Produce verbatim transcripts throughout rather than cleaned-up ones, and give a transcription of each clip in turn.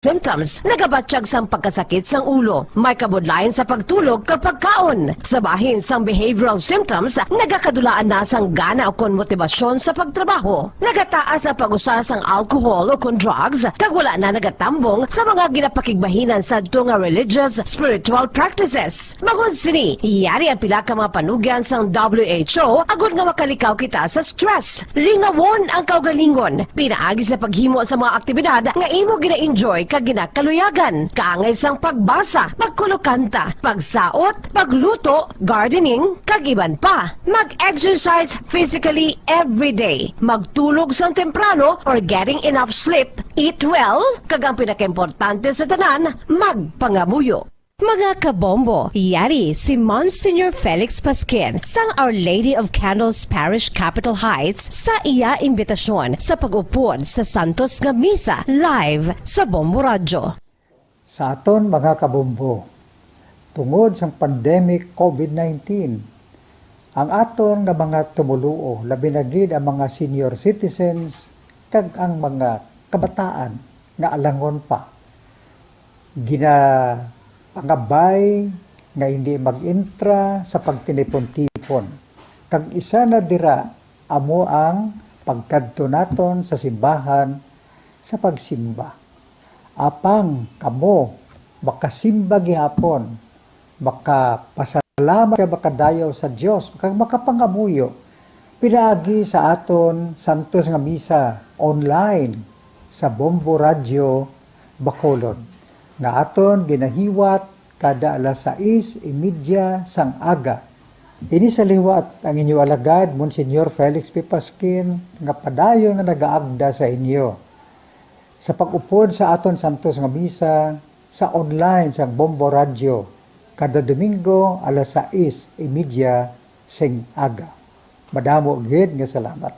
symptoms, nagabatyag sang pagkasakit sang ulo, may kabudlayan sa pagtulog kag pagkaon. Sa bahin sang behavioral symptoms, nagakadulaan na sang gana ukon motibasyon sa pagtrabaho. Nagataas ang pag-usa sang alcohol ukon drugs, kag wala na nagatambong sa mga ginapakigbahinan sadto nga religious, spiritual practices. Bangod sini, yari ang pila ka mga panugyan sang W H O agod nga makalikaw kita sa stress. Lingawon ang kaugalingon pinaagi sa paghimo sa mga aktibidad nga imo gina-enjoy kag ginakaluyagan, kaangay sang pagbasa, pagkulokanta, pagsaot, pagluto, gardening, kag iban pa. Mag-exercise physically every day. Magtulog sang temprano or getting enough sleep. Eat well, kag ang pinakaimportante sa tanan, magpangamuyo. Mga kabombo, yari si Monsignor Felix Pasquin sang Our Lady of Candles Parish, Capitol Heights, sa iya imbitasyon sa pag-upod sa santos nga misa live sa Bombo Radyo. Sa aton mga kabombo, tungod sang pandemic COVID nineteen, ang aton nga mga tumoluo, labi na gid ang mga senior citizens kag ang mga kabataan nga alangon pa, ginapangabay nga hindi mag-intra sa pagtinipon-tipon. Kag isa na dira amo ang pagkadto naton sa simbahan sa pagsimba. Apang kamo makasimba gihapon, makapasalamat kag makadayaw sa Dios, kag makapangamuyo pinaagi sa aton santos nga misa online sa Bombo Radyo Bacolod, nga aton ginahiwat kada alas sais y media sang aga. Ini sa liwat ang inyo alagad, Monsignor Felix P. Pasquin, nga padayon nga nagaagda sa inyo sa pag-upod sa aton santos nga misa sa online sang Bombo Radyo kada Domingo alas sais y media sing aga. Madamo gid nga salamat.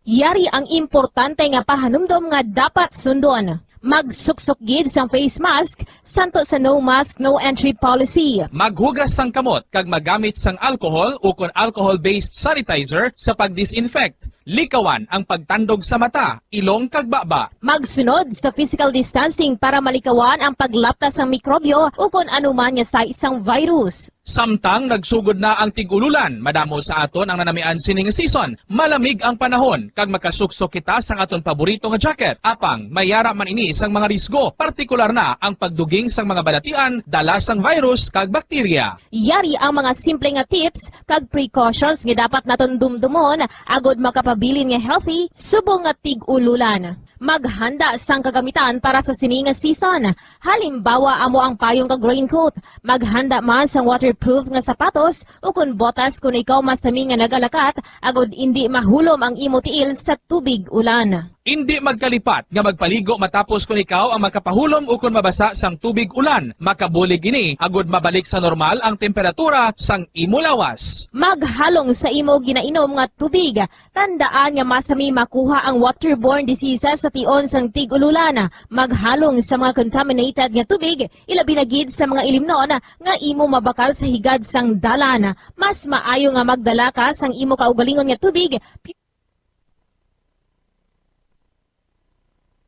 Yari ang importante nga pahanumdom nga dapat sundon. Magsuksok gid sang face mask, santo sa no mask, no entry policy. Maghugas sang kamot kag magamit sang alcohol ukon alcohol-based sanitizer sa pag-disinfect. Likawan ang pagtandog sa mata, ilong kag baba. Magsunod sa physical distancing para malikawan ang paglapta sang mikrobyo ukon anuman nga sais sang virus. Samtang nagsugod na ang tig-ululan, madamo sa aton ang nanamian sini nga season. Malamig ang panahon, kag makasuksok kita sang aton paborito nga jacket. Apang, may yara man ini sang mga risgo, partikular na ang pagduging sang mga balatian dala sang virus kag bakterya. Yari ang mga simple nga tips kag precautions nga dapat naton dumdumon agod makapabilin nga healthy subong nga tig-ululan. Maghanda sang kagamitan para sa sini nga season. Halimbawa, amo ang payong kag raincoat. Maghanda man sang waterproof nga sapatos ukon botas kon ikaw masami nga nagalakat, agod indi mahulom ang imo tiil sa tubig ulan. Indi magkalipat nga magpaligo matapos kon ikaw ang makapahulom ukon mabasa sang tubig ulan. Makabulig ini agod mabalik sa normal ang temperatura sang imo lawas. Maghalong sa imo ginainom nga tubig. Tandaan nga masami makuha ang waterborne diseases sa tion sang tig-ululan. Maghalong sa mga contaminated nga tubig, ilabi na gid sa mga ilimnon nga imo mabakal sa higad sang dalan. Mas maayo nga magdala ka sang imo kaugalingon nga tubig.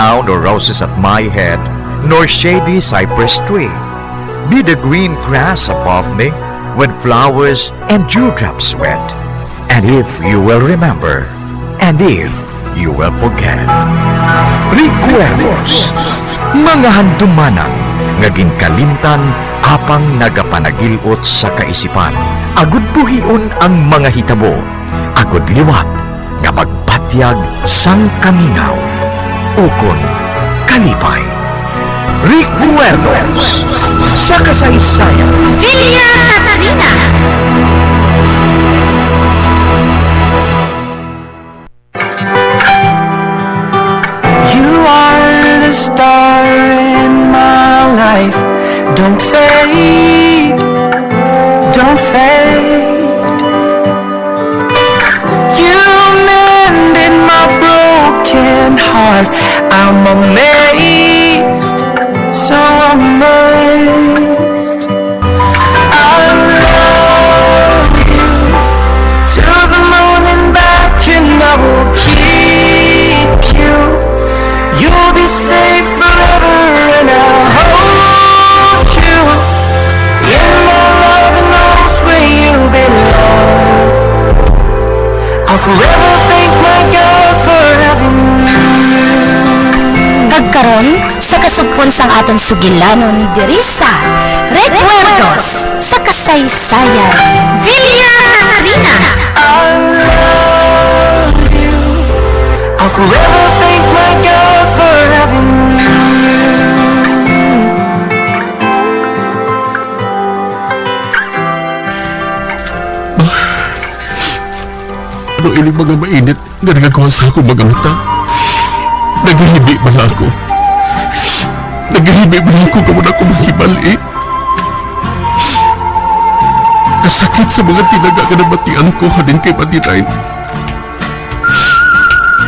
Now, nor roses at my head, nor shady cypress tree. Be the green grass above me, when flowers and dewdrops wet. And if you will remember, and if you will forget. Recuerdos, mga handumanan nga ginkalimtan apang nagapanagil-ot sa kaisipan, agud buhion ang mga hitabo, agud liwat nga magbatyag sang kamingaw ukon kalipay. Recuerdos sa kasaysayan. Villa Catarina. You are the star in my life. Don't fade, don't fade. You mended my broken heart. I'm amazed, so amazed. I love you to the moon and back, and I will keep you. You'll be safe forever. Sa kasugpon sang aton sugilanon diri sa Recuerdos sa Kasaysayan. Villa Catarina. I love you. I'll forever thank my God for having you. Ano ini mga mainit nga nagagwa sa akong mga mata? Nagahibi bala ako? Nagahibi bala ako nga wala ko mahibal-i? Kasakit sa mga tinaga nga nabatian ko halin kay Madiline.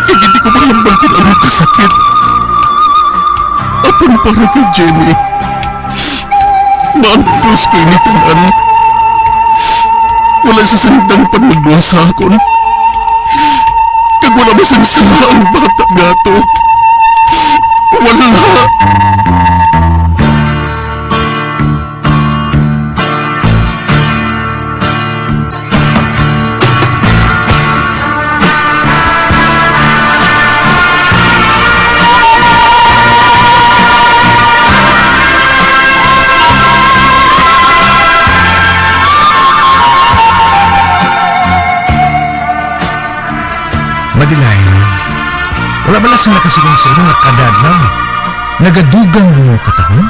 Kag hindi ko mahambal kon ano kasakit. Apan para kay Jenny, maantos ko ini tanan. Wala siya sandang panulwa sa akon. Kag wala man sang sala ang bata nga ato. Wala. Madeline, wala bala sing nakasiling sa imo nga kada adlaw nagadugang ang imong katahom?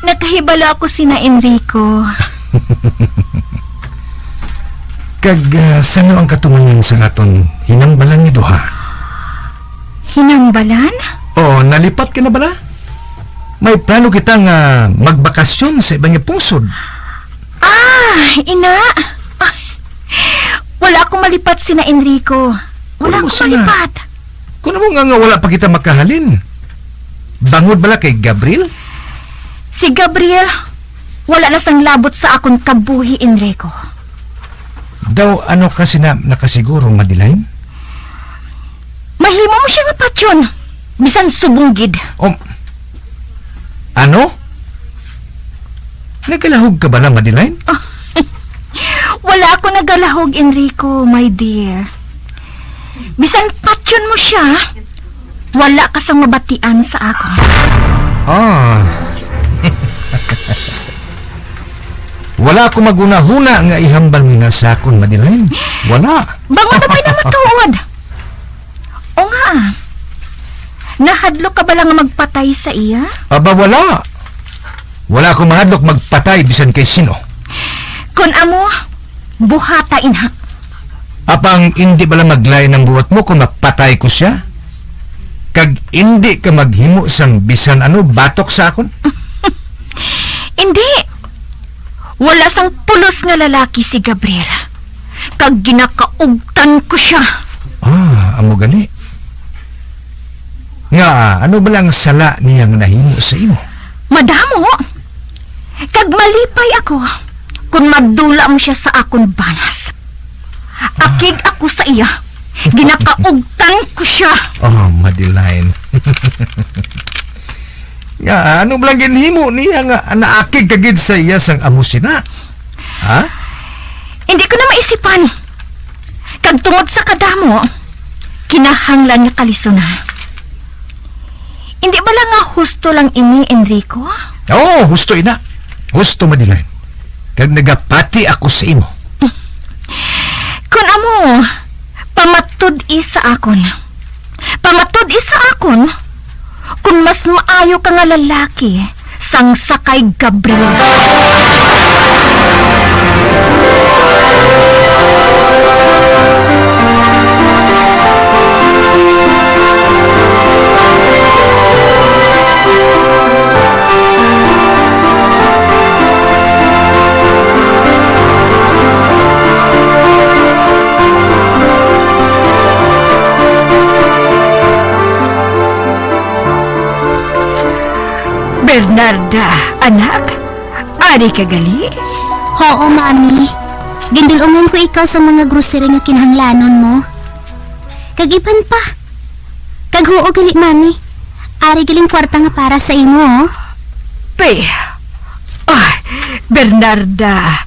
Nakahibalo ako sina Enrico. Kag, ah, sano ang katumangan sa aton hinambalan nga duha? Hinambalan? Oo, nalipat ka na bala? May plano kita nga magbakasyon sa iban nga pungsod. Ah, ina. Ah, wala akong malipat sina Enrico. Wala Kuno mo akong sana. malipat. Kuno mo nga, nga wala pa kita makahalin. Bangod bala kay Gabriel? Si Gabriel, wala na sang labot sa akon kabuhi, Enrico. Daw ano ka sina nakasiguro, Madeline? Mahimo mo siya nga patyon, bisan subong gid. Um, ano? Nagalahog ka bala, Madeline? Ah, wala ako nagalahog, Enrico, my dear. Bisan patyon mo siya, wala ka sang mabatian sa akon. Ah. Wala ako maghunahuna nga ihambal mo na sa akon, Madeline. Wala. Bangod na pa'y namatuod. O nga, nahadlok ka bala nga magpatay sa iya? Aba, wala. Wala ako mahadlok magpatay bisan kay sino. Kon amo, buhata ina. Apang indi bala maglain ang buot mo kung mapatay ko siya? Kag indi ka maghimo sang bisan ano batok sa akon? Indi. Wala sang pulos nga lalaki si Gabriel. Kag ginakaugtan ko siya. Ah, amo gani. Nga, ano bala ang sala niya nga nahimo sa imo? Madamo. Kag malipay ako kon madula mo siya sa akon banas. Akig ako sa iya. Ginakaugtan ko siya. Oh, Madeline. Nga, ano bala ang ginhimo niya nga naakig ka gid sa iya sang amo sina? Ha? Hindi ko na maisipan. Kag tungod sa kadamo, kinahanglan nga kalisuna. Hindi bala nga husto lang ini, Enrico? Oo, husto ina. Husto, Madeline. Kag nagapati ako sa imo. Kun amo, pamatud-i sa akon. Pamatud-i sa akon, kun mas maayo ka nga lalaki sang sa kay Gabriel. Bernarda, anak, ari ka gali? Huo, Mami. Gindul-ungan ko ikaw sa mga grocery nga kinahanglanon mo. Kag iban pa. Kag huo gali, Mami. Ari galing kwarta nga para sa imo, oh. Pe. Ah, Bernarda.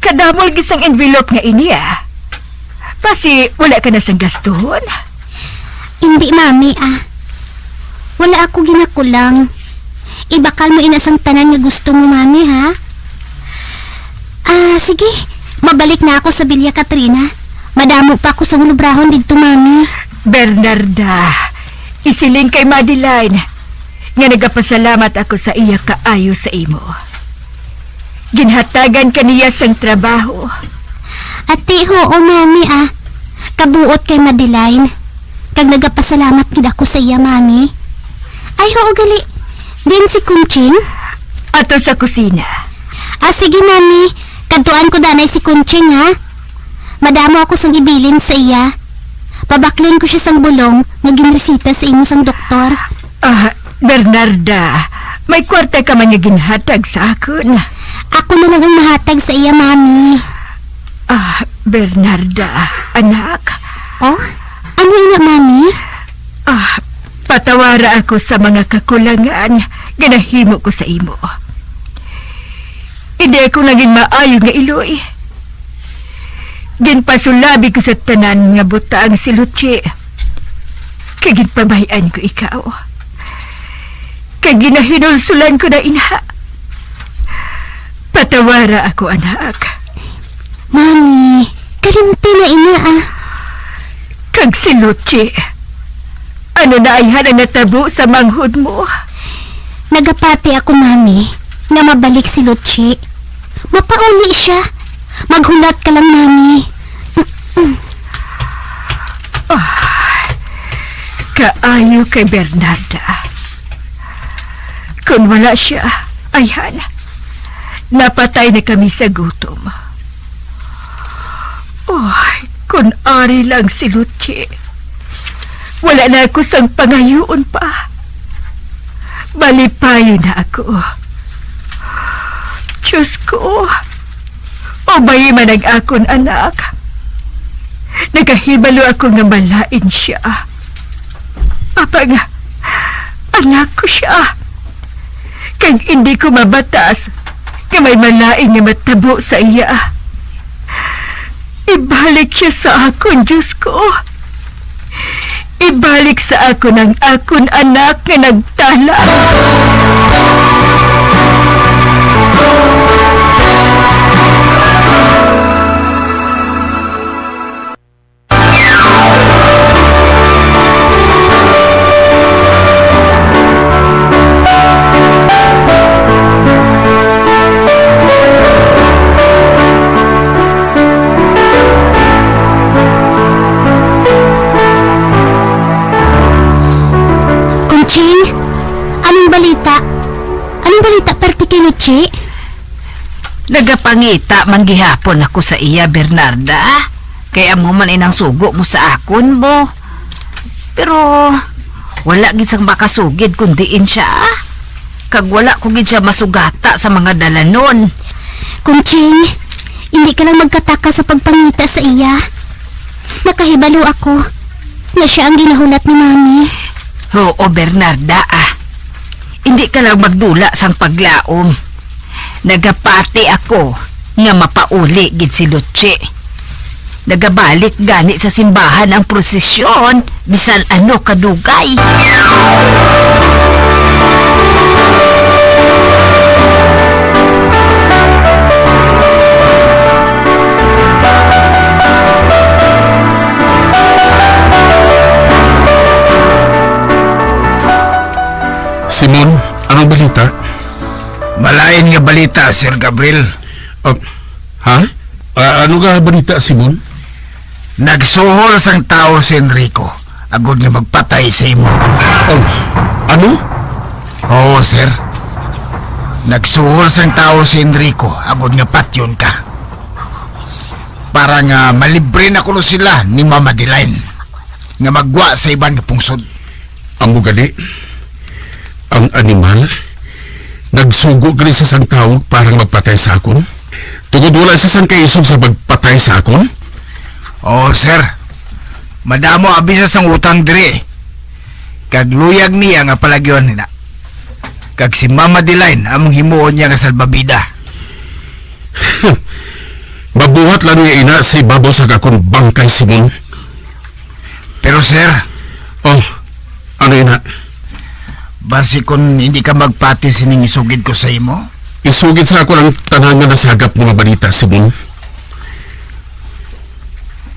Kadamo lagi sang envelope nga ini, ah. Basi wala ka na sang gastuhon? Hindi, Mami, ah. Ako ginakulang. Ibakal mo ina sang tanan nga gusto mo, Mami, ha? Ah, sige. Mabalik na ako sa Villa Katrina. Madamo pa ako sang ulubrahon didto, Mami. Bernarda, isiling kay Madeline nga nagapasalamat ako sa iya kaayo sa imo. Ginhatagan ka niya sang trabaho. Ati, huo, Mami, ah. Kabuot kay Madeline. Kag nagapasalamat gid ako sa iya, Mami. Ay, huo gali. Diin si Conching? Ato sa kusina. Ah, sige, Mami. Kadtuan ko danay si Conching, ha? Madamo ako sang ibilin sa iya. Pabaklon ko sia sang bulong nga ginresita sa imo sang doktor. Ah, Bernarda, may kwarta ka man nga ginhatag sa akon. Ako na lang ang mahatag sa iya, Mami. Ah, Bernarda, anak. Oh? Ano ina, Mami? Ah, patawara ako sa mga kakulangan nga nahimo ko sa imo. Hindi ako naging maayo nga iloy. Ginpasulabi ko sa tanan nga butang si Luchi, kag ginpamay-an ko ikaw, kag ginahinulsulan ko na ina. Patawara ako, anak. Mami, kalimti na ina, ah. Kag si Luchi, ano na ayhan ang natabo sa manghod mo? Nagapati ako, Mami, nga mabalik si Luchi. Mapauli siya. Maghulat ka lang, Mami. Ah, kaayo kay Bernarda. Kon wala siya, ayhan, napatay na kami sa gutom. Oh, kon ari lang si Luchi, wala na ako sang pangayoon pa. Malipayon na ako. Diyos ko, ubay man ang akon anak. Nagahibalo ako nga malain siya. Apang anak ko siya, kag indi ko mabatas nga may malain nga matabo sa iya. Ibalik siya sa akon, Diyos ko. Ibalik sa akon ang akon anak nga nagtala. Conching, anong balita? Anong balita parte kay Luchi? Nagapangita man gihapon ako sa iya, Bernarda, kay amo man inang sugo mo sa akon, bo. Pero wala gid sang makasugid kon diin siya, kag wala ko gid siya masugata sa mga dalanon. Conching, hindi ka lang magkataka sa pagpangita sa iya. Nakahibalo ako nga siya ang ginahulat ni Mami. Oo, Bernarda, ah. Hindi ka lang magdula sang paglaom. Nagapati ako nga mapauli gid si Luchi. Nagabalik gani sa simbahan ang prosesyon, bisan ano kadugay. Simon, anong balita? Malain nga balita, Sir Gabriel. Ah, ha? Ah, ano nga balita, Simon? Nagsuhol sang tawo si Enrico agod nga magpatay sa imo. Oh, ano? Oo, sir. Nagsuhol sang tawo si Enrico agod nga patyon ka, para nga malibre na kuno sila ni Mama Delaine nga maggwa sa iban nga pungsod. Amo gani, ang animal nagsugo gani sa sang tawo para magpatay sa akon, tungod wala siya sang kaisog sa pagpatay sa akon. Oo, sir. Madamo abi sa sang utang diri, kag luyag niya nga palagyon na. Kag si Mama Delaine among himuon niya nga salbabida. Mabuhat lang niya ina sa ibabaw sa akon bangkay, Simon. Pero, sir, oh, ano ina? Basi kon hindi ka magpati sining isugid ko sa imo? Isugid sa ako ang tanan nga nasagap mo nga balita, Simon.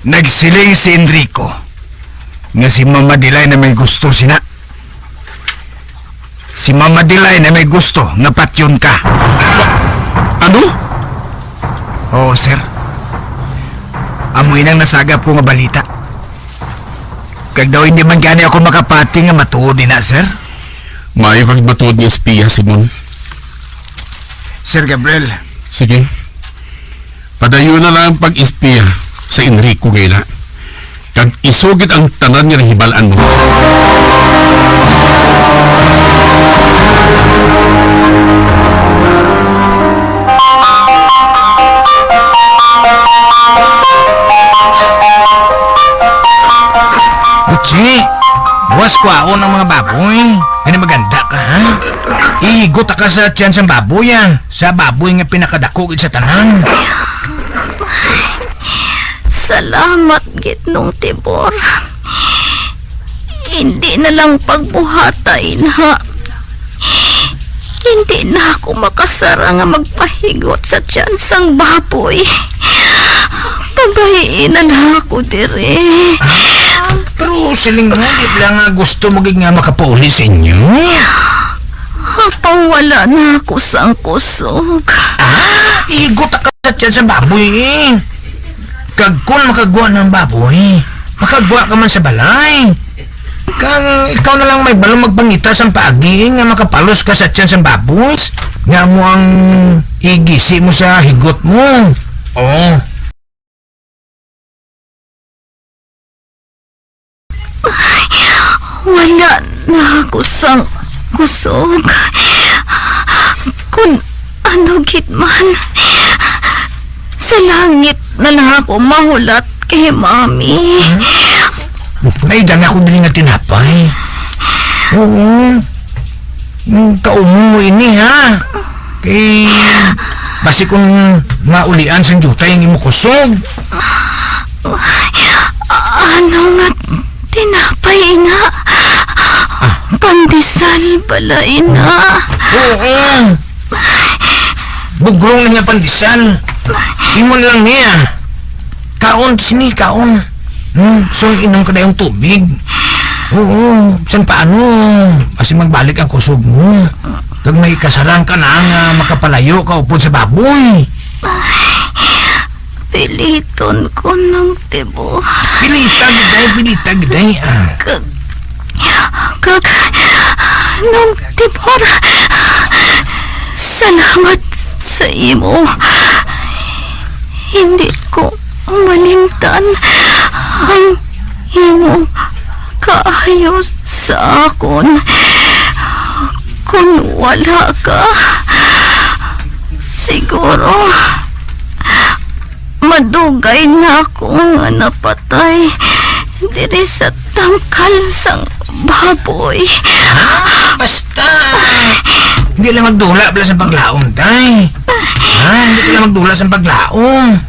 Nagsiling si Enrico nga si Mama Dilay na may gusto sina. Si Mama Dilay na may gusto nga patyon ka. Ano? Oo, sir. Amo inang nasagap ko nga balita. Kag daw hindi man gani ako makapati nga matuod ina, sir. Maayo kag matuod nga espiya, Simon. Sir Gabriel. Sige. Padayon na lang ang pag-espiya sa Enrico nga ina. Kag isugid ang tanan nga nahibal-an mo. Butsi, buwas kwaon ang mga baboy. Gani maganda ka, ha? Ihigot ka sa tiyan sang baboy, ah. Sa baboy nga pinakadako gid sa tanan. Salamat, Gitnong Tibor. Hindi na lang pagbuhata, ina. Hindi na ako makasara nga magpahigot sa tiyan sang baboy. Pabay-i na lang ako diri. Ah, pero siling mo, di lang nga gusto mo gid nga makapauli sa inyo? Apan wala na ako sang kusog. Ah, igot ka sa tiyan sa baboy, eh. Kag kon makagwa na ang baboy, makagwa ka man sa balay. Kang ikaw na lang may balong magpangita sang paagi nga makapalos ka sa tiyan sang baboy, nga mo ang igisi mo sa higot mo. Oh. Wala na ako sang kusog. Kun ano gid man, sa langit na lang ako mahulat kay Mami. May dala ko diri nga tinapay. Oo. Mm, kaumon mo ini, ha? Kay, basi kung maulian sang diutay ang imo kusog. Ano nga tinapay ina? Ah. Pandesal bala ina. Oo. Bugrong na nga pandesal. Imo na lang niya. Kaon sini, kaon. Hmm, so inom ka dayong tubig. Oo, san paano? Kasi magbalik ang kusog mo. Kag may kasarang ka na nga makapalayo ka upod sa baboy. Piliton ko nang tibo. Pilita gid ay, pilita gid ay, ah. Kag, kag, nang tibor, salamat sa imo. Hindi ko malimtan ang imo kaayo sa akon. Kon wala ka, siguro madugay na ako nga napatay diri sa tangkal sang baboy. Ah, basta! Hindi lang magdula bala sa paglaom, day. Ha? Hindi ka lang magdula sa paglaom.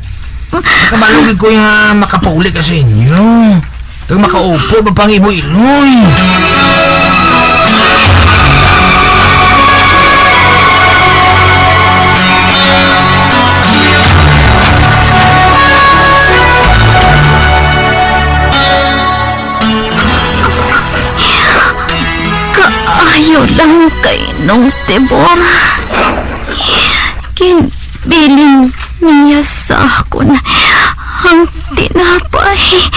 Nakabalo gid ko nga makapauli ka sa inyo. Kag makaupo ba pang iboy-iloy? Kaayo lang kay Nong Tibor. Ginbilin niya sa akon ang tinapay.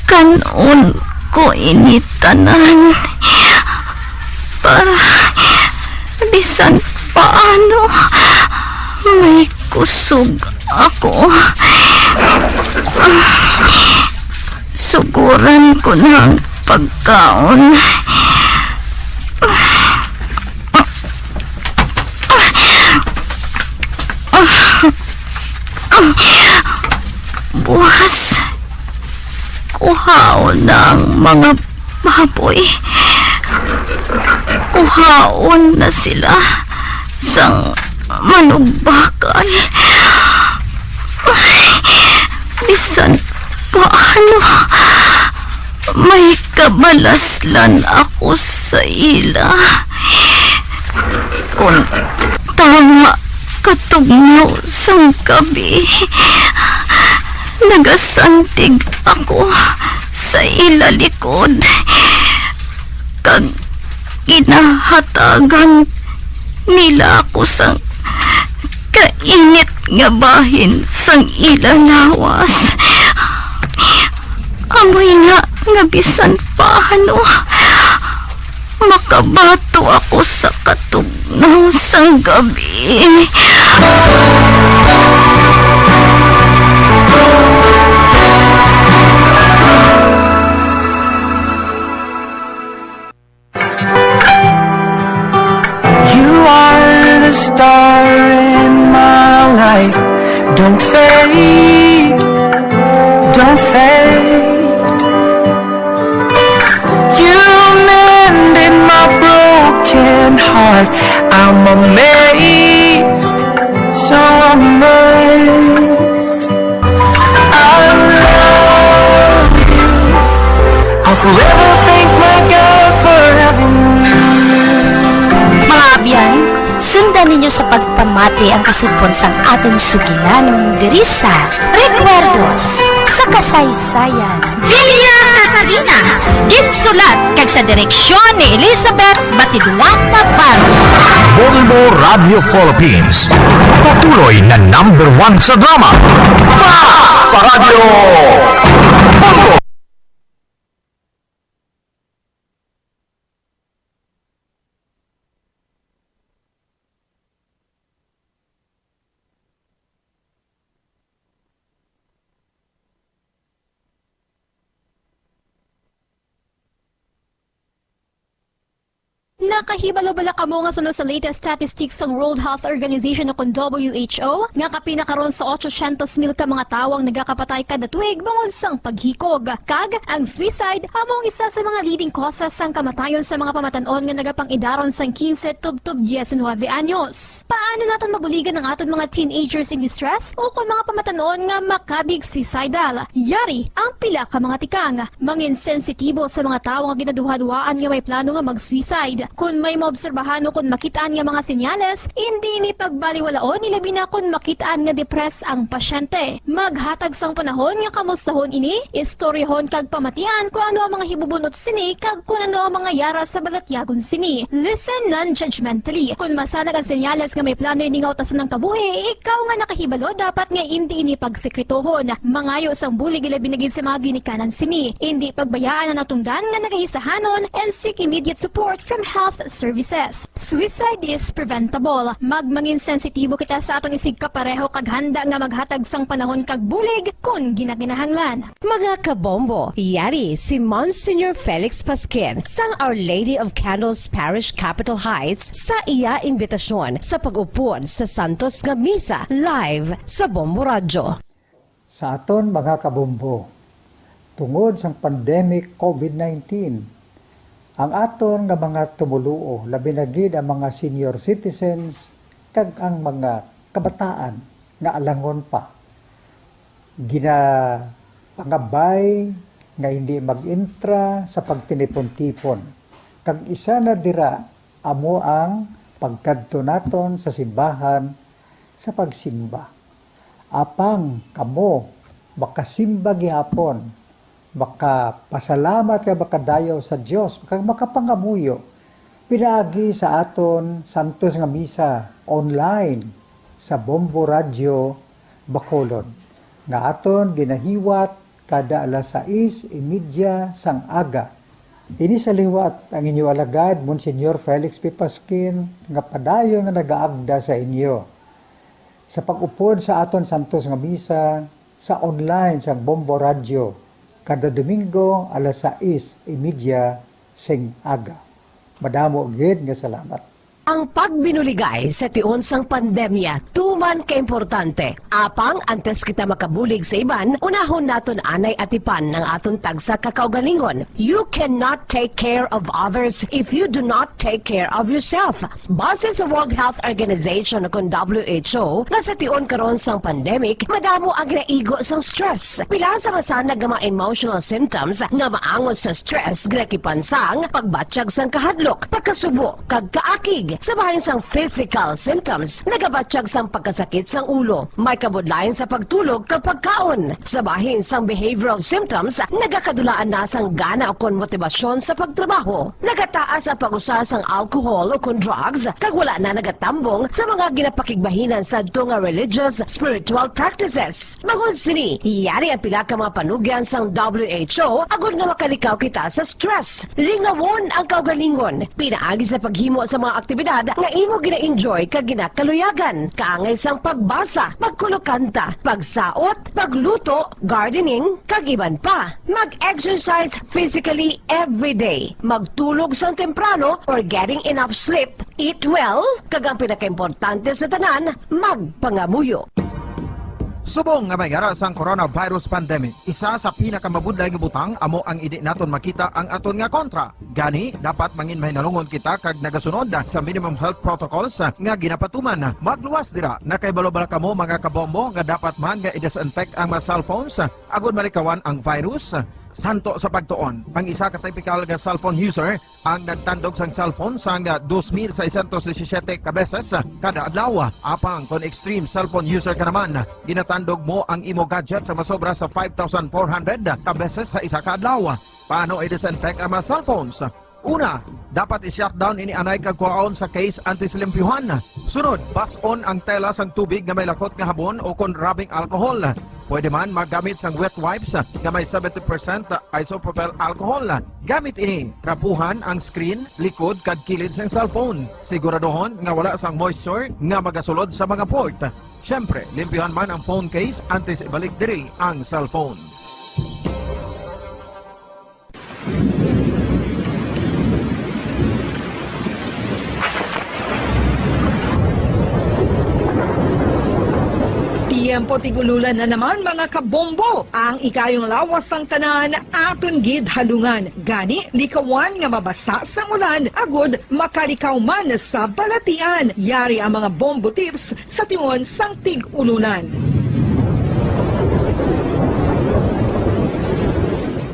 Kan-on ko ini tanan para bisan paano may kusog ako. Suguran ko na ang pagkaon. Buwas, kuhaon na ang mga baboy. Kuhaon na sila sang manugbakal. Bisan paano, May kabalaslan ako sa ila. Kon tama katugnaw sang gabi, nagasantig ako sa ila likod, kag ginahatagan nila ako sang kainit nga bahin sang ila lawas. Amo ina nga bisan pa ano, makabato ako sa katugnaw sang gabi. You are the star in my life. Don't fade, don't fade. You mended my broken heart. I'm amazed, so amazed. I love you. I'll forever thank my God for having you. Mga abyan, sundan ninyo sa pagpamati ang kasugpon sang aton sugilanon diri sa Recuerdos sa Kasaysayan. Villa Catarina, ginsulat kag sa direksyon ni Elizabeth Batiduan Navarro. Bombo Radio Philippines, patuloy na number one sa drama. Pa! Paradyo! Bombo! Nakahibalo bala kamo nga suno sa latest statistics sang World Health Organization o kon W H O, nga kapin na karon sa otsosyentos mil ka mga tawo ang nagakapatay kada tuig bangod sang paghikog? Kag ang suicide amo ang isa sa mga leading causes sang kamatayon sa mga pamatan-on nga nagapang-idaron sang quince tubtob diecinuebe anyos. Paano naton mabuligan ang aton mga teenagers in distress o kon mga pamatan-on nga makabig suicidal? Yari ang pila ka mga tikang. Mangin sensitibo sa mga tawo nga ginaduhaduhaan nga may plano nga mag-suicide. Kon may maobserbahan o kon makit-an nga mga senyales, indi ini pagbaliwalaon, ilabi na kon makit-an nga depressed ang pasyente. Maghatag sang panahon nga kamustahon ini, istoryahon kag pamatian kon ano ang mga hibubun-ot sini kag kon ano ang mga yara sa balatyagon sini. Listen non-judgmentally. Kon masanag ang senyales nga may plano ini nga utason ang kabuhi, ikaw nga nakahibalo dapat nga indi ini pagsekretohon. Mangayo sang bulig, ilabi na gid sa mga ginikanan sini. Indi pagbayaan ang natungdan nga nagaisahanon and seek immediate support from health services. Suicide is preventable. Magmangin sensitibo kita sa aton isigkapareho kag handa nga maghatag sang panahon kag bulig kon ginakinahanglan. Mga kabombo, yari si Monsignor Felix Pasquin sang Our Lady of Candles Parish, Capitol Heights, sa iya imbitasyon sa pag-upod sa Santos nga Misa live sa Bombo Radyo. Sa aton mga kabombo, tungod sang pandemic COVID nineteen, ang aton nga mga tumoluo, labi na gid ang mga senior citizens kag ang mga kabataan nga alangon pa, ginapangabay nga hindi mag-intra sa pagtinipon-tipon, kag isa na dira amo ang pagkadto naton sa simbahan sa pagsimba. Apang kamo makasimba gihapon, makapasalamat kag makadayaw sa Dios, kag makapangamuyo pinaagi sa aton santos nga misa online sa Bombo Radyo Bacolod, nga aton ginahiwat kada alas sais y media sang aga. Ini sa liwat ang inyo alagad, Monsignor Felix P. Pasquin, nga padayon nga nagaagda sa inyo sa pag-upod sa aton santos nga misa sa online sang Bombo Radyo kada Domingo alas sais y media sing aga. Madamo gid nga salamat. Ang pagbinuligay sa tion sang pandemya, man kaimportante. Apang antes kita makabulig sa iban, unahon naton anay atipan ang aton tagsa ka kaugalingon. You cannot take care of others if you do not take care of yourself. Base sa World Health Organization, kun W H O, nga sa tion karon sang pandemic, madamo ang ginaigo sang stress. Pila sa masanag nga mga emotional symptoms nga maangot sa stress ginakipan sang pagbatyag sang kahadlok, pagkasubo, kag kaakig. Sa bahin sang physical symptoms, nagabatyag sang pagkasakit sang ulo, may kabudlayan sa pagtulog kag pagkaon. Sa bahin sang behavioral symptoms, nagakadulaan na sang gana ukon motibasyon sa pagtrabaho. Nagataas ang pag-usa sang alcohol ukon drugs, kag wala na nagatambong sa mga ginapakigbahinan sadto nga religious, spiritual practices. Bangod sini, yari ang pila ka mga panugyan sang W H O agod nga makalikaw kita sa stress. Lingawon ang kaugalingon pinaagi sa paghimo sa mga aktibidad nga imo gina-enjoy kag ginakaluyagan, kaangay sang pagbasa, pagkulokanta, pagsaot, pagluto, gardening, kag iban pa. Mag-exercise physically every day. Magtulog sang temprano or getting enough sleep. Eat well, kag ang pinakaimportante sa tanan, magpangamuyo. Subong nga may ara sang coronavirus pandemic, isa sa pinakamabudlay nga butang amo ang indi naton makita ang aton nga kontra. Gani, dapat mangin mahinalungon kita kag nagasunod sa minimum health protocols nga ginapatuman. Magluwas dira, nakahibalo bala kamo, mga kabombo, nga dapat man nga i-disinfect ang mga cellphones agud malikawan ang virus? Santo sa pagtuon, ang isa ka typical nga cellphone user ang nagtandog sang cellphone sang dos mil seiscientos disisiete ka beses kada adlaw. Apang kon extreme cellphone user ka naman, ginatandog mo ang imo gadget sa masobra sa five thousand four hundred ka beses sa isa ka adlaw. Paano i-disinfect ang mga cellphones? Una, dapat i-shutdown ini anay kag kuhaon sa case antes limpyuhan. Sunod, bas-on ang tela sang tubig nga may lakot nga habon o kon rubbing alcohol. Pwede man maggamit sang wet wipes nga may seventy percent isopropyl alcohol. Gamit ini, trapuhan ang screen, likod, kag kilid sang cellphone. Siguraduhon nga wala sang moisture nga magasulod sa mga port. Siyempre, limpyuhan man ang phone case antes ibalik diri ang cellphone. Tiyempo tig-ululan na naman, mga kabombo. Ang ikayong lawas sang tanan aton gid halungan. Gani, likawan nga mabasa sang ulan agud makalikaw man sa balatian. Yari ang mga bombo tips sa tion sang tig-ululan.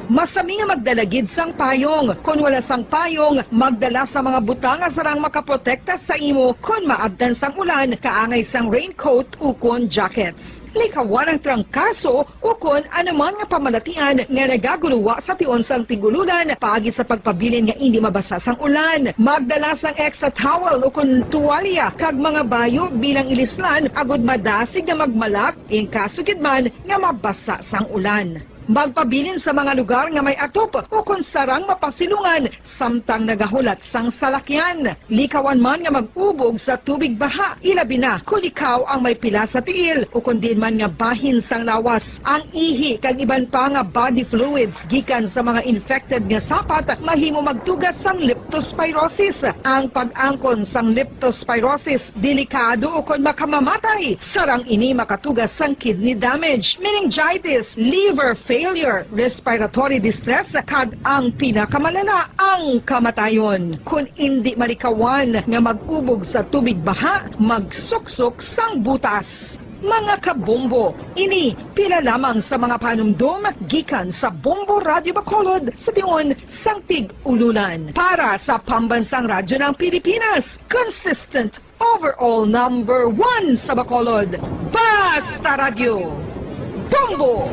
Masami nga magdala gid sang payong. Kon wala sang payong, magdala sa mga butang nga sarang makaprotekta sa imo kon maabtan sang ulan, kaangay sang raincoat ukon jackets. Likawan ang trangkaso ukon anuman nga pamalatian nga nagaguluwa sa tion sang tig-ululan paagi sa pagpabilin nga indi mabasa sang ulan. Magdala sang extra towel ukon tuwalya kag mga bayo bilang ilislan agud madasig nga magmalak in kaso gid man nga mabasa sang ulan. Magpabilin sa mga lugar nga may atop ukon sarang mapasilungan samtang nagahulat sang salakyan. Likawan man nga mag-ubog sa tubig baha, ilabi na kon ikaw ang may pila sa tiil ukon diin man nga bahin sang lawas. Ang ihi kag iban pa nga body fluids gikan sa mga infected nga sapat mahimo magtuga sang leptospirosis. Ang pag-angkon sang leptospirosis delikado ukon makamamatay. Sarang ini makatuga sang kidney damage, meningitis, liver failure, respiratory distress, kag ang pinakamalala, ang kamatayon. Kon indi malikawan nga mag-ubog sa tubig baha, magsuksok sang butas. Mga kabombo, ini pila lamang sa mga panumdom gikan sa Bombo Radyo Bacolod sa tion sang tig-ululan. Para sa Pambansang Radyo ng Pilipinas, consistent overall number one sa Bacolod. Basta Radyo, Bombo!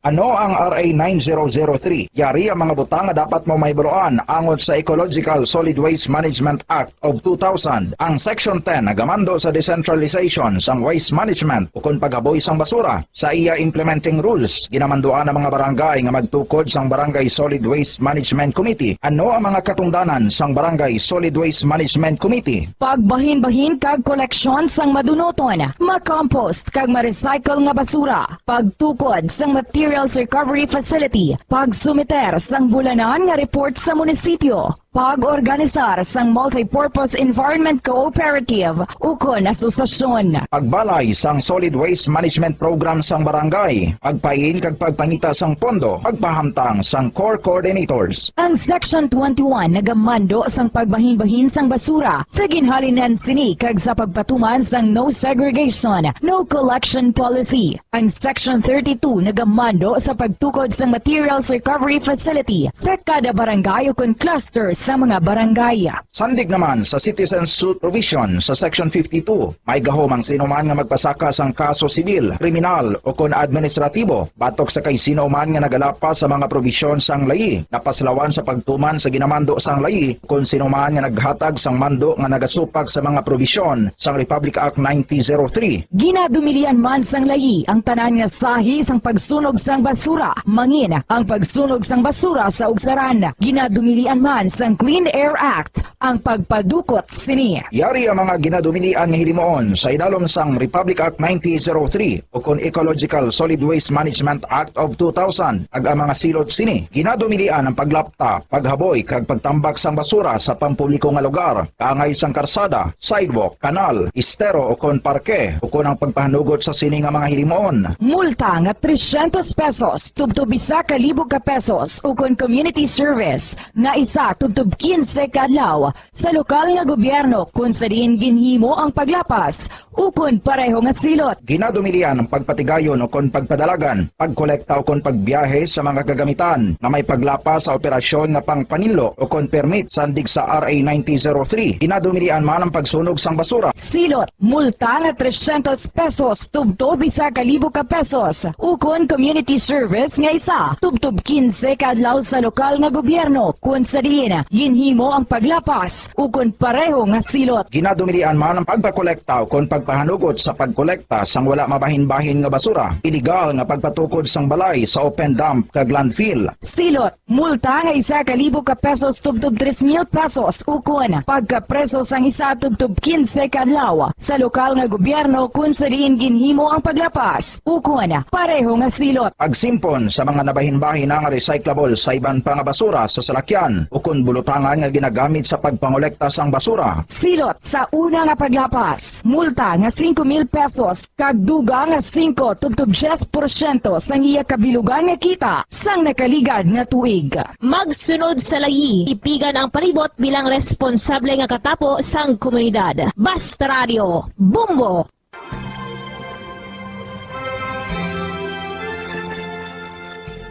Ano ang R A nine zero zero three? Yari ang mga butang nga dapat mo mahibaluan angot sa Ecological Solid Waste Management Act of two thousand. Ang Section ten nagamando sa decentralization sang waste management ukon paghaboy sang basura. Sa iya implementing rules, ginamanduan ang mga barangay nga magtukod sang Barangay Solid Waste Management Committee. Ano ang mga katungdanan sang Barangay Solid Waste Management Committee? Pagbahinbahin kag koleksyon sang madunuton, ma-compost kag ma-recycle nga basura, pagtukod sang materials recovery facility, pagsumiter sang bulanan nga report sa munisipyo, Pag-organisar sang Multipurpose Environment Cooperative ukon asosasyon. Pagbalay sang Solid Waste Management Program sang barangay. Pagpain kag pagpangita sang pondo. Pagpahamtang sang core coordinators. Ang Section twenty-one nagamando sang pagbahinbahin sang basura sa ginhalinan sini kag sa pagpatuman sang no segregation, no collection policy. Ang Section thirty-two nagamando sa pagtukod sang materials recovery facility sa kada barangay ukon cluster sa mga barangay. Sandig naman sa citizen suit provision sa Section fifty-two, may gahom ang sinuman nga magpasaka sang kaso sibil, kriminal, ukon administratibo batok sa kay sino man nga nagalapas sa mga probisyon sang layi, napaslawan sa pagtuman sa ginamando sang layi, kon sino man nga naghatag sang mando nga nagasupag sa mga probisyon sang Republic Act nineteen zero three. Ginadumilian man sang layi ang tanan nga sahi sang pagsunog sang basura, mangin ang pagsunog sang basura sa ugsaran. Ginadumilian man sang Clean Air Act ang pagpadukot sini. Yari ang mga ginadumilian nga hilimuon sa idalom sang Republic Act nineteen zero three ukon Ecological Solid Waste Management Act of two thousand, kag ang mga silot sini. Ginadumilian ang paglapta, paghaboy, kag pagtambak sang basura sa pampubliko nga lugar, kaangay sang karsada, sidewalk, kanal, estero, ukon parke, ukon ang pagpahanugot sa sini nga mga hilimuon. Multa nga trescientos pesos tubtob isa ka libo ka pesos, ukon community service nga isa tubtob quince ka adlaw sa lokal nga gobyerno kon sa diin ginhimo ang paglapas ukon pareho nga silot. Ginadumilian ang pagpatigayon ukon pagpadalagan, pagkolekta ukon pagbiyahe sa mga kagamitan nga may paglapas sa operasyon nga pangpaninlo ukon permit sandig sa R A nineteen zero three. Ginadumilian man ang pagsunog sang basura. Silot, multa nga trescientos pesos tubtob isa ka libo ka pesos, ukon community service nga isa tubtob quince ka adlaw sa lokal nga gobyerno kon sa diin ginhimo ang paglapas ukon pareho nga silot. Ginadumilian man ang pagpakolekta ukon pagpahanugot sa pagkolekta sang wala mabahin-bahin nga basura, iligal nga pagpatukod sang balay sa open dump kag landfill. Silot, multa nga isa ka libo ka pesos tubtob tres mil pesos, ukon pagkapreso sang isa tubtob quince ka adlaw sa lokal nga gobyerno kon sa diin ginhimo ang paglapas, ukon pareho nga silot. Pagsimpon sa mga nabahin-bahin nga recyclable sa iban pa nga basura sa salakyan, ukon bulutangan nga ginagamit sa pagpangolekta sang basura. Silot sa una nga paglapas, multa nga singko mil pesos kag dugang nga singko tubtob diyes porsyento sang iya kabilugan nga kita sang nakaligad nga tuig. Magsunod sa layi, tipigan ang palibot bilang responsable nga katapo sang komunidad. Basta Radio, Bombo!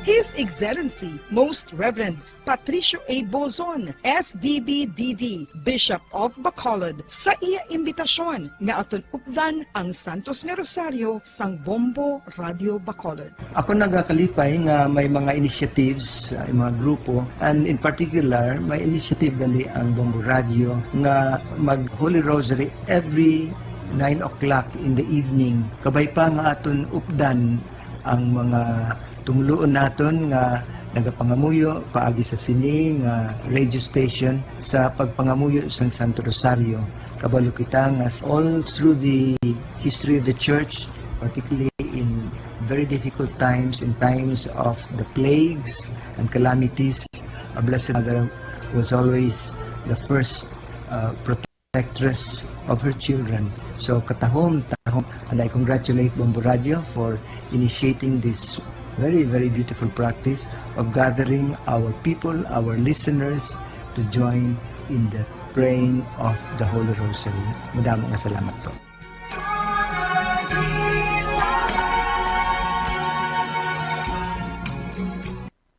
His Excellency, Most Reverend Patricio A. Bozon, S D B D D, Bishop of Bacolod, sa iya imbitasyon nga aton updan ang Santos nga Rosario sang Bombo Radio Bacolod. Ako nagakalipay nga may mga initiatives, uh, mga grupo, and in particular, may initiative gali ang Bombo Radio nga mag Holy Rosary every nine o'clock in the evening. Kabay pa nga aton updan ang mga tumuluon naton nga nagapangamuyo paagi sa sini nga radio station sa pagpangamuyo sang Santo Rosario. Kabalo kita nga s-, all through the history of the church, particularly in very difficult times, in times of the plagues and calamities, a Blessed Mother was always the first, uh, protectress of her children. So, katahom, tahom, and I congratulate Bombo Radio for initiating this very, very beautiful practice of gathering our people, our listeners, to join in the praying of the Holy Rosary. Madamo nga salamat po.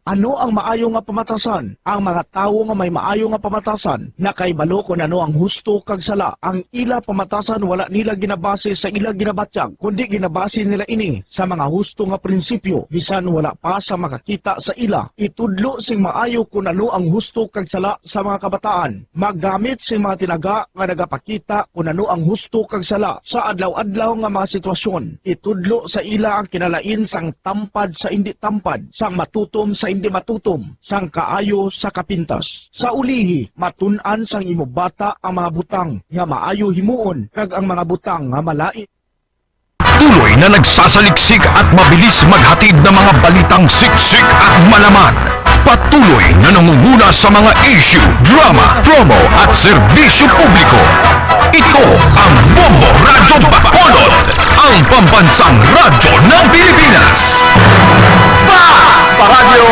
Ano ang maayo nga pamatasan? Ang mga tawo nga may maayo nga pamatasan nakahibalo kon ano ang husto kag sala. Ang ila pamatasan wala nila ginabase sa ila ginabatyag, kundi ginabase nila ini sa mga husto nga prinsipyo, bisan wala pa sa makakita sa ila. Itudlo sing maayo kon ano ang husto kag sala sa mga kabataan. Maggamit sing mga tinaga nga nagapakita kon ano ang husto kag sala sa adlaw-adlaw nga mga sitwasyon. Itudlo sa ila ang kinalain sang tampad sa indi tampad, sang matutom sa indi matutom, sang kaayo sa kapintas. Sa ulihi, matun-an sang imo bata ang mga butang nga maayo himuon kag ang mga butang nga malain. Tuloy na nagsasaliksik at mabilis maghatid ng mga balitang siksik at malaman. Patuloy na nangunguna sa mga issue, drama, promo at serbisyo publiko. Ito ang Bombo Radyo Bacolod, ang pambansang radyo ng Pilipinas. Pa! Paradyo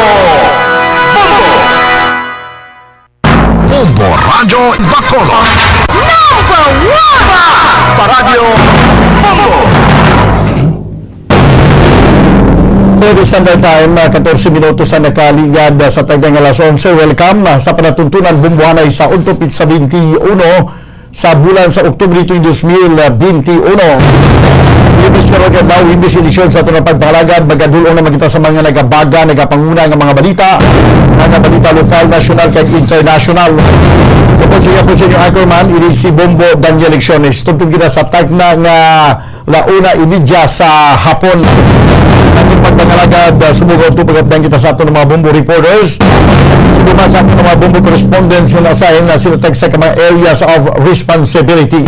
Bombo! Bombo Radyo Bacolod. Number one! Pa! Paradyo Bombo! Philippine Standard Time, ah, katorse minutos ang nakaligad, ah, sa tagdang alas onse. Welcome, ah, sa panatuntunan Bombo Hanay sa udto, pitsa twenty-one sa bulan sa Oktubre tuig dos mil benti uno. Lunes karong adlaw, Huwebes edisyon sa aton nga pagpangalagad. Magadul-ong naman kita sa mga nagabaga, nagapanguna nga mga balita, mga balita lokal, nasyonal, kag internasyonal. Ako sa inyo, ako sa inyo, Ackerman, ini si Bombo Daniel Lecciones. Tubtob kita sa tagna nga la una y media sa hapon. Aton pagpangalagad, uh, subong ato pagabdan kita sa aton mga Bombo reporters. Subong man sa aton mga Bombo correspondents nga na-assign na sila tag sa mga areas of responsibility.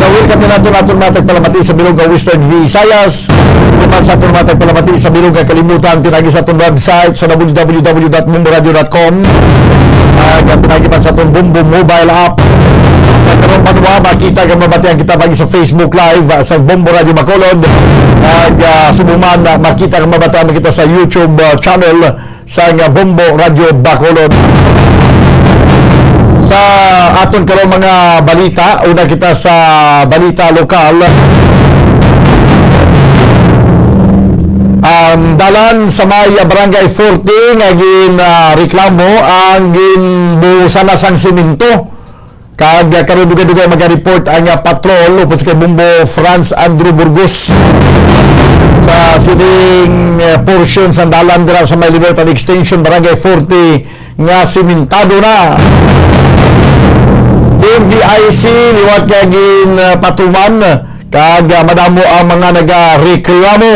Welcome nato naton mga tagpalamati sa bilog nga Western Visayas. Subong man sa aton mga tagpalamati sa bilog nga kalibutan, pinagi sa aton website sa w w w dot bombo radio dot com. Ag, uh, pinagi man sa aton Bombo mobile app. Sa karong banwa, makita nga mabatian kita pagi sa Facebook Live, ah, sa Bombo Radyo Bacolod. Ag, ah, subong man, ah, makita nga mabatian kita sa YouTube, ah, channel sa nga Bombo Radyo Bacolod. Sa aton karong mga balita, una kita sa balita lokal. Ang dalan sa may Barangay forty nga gin, ah, reklamo ang ginbuhusan na sang semento. Kag, ah, karon dugay-dugay maga-report ang, ah, patrol upod sa kay Bombo Franz Andrew Burgos sa sining, eh, portion sa dalan dira sa may Libertad Extension, Barangay forty nga simentado na. M V I C liwat nga gin, ah, patuman. Kag, ah, madamo ang mga nagareklamo.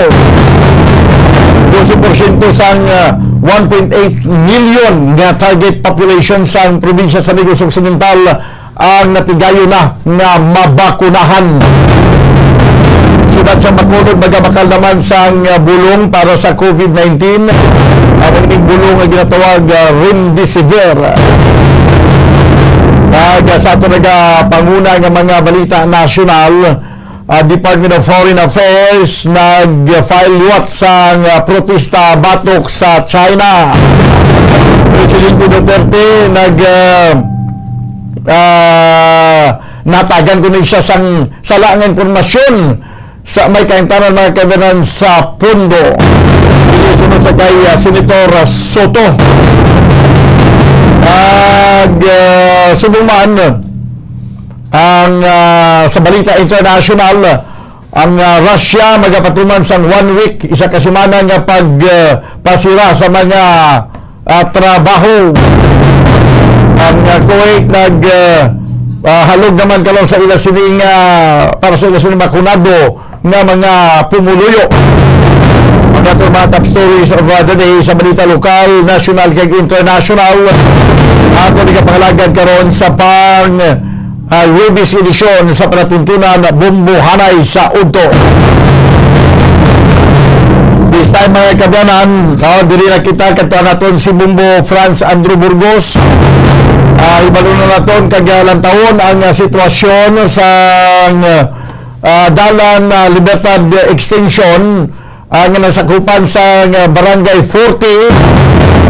Dose porsyento sang, ah, one point eight million nga target population sang probinsya sa Negros Occidental ang natigayon na nga mabakunahan. Siyudad sa Bacolod, magabakal naman sang, ah, bulong para sa covid nineteen. Ang ining bulong nga ginatawag, ah, remdesivir. Kag, ah, sa ato nagapanguna nga mga balita nasyonal, ah, Department of Foreign Affairs nag-file liwat sang, ah, protesta batok sa China. Presidente Duterte nag, ah, ah, natagan kuno siya sang sala nga impormasyon sa may kahimtanan, mga kabanan, sa pondo. Dili sunod sa kay, ah, Senator Soto. Ag, ah, subong man, ang, ah, sa balita international, ang, ah, Russia magapatuman sang one week, isa ka semana nga pag, ah, pasira sa mga, ah, trabaho. Ang, ah, Kuwait nag, ah, ah, halog naman karon sa ila sining, ah, para sa ila sining bakunado nga mga pumuluyo. Ang ato mga top stories of, uh, the day sa balita lokal, nasyonal, kag internasyonal. Ato ni kapangalagad karon sa pang, uh, Huwebes edisyon sa panatuntunan Bombo Hanay sa Udto. This time, mga kabyanan, uh, diri na kita kadto naton si Bombo Franz Andrew Burgos. Uh, ibalo na naton kag, uh, lantawon ang, uh, sitwasyon sa, uh, ah, dalan, ah, Libertad Extension, ah, nga nasakupan sa, ah, Barangay forty.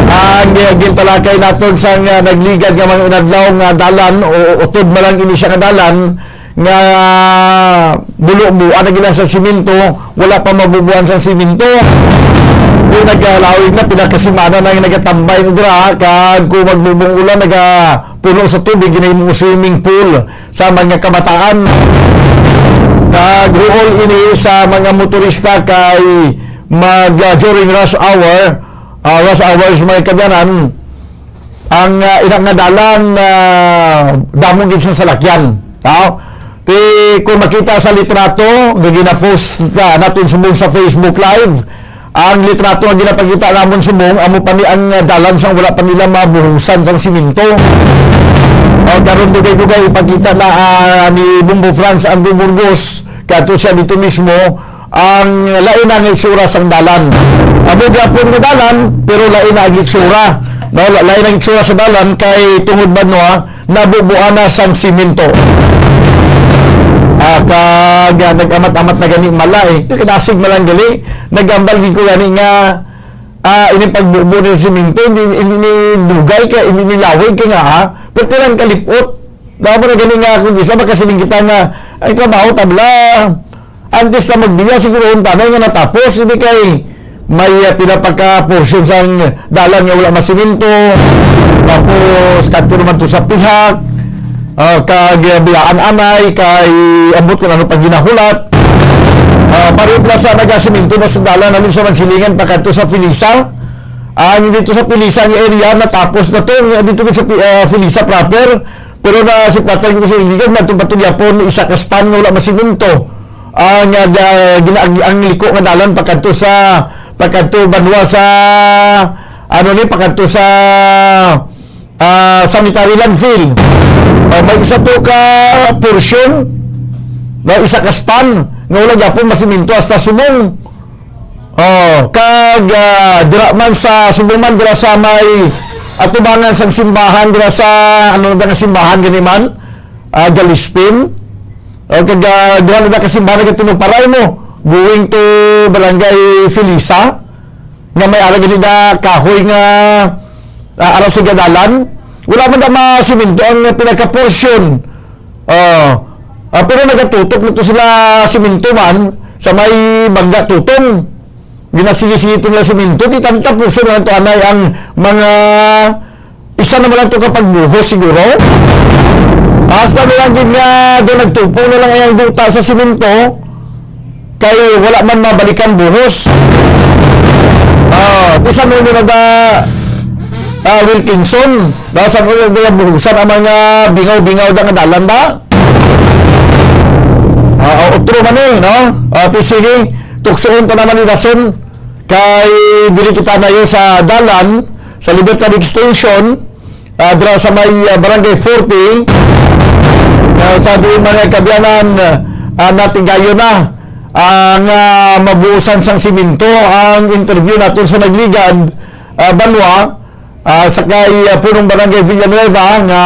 Ang, ah, gintalakay naton sa, ah, nagligad nga mga inadlaw nga dalan o utod man lang ini siya nga dalan nga bulo-buan na gila sa simento, wala pa mabubuan sa simento. Di nagkalawig na, pila ka semana na nga nagatambay na dira, kag kung magbubong ulan, nagapuno sa tubig, ginahimo swimming pool sa mga kabataan. Nagruol ini sa mga motorista kay mag, ah, during rush hour, ah, rush hours, mga kabyanan, ang, ah, ina nga dalan, ah, damo gid sa salakyan. Tao? Ti, kung makita sa litrato nga ginapost, ah, naton subong sa Facebook Live, ang litrato nga ginapakita namon subong, amo pa ni ang, ah, dalan sang wala pa nila mabuhusan sang simento. O, karon dugay-dugay ipakita na, ah, ni Bombo Franz Andrew Burgos, kadto siya dito mismo, Ang lain ang itsura sang dalan. Amo gyapon nga dalan, pero lain na ang itsura. No, la-, lain ang itsura sa dalan kay tungod banwa nabubuan na sang simento. Ah, kag, ah, nag-amat-amat na gani mala, eh. Ito, kinasig malang gali. Nagambal gid ko gani nga, ah, ini pagbubo ni simento, hindi, hindi ni dugay ka, hindi ni lawig ka nga, ha? Pero tilang kalipot. Daw mo na gani nga kung isa, makasiling kita nga, ay, trabaho, tabla. Antes na magbiya, siguro ang tanay nga natapos, hindi kay may, ah, pinapaka-portion sang dalan nga wala masimento. Tapos, kadto naman to sa pihak, ah, kag, ah, biyaan anay, kay ambot kung ano pag ginahulat. Ah, pareho pala sa nagasimento na sa dalan namin sa Magsilingan, pa kadto sa Felisa. Ah, dito sa Felisa nga area, natapos na to. Nga dito sa Pi-, ah, Felisa proper. Pero na si Patay ko sa Iligan, natong patulyapon, isa ka span nga wala masimento. Ah, nga, ah, gina-, ang liko nga dalan pakadto sa, pakadto banwa sa, ano ni, pakadto sa, ah, sanitary landfill. Ah, may isa to ka portion, may isa ka span nga wala gyapon masimento hasta subong. Oh, kag, ah, dira man sa subong man, dira sa may atubangan sang simbahan, dira sa, ano na nga simbahan gani man? Ah, Galispin. Oh, kag, ah, duha na ka simbahan nagatunog paray mo, going to Barangay Felisa, nga may ara gani na kahoy nga, ah, ara sa gadalan. Wala man na masimento ang pinaka-portion. Oh, ah, pero nagatutok na to sila simento man sa may Bangga Tutong. Ginasigi-sigi to nila simento, di tan tapuson na to anay ang mga isa na lang to kapag buhos siguro. Hasta na lang gid nga doon nagtupong na lang ang duta sa simento, kay wala man mabalikan buhos. Ah, bisan mo na da, ah, Wilkinson, basta mo na da buhusan ang mga bingaw-bingaw da nga dalan ba? Ah, ah, utro man eh, no? Ah, ti sige, tuksoon pa naman ni rason. Kay diri kita nayo sa dalan, sa Libertad Extension, ah, dira sa may, ah, Barangay forty, ah, sa diin man nga kabiyanan, ah, natigayon na ang, ah, mabuusan sang simento ang interview naton sa nagligad, ah, banwa, ah, sa kay, ah, punong Barangay Villanueva nga,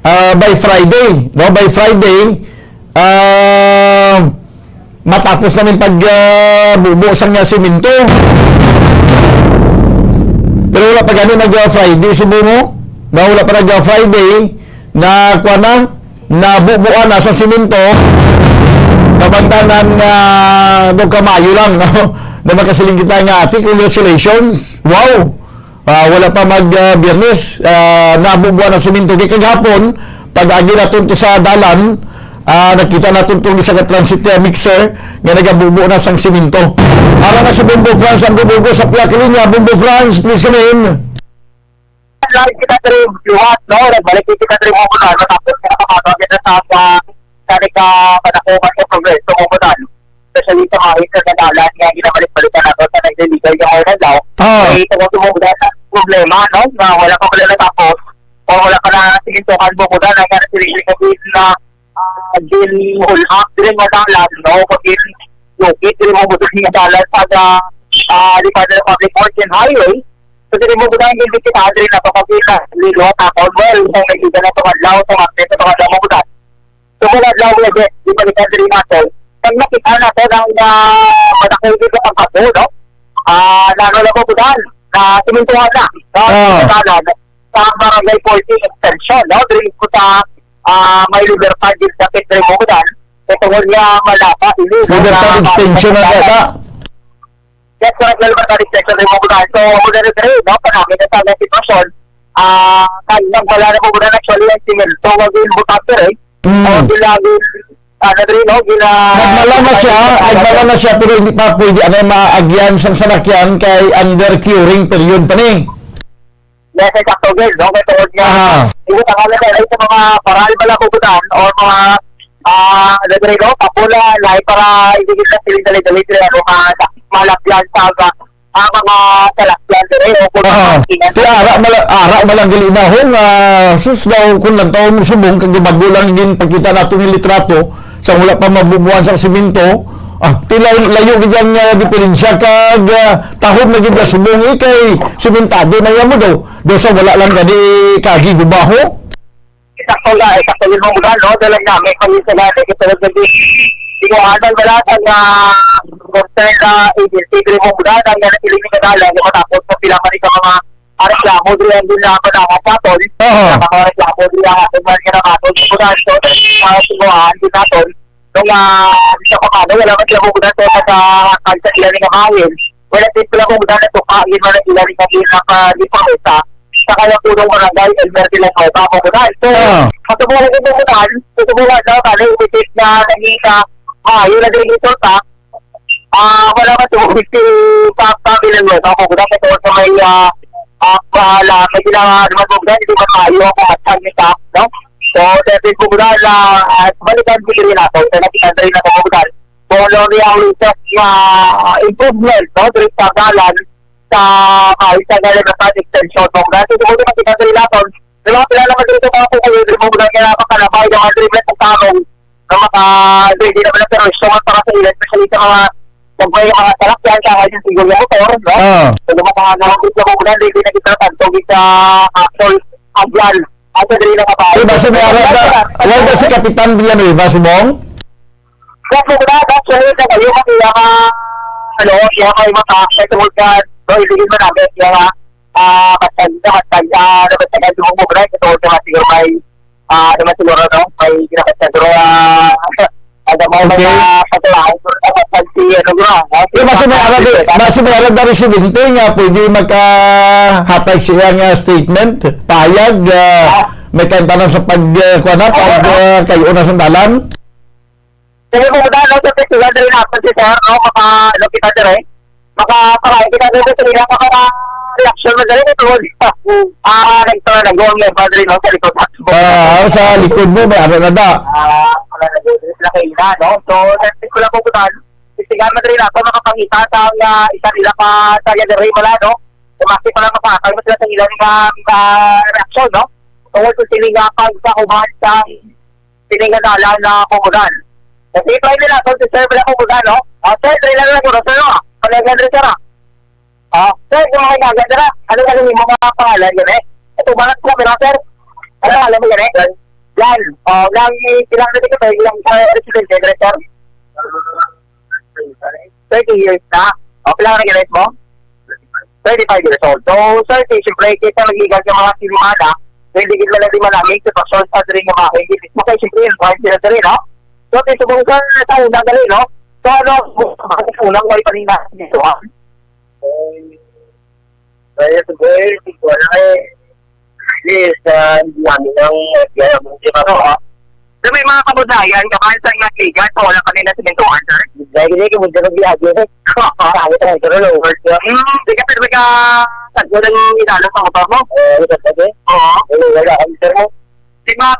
ah, by Friday, no? By Friday, ah, matapos namin pag, ah, bubo sang nga simento. Pero wala pa gani nag, ah, Friday, subo mo? Na wala pa nag, ah, Friday, na kuwan na, nabubuan na sa simento. Kabangdanan nga, do kamayo lang, no? Na makasiling kita nga, "Ate, congratulations. Wow!" Ah, wala pa mag, ah, Biyernes, ah, nabubuan ang simento. Kay kagahapon, pag-agi naton to sa dalan, ah, nakita naton tong isa ka transit, ah, mixer nga nagabubo na sang simento. Ara na si Bombo Franz ang bubugo sa pihak linya. Bombo Franz, please come in. Live kita diri liwat, no? Nagbalik kita diri mo na, tapos nakapagawa kita sa, sa, sa nagkapanakuhan sa progreso mo na. Especially sa mga isa nga dalan nga ginabalik-balikan nato sa nagliligaw nga mga adlaw. Ah. Eh, tungod sa mga problema, no? Nga wala pa pala natapos, o wala pa na simintuhan mo, kuda na nga sila yung na, ah, gin-hold up, dili nga dalan, no? Pag gin-, lukit, dili mo gusto nga dalan sa, ah, ah, Department of Public Works and Highway. So, dili mo gusto nga gin-, kita, dili na pa pag-, lilo, tapon, well, kung may ida na tumadlaw, tumadlaw, tumadlaw mo gusto. So, wala lang mo, di balikan diri nato. Pag nakita nato ang, ah, madakong dito ang bato, no? Ah, nano lang mo budan, na simintuhan na, no? Ah. Sa dalan, sa Barangay forty extension, no? Diri po sa, ah, may Libertad, diri sa Petro Mogudan. Kaya tungod nga malapa, ini, no? Libertad Na extension na dalan. Yes, correct, Lalo Barkada Extension, Remo Budan. So, muna na diri, no, panami na sa mga sitwasyon. Ah, kay nagmala na po muna actually ang simento, wag yung butas, sir, eh. Mm. O, sila, ah, na diri, no, gina-, Nagmala na siya, gina-, nagmala na siya, pero hindi pa pwede, ano, maagyan sang salakyan kay under curing period pa ni. Yes, exacto, Gil, no? Kaya tungod nga, Ah. ito ang alam na sa mga paral pala kukutan o mga, ah, ano diri, no? Papula, lahi para hindi kita siling dali-dali sila, ano, ma-, malapyan sa, sa, ah, mga salakyan diri o kung Ah. mga Kaya ara, mala-, ara, malang gali na ho nga, sus, daw, kung lang taon mo subong, kag bago lang din pagkita nato ng litrato, sa wala pa mabubuan sa simento, ah, tila layo gid ang, ah, diferensya kag, ah, tahom na gid nga subong, eh, kay simentado na yan mo daw. Daw sa wala lang gani kagi gubaho. Sakto nga, eh, sakto yung mga no? Dalag namin kami sa lahat, eh, kasi nagsabi, iwanan wala sa nga concern na agency, pero mo wala, ang nga nakiling nga dalag, matapos sa pila pa rin sa mga ah, reklamo diri ang ginapanahan naton. Aha. Sa mga reklamo diri ang aton man nga naton. Kunan to, ah, sinuhaan din naton. Nung, ah, sa pamano, wala man sila mo kunan to sa, sa, sa ila nga bahin. Wala din sila mo kunan na tukain man ang ila nga ginapaliparosa sa kaya punong barangay Elmer Villanueva mo kunan. So, Ah. sa buhay ko mo kunan, sa buhay na, kaya yung mistake na nangita, ah, yun na din yung resulta. Ah, wala man to, si Papa Villanueva, kung gusto ko sa may, ah, ah, wala, may ginawa naman po, hindi man tayo, kung at saan yung tap, no? So, dahil po, wala, ah, balikan ko rin natin, sa nakita rin natin, kung saan, kung ano yung latest na, ah, improvement, no? Diri sa dalan, sa, ah, isa na rin na extension, kung dahil po, makita rin natin, di ba, pila naman dito mga po, kung hindi mo lang kaya makalabay, yung agreement sa tanong, nga maka-, hindi, hindi naman ang perwisyo man para sa ila, especially sa mga, pag may mga salakyan, kaya yung single nga motor, no? Ah. So, lumatahan na lang dito kung ulan, hindi na kita tanto sa actual agyan. At sa dili na kabahay. Diba, si Mayara da, wala da si Kapitan Villanueva, subong? Yes, mo na, actually, sa kayo, kasi yung, ah, ano, yung may mata, sa tungkol ka, no, hindi mo namin, yung, ah, ah, basta, basta, ah, ano, basta, ano, mo, basta, ito, ito, siguro may, ah, ano man siguro, no? May ginakat na siguro, ah, ano, may Okay. mga patulahan, siguro, dapat pag si, ano, bro, ah, Di ba si Mayara di, ba si Mayara da residente nga pwede makahatag siya nga statement, payag, ah, Ah. may kantanan sa pag, ah, kuwan na, pag, Oo. ah, kayo na sa dalan? Sige, kung dahil sa festival, dali na ako si sir, no? Maka, ano, kita, sir, eh? Maka, para, kita, sir, sa ila, maka, reaction mo, dali, ito, ah, nagtara, nag-uwang, may padre, no? Sa likod, ah. Ah, sa likod mo, may ano na da. Ah, wala na, sir, sila kayo na, no? So, sa festival, kung dahil, festival, madali na ako, makapangita sa, ah, isa nila pa, sa Yaderey, wala, no? Kumasi pala, makakal mo sila sa ilang, ah, ah, reaction, no? Tungkol sa siling, ah, pagkahuman sa sining nga dalan na Pumudan. Kasi try nila, kung si Sir Bala Pumudan, no? Ah, sir, try lang lang, sir, no? Panagan rin, sir, ah. Ah, sir, yung mga inaga, sir, ah. Ano, ano yung mga pangalan yun, eh? Ito, mga sa camera, sir. Ano, alam mo yan, eh? Yan. Oh, lang, ilang na dito, sir, ilang, sir, residente, sir? Thirty years na. O, pila na ginalis mo? Thirty-five years old. So, sir, kay siyempre, kita nagligan sa mga simana, hindi gid man natin malamig sa pasyon sa diri nga mga hindi mismo kay siyempre, yung five years na rin, no? So, kay subong sa, sa una gali, no? So, ano, sa unang way pa rin natin dito, ha? Kaya siguro, siguro na eh. Yes, ah, hindi namin ang, ah, hindi pa to, ah. So, may mga kabudayan ka ba sa nagbigat o wala pa nila simentuhan, sir? Dahil hindi ko magdala biyahe, eh. Kahit ang ito na work, ah. Hmm, di ka pwede ka sa ng ilalim sa motor mo? Eh, ano ka pwede? Oo. Eh, wala kami, sir, mo. Di ba?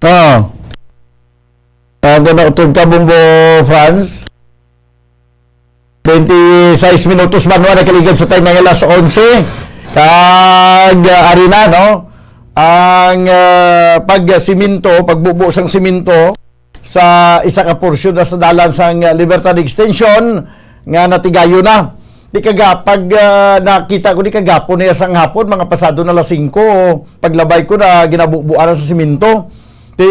Ah. Ah, doon na utod ka, Bumbo Franz. Twenty-six minutos man, wala nakaligad sa time nga alas onse. Kag, ah, ari na, no? Ang, ah, pagsiminto, pagbubo sang siminto sa isa ka porsyon na sa dalan sang Libertad Extension nga natigayon na. Di kaga-, pag, ah, nakita ko di kagapon niya sang hapon, mga pasado na alas singko, paglabay ko na ginabubuan na sa siminto. Ti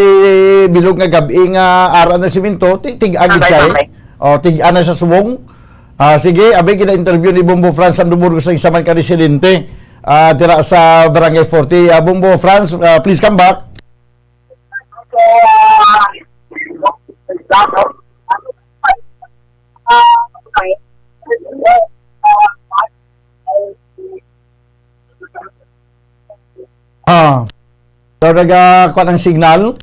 bilog nga gab-i nga ara na siminto, ti tig-a gid siya, eh. Sabay-sabay. Oh, tig-a na sa subong. Ah, sige, abi, gina-interview ni Bombo Franz Sandoburgo sa isa man ka residente. Ah, dira sa Barangay forty. Ah, Bombo Franz, ah, please come back. Ah. So, nagakuha ng signal?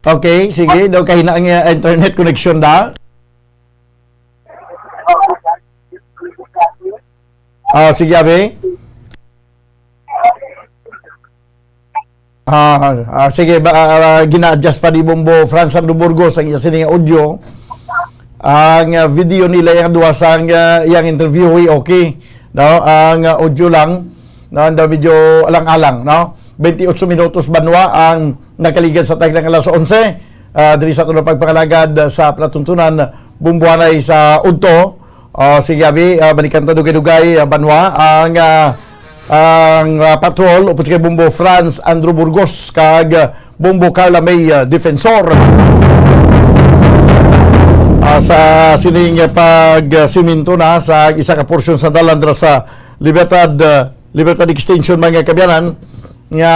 Okay, sige. Daw kahina ang, uh, internet connection da. Ah, sige, abi. Ah, ah, sige, ba, ah, gina-adjust pa ni Bombo Franz Sandoburgos ang iya sini nga audio. Ang, ah, video nila yang duha sang, ah, yang interview, eh, okay, no? Ang, ah, audio lang, no? Ang daw medyo alang-alang, no? Twenty-eight minutos banwa ang nakaligad sa tagna nga alas onse. Ah, diri sa aton pagpangalagad sa palatuntunan, bumbuhanay sa udto. Ah, sige, abi, ah, balikan ta dugay-dugay, ah, banwa ang, ah, ang, ah, patrol upod kay Bombo Franz Andrew Burgos kag, ah, Bombo Carla May, ah, Defensor. Ah, sa sining pagsiminto na sa isa ka porsyon sa dalan dira sa Libertad, ah, Libertad Extension, mga kaabyanan, nga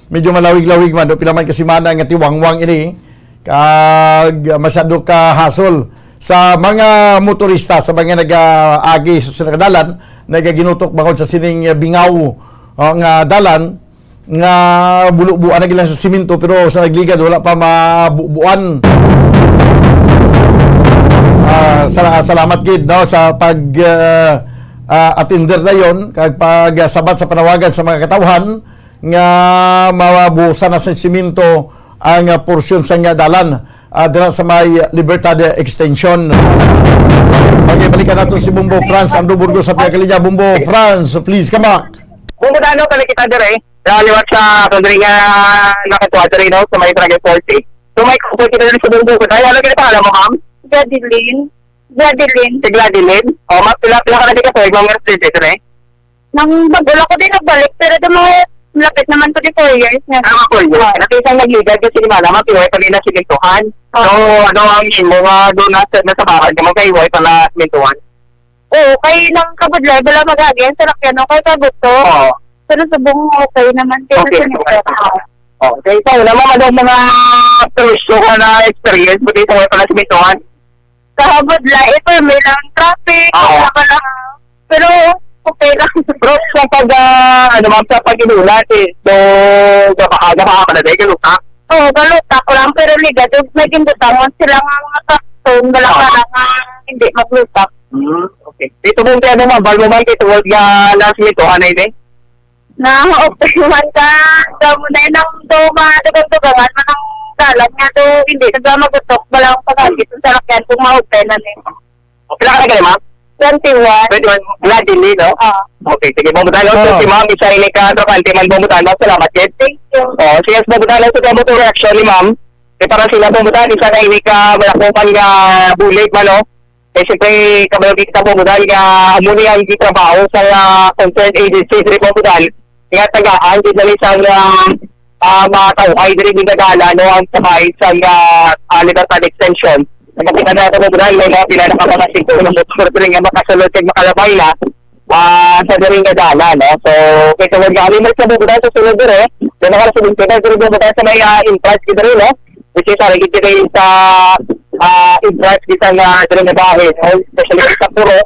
medyo malawig-lawig man, no? Pila man ka semana nga tiwangwang ini, kag masyado ka hasol sa mga motorista, sa mga nag-aagi sa sila dalan, nagaginutok bangod sa sining bingaw, ah, nga dalan, nga bulubuan na gila sa simento, pero sa nagligad, wala pa mabubuan. Ah, sala-, salamat gid, no, sa pag, ah, ah, attender dayon, kag pagsabat sa panawagan sa mga katawhan nga mabusan na sa simento ang, ah, porsyon sa nga dalan, ah, dira sa may Libertad Extension. Okay, balikan naton si Bombo Franz Andrew Burgos sa pihak linya. Bombo Franz, please come back. Bombo Dano, pala kita dire. Liwat sa aton diri nga nakatuwa diri, no, sa may Barangay forty. So, may couple kita diri sa Bunggo. Kaya ano kini pangalan mo, ma'am? Gladeline. Gladeline. Si Gladeline? O, ma-, pila, pila ka na di ka sa ma'am, nga residente diri? Nang bago lang ko din nagbalik, pero di mo, lapit naman ko di four years na. Ah, mga four years. Ah. Nakita ang nagligad kasi ni Mama, ma'am, piway pa rin na simintuhan. Ah. So, ano ang imo nga doon na sa, nasa bahay ka, ma'am, kay way pa na simintuhan? Oo, kay nang kabudlay, wala mag-agi ang salakyan, no? Kay kagusto. Oo. Pero subong okay naman, kay Okay, nasa okay. Nito. Oh, okay, ikaw naman, anong mga perwisyo ka na-experience mo dito sa mga palasimituhan? Kahabod lang, ito, may lang traffic, Oo. Wala ka lang. Pero okay lang. Pero sa pag, ah, ano, ma'am, sa pag-inulat, eh, so, gaba-, gaba ka na dahil ka lutak? Oo, galutak lang, pero ligado, naging butangon sila nga mga sakton, wala ka Oo. lang nga hindi maglutak. Hmm, okay. Dito mo kaya naman, bal mo man, dito, wag nga last minute, oh, anay, eh? Na, okay man ka. Daw mo na yun ang daw mga dugang-dugangan man ang dalan nga daw hindi na daw magutok. Wala akong pag-agit sa salakyan kung ma-open na ni. O, pila ka na gani, ma'am? Twenty-one. Twenty-one. Gladly, no? Ah. Okay, sige, Bombo Dano. So, Oo. Si ma'am, isa ini ka trabahante man, Bombo Dano. Salamat, Jet. Thank you. Oh, sige, Bombo Dano. So, kaya mo itong reaksyon ni ma'am. Eh, para sila, Bombo Dano, isa na ini ka malakupan nga bulig, man, no? Eh, siyempre, kabalo kita, Bombo Dano, nga amo ni ang gitrabaho sa, ah, concerned agency, sila, Bombo Dano, nga tagaan, di na isang, ah, ah, matawhay diri, ginagala, no, ang sakay sa, ah, ah, Libertad Extension. Nagkakita na ito, Bombo Dano, may mga pila na ka mga singko na motor diri nga makasulod kag makalabay na, ah, sa diri nga dalan, no? So, kay tungod nga, alimos na, Bombo Dano, sa sulod diri, then nakasulod kita diri, Bombo Dano, sa may, ah, entrance kita diri, no? Which is, ah, gid kita sa, ah, entrance kita nga diri nga bahin, no? Especially sa Puro,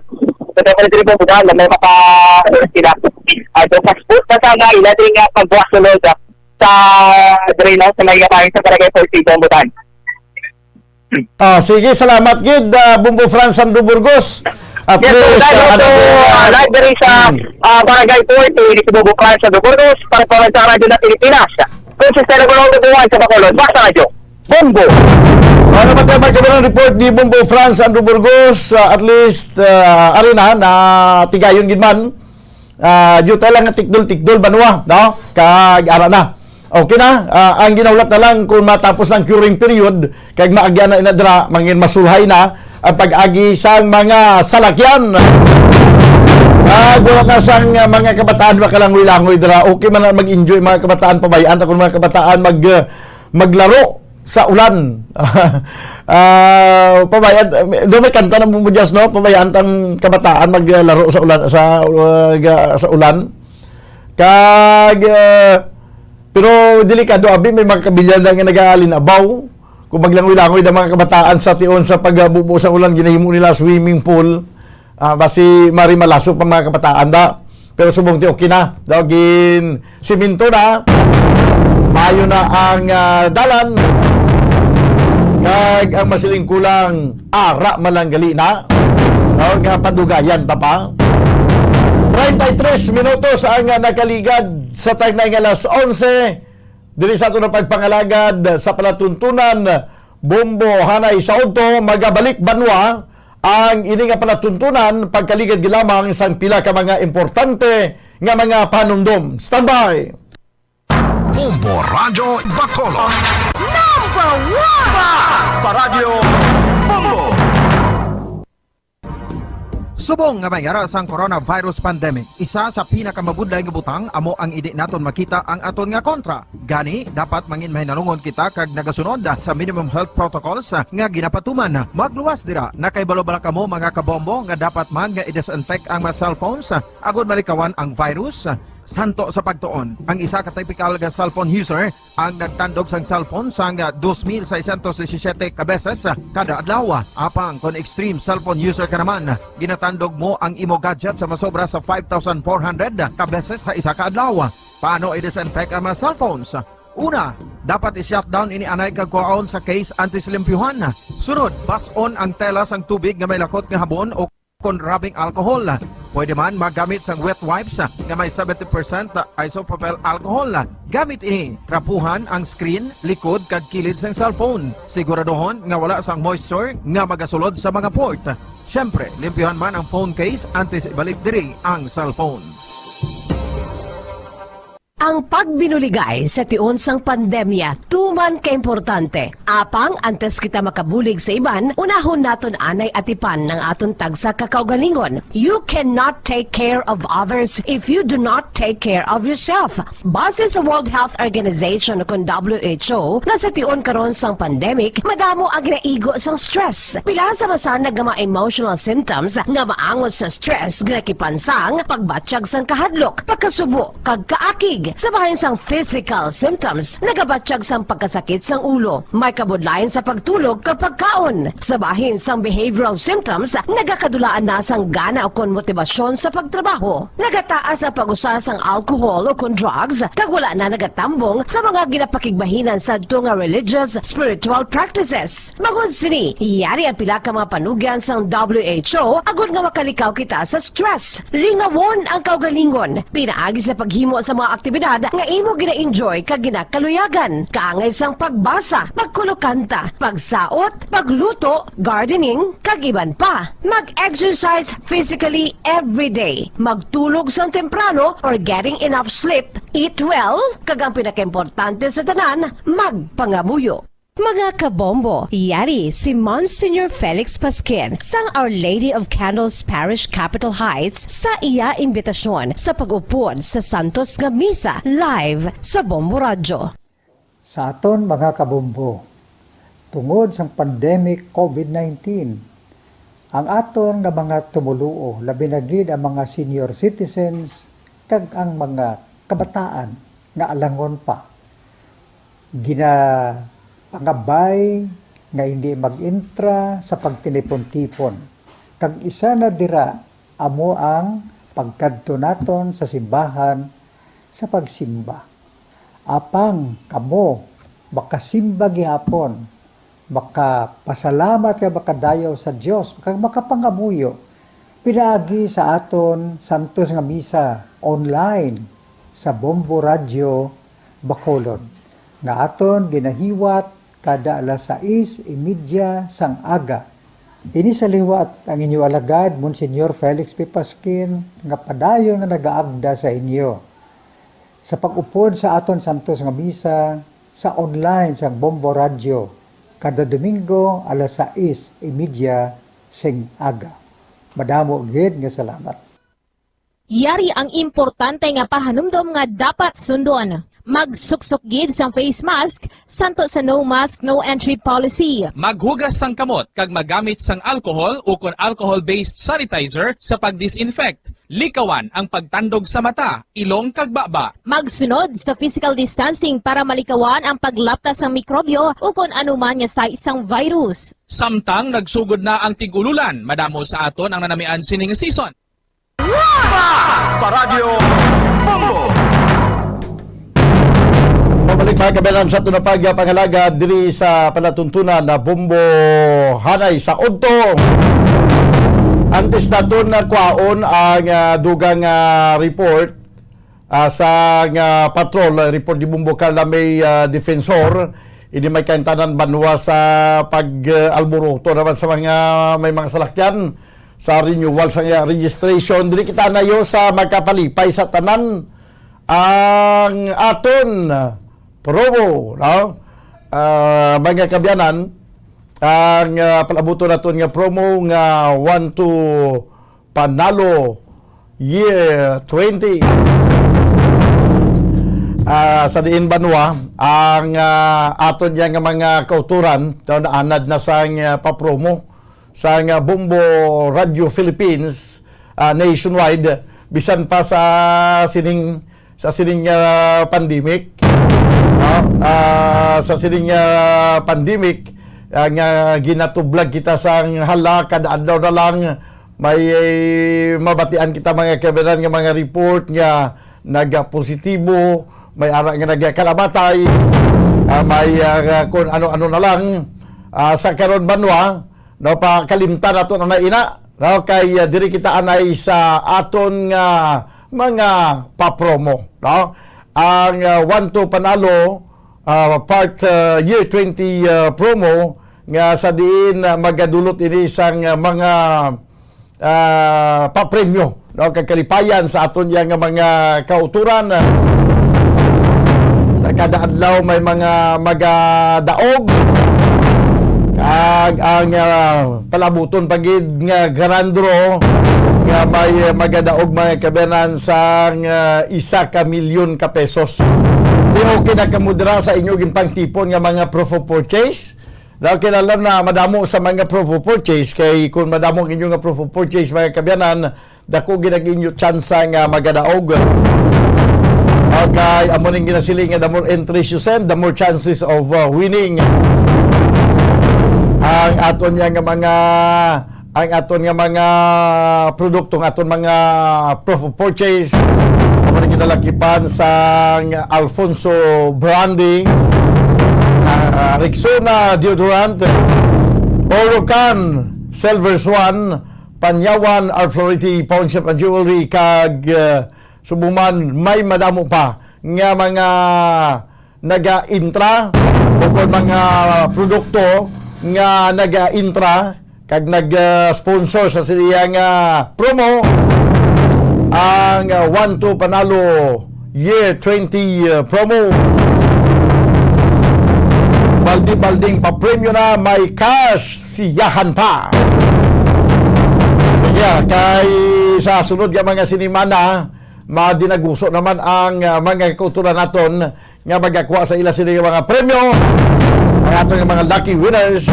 sa diri, Bombo Dano, may maka, sila, ah, so, passport na sa nga, ila diri nga pagbuwak sulod, ah, sa diri, no? Sa may bahin sa Barangay forty, Bombo Dano. Ah, sige, salamat gid, ah, Bombo Franz Andrew Burgos. At Yes, least, sir, ah, ano, ano, so, ah, ah, live diri sa, Hmm. ah, Barangay forty, diri sa Bombo Franz Andrew Burgos, para, para sa Radyo na Pilipinas. Kung si Stella Colón, Bubuan sa Bacolod, Basta Radyo, Bombo. Ano ba tayo, may kabilang report ni Bombo Franz Andrew Burgos? Ah, at least, ah, ari na, na tigayon gid man. Ah, diyutay lang nga tikdol-tikdol, banwa, no? Kag ara na. Okay na. Ah, ang ginahulat na lang kung matapos na ang curing period, kag maagyan na ina dira, mangin masulhay na ang pag-agi sang mga salakyan. Kag wala na sang, ah, mga kabataan makalangoy-langoy dira. Okay man na mag-enjoy mga kabataan, pabayaan ta kung mga kabataan mag, ah, maglaro sa ulan. Ah, pabayaan, do may kanta na mo, Jazz, no? Pabayaan tang kabataan maglaro sa ulan, sa, uh, ga-, sa ulan. Kag, uh, pero delikado, abi, may mga kabilyan na nga nag-aalinabaw. Kung maglangoy-langoy ang mga kabataan sa tion sa pagbubo sa ulan, ginahimo nila swimming pool. Ah, basi mari malaso pa mga kabataan da. Pero subong ti okay na. Daw gin siminto na. Maayo na ang, ah, dalan. Kag ang masiling kulang, ara man lang gali na. Daw nga padugayan ta pa. Treinta y tres minutos ang, ah, nakaligad sa tagnay nga alas onse. Diri sa aton nga pagpangalagad sa palatuntunan, Bombo Hanay sa Udto, magabalik banwa ang ini nga palatuntunan pagkaligad gid lamang sang pila ka mga importante nga mga panumdom. Standby! Bombo Radyo Bacolod. Number one! Basta Radyo Bombo! Subong nga may yara sang coronavirus pandemic, isa sa pinakamabudlay nga butang amo ang indi naton makita ang aton nga kontra. Gani, dapat mangin mahinalungon kita kag nagasunod sa minimum health protocols nga ginapatuman. Magluwas dira, nakahibalo bala kamo, mga kabombo, nga dapat man nga i-disinfect ang mga cellphones agod malikawan ang virus? Santo sa pagtuon, ang isa ka typical nga cellphone user ang nagtandog sang cellphone sang dos mil seiscientos disisiete ka beses kada adlaw. Apang kon extreme cellphone user ka naman, ginatandog mo ang imo gadget sa masobra sa five thousand four hundred ka beses sa isa ka adlaw. Paano i-disinfect ang mga cellphones? Una, dapat i-shutdown ini anay kag kuhaon sa case antes limpyuhan. Sunod, bas-on ang tela sang tubig nga may lakot nga habon o kon rubbing alcohol. Pwede man magamit sang wet wipes nga may seventy percent isopropyl alcohol. Gamit ini, trapuhan ang screen, likod, kag kilid sang cellphone. Siguraduhon nga wala sang moisture nga magasulod sa mga port. Siyempre, limpyuhan man ang phone case antes ibalik diri ang cellphone. Ang pagbinuligay sa tion sang pandemya tuman kaimportante. Apang antes kita makabulig sa iban, unahon naton anay atipan ang aton tagsa ka kaugalingon. You cannot take care of others if you do not take care of yourself. Base sa World Health Organization, kon W H O, nga sa tion karon sang pandemic, madamo ang ginaigo sang stress. Pila sa masanag nga mga emotional symptoms nga maangot sa stress nga nakipansang, pagbatyag sang kahadlok, pagkasubo, kag kaakig. Sa bahin sang physical symptoms, nagabatyag sang pagkasakit sang ulo, may kabudlayan sa pagtulog kag pagkaon. Sa bahin sang behavioral symptoms, nagakadulaan na sang gana ukon motibasyon sa pagtrabaho. Nagataas ang pag-usa sang alcohol ukon drugs, kag wala na nagatambong sa mga ginapakigbahinan sadto nga religious, spiritual practices. Bangod sini, yari ang pila ka mga panugyan sang W H O agod nga makalikaw kita sa stress. Lingawon ang kaugalingon pinaagi sa paghimo sa mga aktibidad nga imo gina-enjoy kag ginakaluyagan, kaangay sang pagbasa, pagkulokanta, pagsaot, pagluto, gardening, kag iban pa. Mag-exercise physically every day. Magtulog sang temprano or getting enough sleep. Eat well, kag ang pinakaimportante sa tanan, magpangamuyo. Mga kabombo, yari si Monsignor Felix Pasquin sang Our Lady of Candles Parish, Capitol Heights, sa iya imbitasyon sa pag-upod sa santos nga misa live sa Bombo Radyo. Sa aton mga kabombo, tungod sang pandemic covid nineteen, ang aton nga mga tumoluo, labi na gid ang mga senior citizens kag ang mga kabataan nga alangon pa, ginapangabay nga hindi mag-entra sa pagtinipon-tipon, kag isa na dira amo ang pagkadto naton sa simbahan sa pagsimba. Apang kamo makasimba gihapon, makapasalamat kag makadayaw sa Dios, kag makapangamuyo pinaagi sa aton santos nga misa online sa Bombo Radyo Bacolod, nga aton ginahiwat kada alas sais y media sang aga. Ini sa liwat ang inyo alagad, Monsignor Felix P. Pasquin, nga padayon nga nagaagda sa inyo sa pag-upod sa aton santos nga misa sa online sang Bombo Radyo kada Domingo alas sais y media sing aga. Madamo gid nga salamat. Yari ang importante nga pahanumdom nga dapat sundon. Magsuksok gid sang face mask, santo sa no mask, no entry policy. Maghugas sang kamot kag magamit sang alcohol ukon alcohol-based sanitizer sa pag-disinfect. Likawan ang pagtandog sa mata, ilong kag baba. Magsunod sa physical distancing para malikawan ang paglapta sang mikrobyo ukon anuman nga sais sang virus. Samtang nagsugod na ang tig-ululan, madamo sa aton ang nanamian sining season. Basta Radyo Bombo! Mabalik, mga kabayan, sa aton na pagpangalagad diri sa palatuntunan na Bombo Hanay sa Udto. Antes naton na kwaon ang, ah, dugang, ah, report, ah, sa nga patrol, ah, report ni Bombo Carla May, ah, Defensor, ini may kaintanan banwa sa pag-alboroto naman sa mga, may mga salakyan sa renewal sa nga registration. Diri kita nayo sa magkapalipay sa tanan ang aton promo, no? Ah, mga kaabyanan, ang, ah, palabuton naton nga promo nga One to Panalo Year twenty. Ah, sa diin banwa, ang, ah, aton niya nga mga kauturan, daw naanad na sang, ah, papromo sang, ah, Bombo Radio Philippines, ah, nationwide, bisan pa sa sining, sa sining, ah, pandemic, no? Ah, sa sining, ah, pandemic, ah, nga ginatublag kita sang hala, kada adlaw na lang may, eh, mabatian kita, mga kaabyanan, nga mga report nga nagapositibo, may ara nga nagakalamatay, ah, may, ah, kun ano-ano na lang. Ah, sa karon banwa, no, pakalimtan nato na ina, no, kay, ah, diri kita anay sa aton nga mga papromo, no? Ang, ah, One to Panalo, ah, part, ah, year twenty, ah, promo nga sa diin, ah, magadulot ini sang, ah, mga, ah, papremyo, no, kag kalipayan sa aton iya nga mga kauturan. Sa kada adlaw may mga magadaog, kag ang, ah, palabuton pa gid nga grand draw nga may, ah, magadaog, mga kaabyanan, sang, ah, isa ka milyon ka pesos. Di, okay na kamo dira sa inyo ginpangtipon nga mga proof of purchase. Daw kinahanglan na madamo sa mga proof of purchase, kay kung madamo ang inyo nga proof of purchase, mga kaabyanan, dako gid ang inyo tsansa nga magadaog. Okay, amo ning ginasiling nga the more entries you send, the more chances of, uh, winning ang aton niya nga mga, ang aton nga mga produkto, ang aton mga proof of purchase. Amo ning ginalakipan sang Alfonso Branding, ah, Rexona Deodorant, Orocan Silver Swan, Panyawan, Arflority Pawnshop and Jewelry, kag, ah, subong man may madamo pa nga mga naga-intra, o kon mga produkto nga naga-intra kag nag-sponsor sa siya nga promo, ang, ah, One to Panalo Year twenty, ah, promo. Baldi-balding papremyo na, may cash siyahan pa. Sige, kay sa sunod nga mga sinimana, madinaguso naman ang, ah, mga kauturan naton nga magakuha sa ila sini nga mga premyo, ang aton nga mga lucky winners,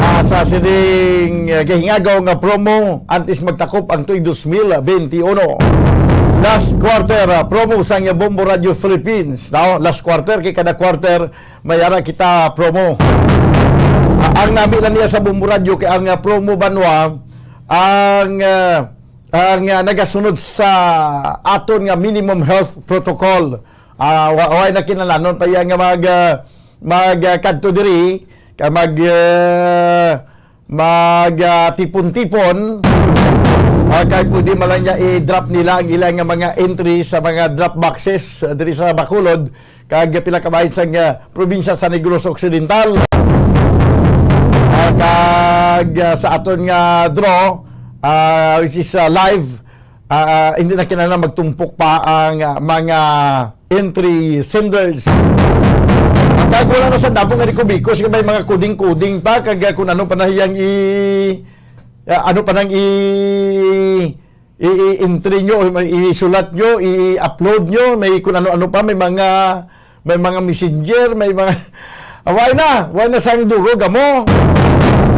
ah, sa sining, ah, gahingagaw nga promo antes magtakop ang tuig dos mil benti uno. Last quarter, ah, promo sang Bombo Radio Philippines, no? Last quarter, kay kada quarter may ara kita promo. Ah, ang nami lang niya sa Bombo Radio kay ang, ah, promo banwa ang, ah, ang, ah, nagasunod sa aton nga minimum health protocol. Ah, wa-, wa na kinahanglan pa iya nga mag, ah, mag, ah, kadto diri, kay mag, ah, mag, ah, tipon-tipon. Ah, kay pwede man lang niya i-drop nila ang ilang nga mga entry sa mga drop boxes, ah, diri sa Bacolod, kag pila ka bahin sang, ah, probinsya sa Negros Occidental. Ah, kag, ah, sa aton nga draw, ah, which is, ah, live, ah, hindi na kinahanglan magtumpok pa ang, ah, mga entry senders. Ang kag wala na sa damo nga di ko bikos, may mga coding-coding pa, kag, ah, kung ano pa na iyang i-, ah, ano pa nang i-, i-, i-entry nyo, i-, isulat nyo, i-upload nyo, may kung ano-ano pa, may mga, may mga messenger, may mga, ah, why na? Why na sang duro gamo?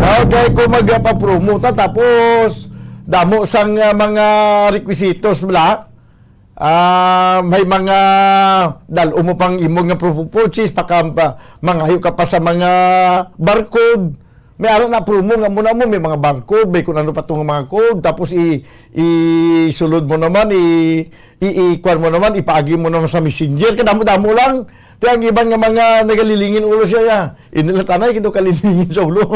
Okay, kung magpapromo ta, tapos damo sang, ah, mga requisitos bala. Ah, may mga dal-o mo pang imo nga proof of purchase, paka-, pa-, mangayo ka pa sa mga barcode. May ara na promo nga mo na mo, may mga barcode, may kung ano pa tong mga code, tapos i-, isulod mo naman, i-, i-, ikuan mo naman, ipaagi mo naman sa messenger, kadamo-damo lang. Kaya ang iban nga mga nagalilingin ulo siya, ya. Inila tanay, kino kalilingin sa ulo.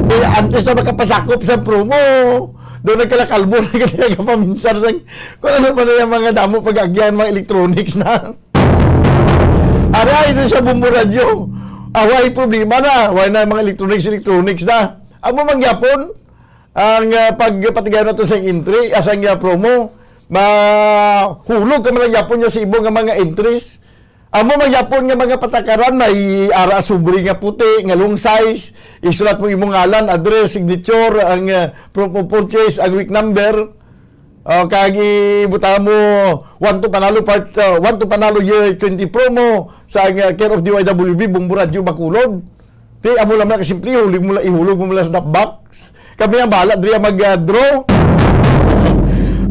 Eh, antes na makapasakop sa promo, doon nagkalakalbo na kaya kapaminsar sa kung ano pa na yung mga damo pag-agyan, mga electronics na. Aray, ito sa Bombo Radyo. Away, problema na. Why na mga electronics, electronics na. Amo man gyapon, ang, ah, pagpatigayon nato sa entry, ah, sa, ah, promo, mahulog ka man lang gyapon niya sa ibo nga mga entries. Amo man gyapon nga mga patakaran, may ara sobre nga puti, nga long size, isulat mo imong ngalan, address, signature, ang, ah, proof of purchase, ang week number. O, kag ibutang mo, One to Panalo part, ah, One to Panalo Year twenty promo sa, ah, care of D Y W B, Bombo Radio Bacolod. Ti, amo lang na kasimple, ihulog mo lang, ihulog mo lang sa box. Kami ang bahala diri mag, ah, draw.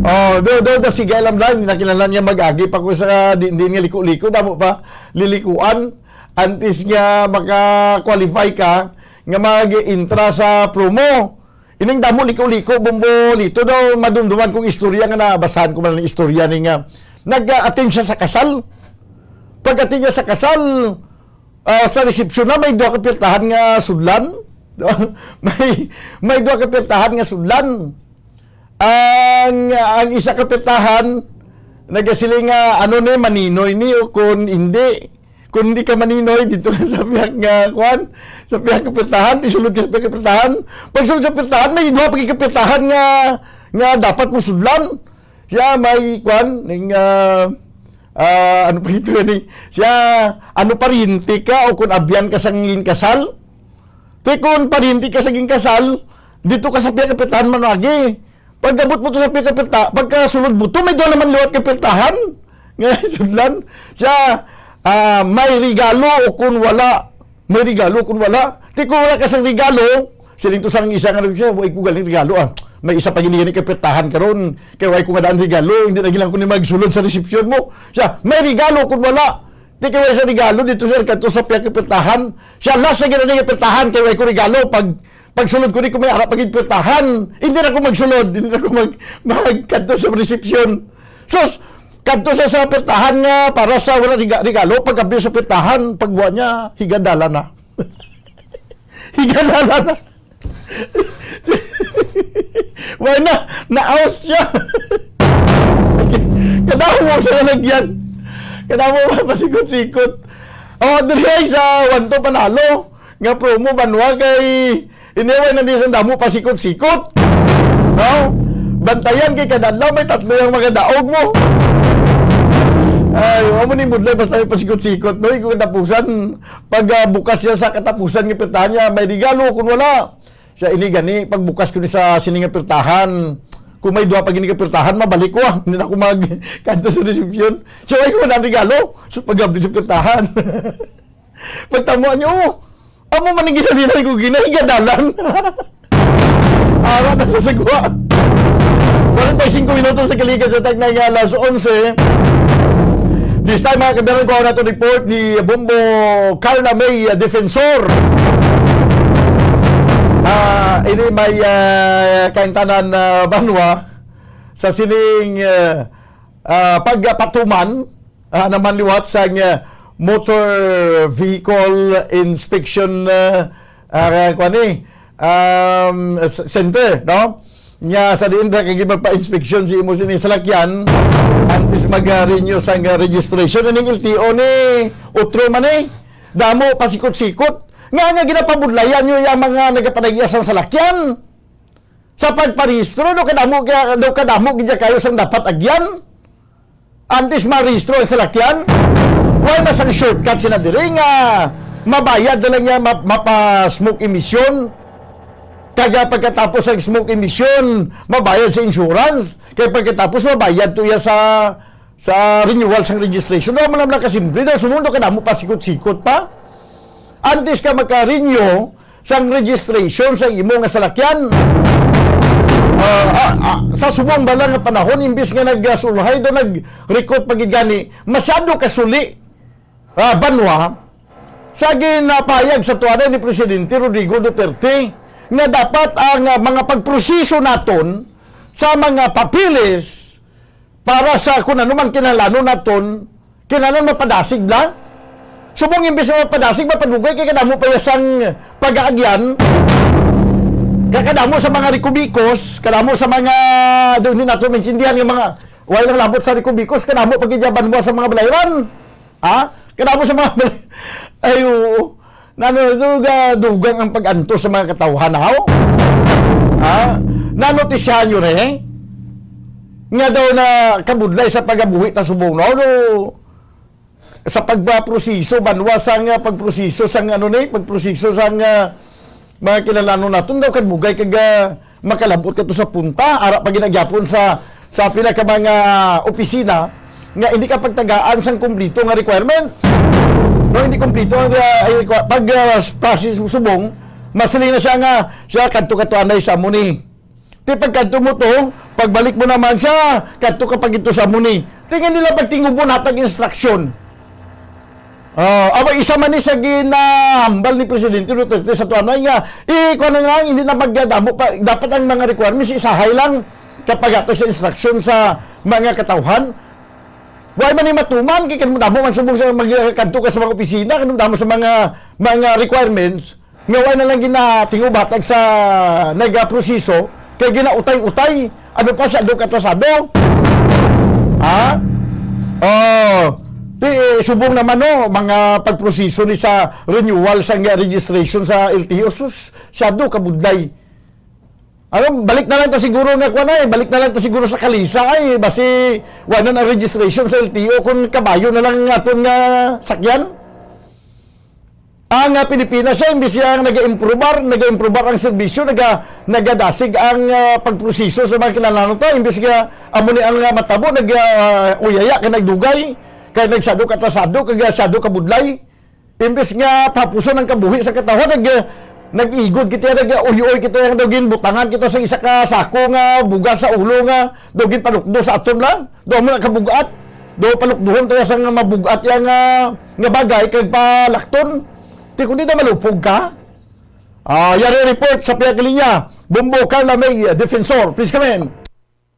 Oh, do, do, do, sige, alam lang, nakinahanglan nga mag-agi pa ko sa din, din nga liko-liko, damo pa lilikuan. Antes nga maka-qualify ka nga mag-intra sa promo. Ining damo liko-liko, Bombo Lito, daw madumduman kong istorya nga nabasahan ko man ang istorya ni nga nag-attend siya sa kasal. Pag-attend niya sa kasal, ah, sa resepsyon na may duha ka pirtahan nga sudlan. May, may duha ka pirtahan nga sudlan. Ang, ang isa ka pirtahan, nagasiling nga, ano ni, maninoy ni, o kung hindi, kung hindi ka maninoy, dito ka sa pihak nga, kwan, sa pihak ka pirtahan, isulod ka sa pihak ka pirtahan. Pag sulod sa pirtahan, may duha pa ka pirtahan nga, nga dapat mo sudlan. Siya may, kwan, ning, ah, ah, ano pa ito yan eh? Siya, ano, paryente ka o kung abyan ka sang kasal? Ti kung paryente ka sa ginkasal, dito ka sa pihak ka pirtahan managi. Pag abot mo to sa pihak ka pirta-, pagkasulod mo to, may duha naman liwat ka pirtahan. Nga sudlan. Siya, ah, may regalo o kung wala. May regalo o kung wala. Ti kung wala ka sa regalo, siling to sang isa nga nag-, siya, "Way ko galing regalo, ah. May isa pa gini, gini ka pirtahan karon. Kay way ko nga daan regalo, hindi na gilang ko ni magsulod sa resepsyon mo." Siya, "May regalo o kung wala." Di kay way sa regalo dito, sir, kadto sa pihak pirtahan. Siya, "Last na gid ni pirtahan, kay way ko regalo. Pag, pagsulod ko ni ko may ara pa gid pirtahan. Hindi na ko magsulod, hindi na ko mag, mag, kadto sa resepsyon." Sus, kadto sa, sa pirtahan nga para sa wala rega-, regalo, pag-abli sa pirtahan, pagwa niya, higadala na. Higadala na. Wala na, naos siya. Kadamo sa lalagyan. Kadamo pa pasikot-sikot. O, diri ay sa One to Panalo nga promo, banwa, kay iniwan na niya sa damo pasikot-sikot. No? Bantayan kay kada adlaw may tatlo ang mga daog mo. Ay, amo ni budlay basta may pasikot-sikot, no? Ikaw katapusan, pag, ah, bukas siya sa katapusan nga pirtahan niya, may regalo kung wala. Siya, "Ini gani, pagbukas ko ni sa sini nga pirtahan, kung may duha pa gini ka pirtahan, mabalik ko, ah. Hindi na ako mag-, kadto sa resepsyon." Siya, "Ay, ko na ang regalo." So, pag-abli sa pirtahan. Pagtamo niyo, oh, amo man ang ginalinan ko, ginahiga dalan. Ara na sa sagwa. Forty-five minutos sa kalikan sa tag na nga alas onse. This time, mga kabayan, ko na to report ni Bombo Carla May, uh, Defensor. Ah, ini may, ah, kaintanan, ah, banwa sa sining, ah, ah, pagpatuman, ah, naman liwat sa, ah, motor vehicle inspection, ah, ah, kwan ni, um, s-, center, no? Nya sa diin ra kay magpa-inspeksyon si imo sini salakyan antes mag-renew sang registration. Ining L T O ni utro man eh. Damo pasikot-sikot. Nga, nga ginapabudlayan niyo yung mga nagapanag-iya sang salakyan. Sa pagparehistro, do kadamo kaya, do kadamo gid kayo sang dapat agyan. Antes marehistro ang salakyan, wala na sang shortcut sina diri nga mabayad na lang niya map-, mapa-smoke emission. Kag, ah, pagkatapos ang smoke emission, mabayad sa insurance. Kay pagkatapos mabayad to iya sa, sa renewal sang registration. Daw man lang nakasimple, daw sumundo ka damo pasikot-sikot pa. Antes ka maka-renew sang registration sa imo nga salakyan. Ah, ah, ah, sa subong bala nga panahon, imbis nga nagsulhay do, nag-recruit pa gid gani, masyado kasuli, ah, banwa, sa ginapayag sa tuanay ni Presidente Rodrigo Duterte nga dapat ang, ah, mga pagproseso naton sa mga papeles para sa kung ano man kinahanglanon naton, kinahanglan mapadasig lang. Subong imbis na mapadasig, mapadugay kay kadamo pa ya sang pag-aagyan. Kay kadamo sa mga rikubikos, kadamo sa mga, doon din nato maintindihan yung mga, wala lang labot sa rikubikos, kadamo pa gid ya banwa sa mga balayran. Ha? Kadamo sa mga balay-, ay, oo. Nano, duga-, dugang ang pag-antos sa mga katawhan, haw? Ha? Nanotisyahan nyo, eh? Nga daw na kabudlay sa pagabuhi ta subong, no? No? sa pagproseso, banwa sang, ah, pagproseso sang ano ni, pagproseso sang, ah, mga kinahanglanon naton daw kadlugay kag, ah, makalab-ot kadto sa punta, ara pa ginagyapon sa, sa pila ka mga opisina nga hindi ka pagtagaan sang kumpleto nga requirement. No, hindi kumpleto ang, ah, requi-, pag, ah, process subong, masiling na siya nga, siya kadto ka to anay sa amo ni. Ti pagkadto mo to, pagbalik mo naman siya, kadto ka pa gito sa amo ni. Ti nga nila pagtingubo natag instruction. Ah, aba, isa man ni sa ginahambal ni Presidente Duterte sa tuanay nga, eh, kuwan na nga, hindi na magdadamo pa, dapat ang mga requirements isahay lang kapag atag sa instruction sa mga katawhan. Why man ni matuman, kay kanimo damo man subong sa magkadto ka sa mga opisina, kanimo damo sa mga, mga requirements, nga wala na lang ginatingubatag sa nagaproseso, kay ginautay-utay. Ano pa siya, do katrasado? Ha? Oh, ti, subong naman, no, mga pagproseso ni sa renewal sa nga registration sa L T O. Sus, siya do kabudlay. Ano, balik na lang ta siguro nga, kuwan ay, balik na lang ta siguro sa kalisa ay, basi wala na ang registration sa L T O kung kabayo na lang ang aton nga sakyan. Ang, ah, Pilipinas siya, imbis siya ang nag-improbar, nag-improbar ang serbisyo, naga-, nagadasig ang, ah, pagproseso sa mga kinahanglan ta, imbis nga amo ni ang, ah, matabo, nag, ah, uyaya kay nagdugay, kay nagsado katrasado, kag, ah, sado kabudlay. Imbis nga papuson ang kabuhi sa katawhan, nag, ah, nag-igod kita, nag, ah, uyoy kita, daw ginbutangan kita sa isa ka sako nga bugas sa ulo nga daw ginpalukdo sa aton lang. Daw mo na kabugat. Do, palukduhon tayo sa nga mabugat yang, ah, nga bagay kag palakton. Ti kundi na malupog ka. Ah, yari report sa pihak linya. Bombo Carla May, ah, Defensor. Please come in.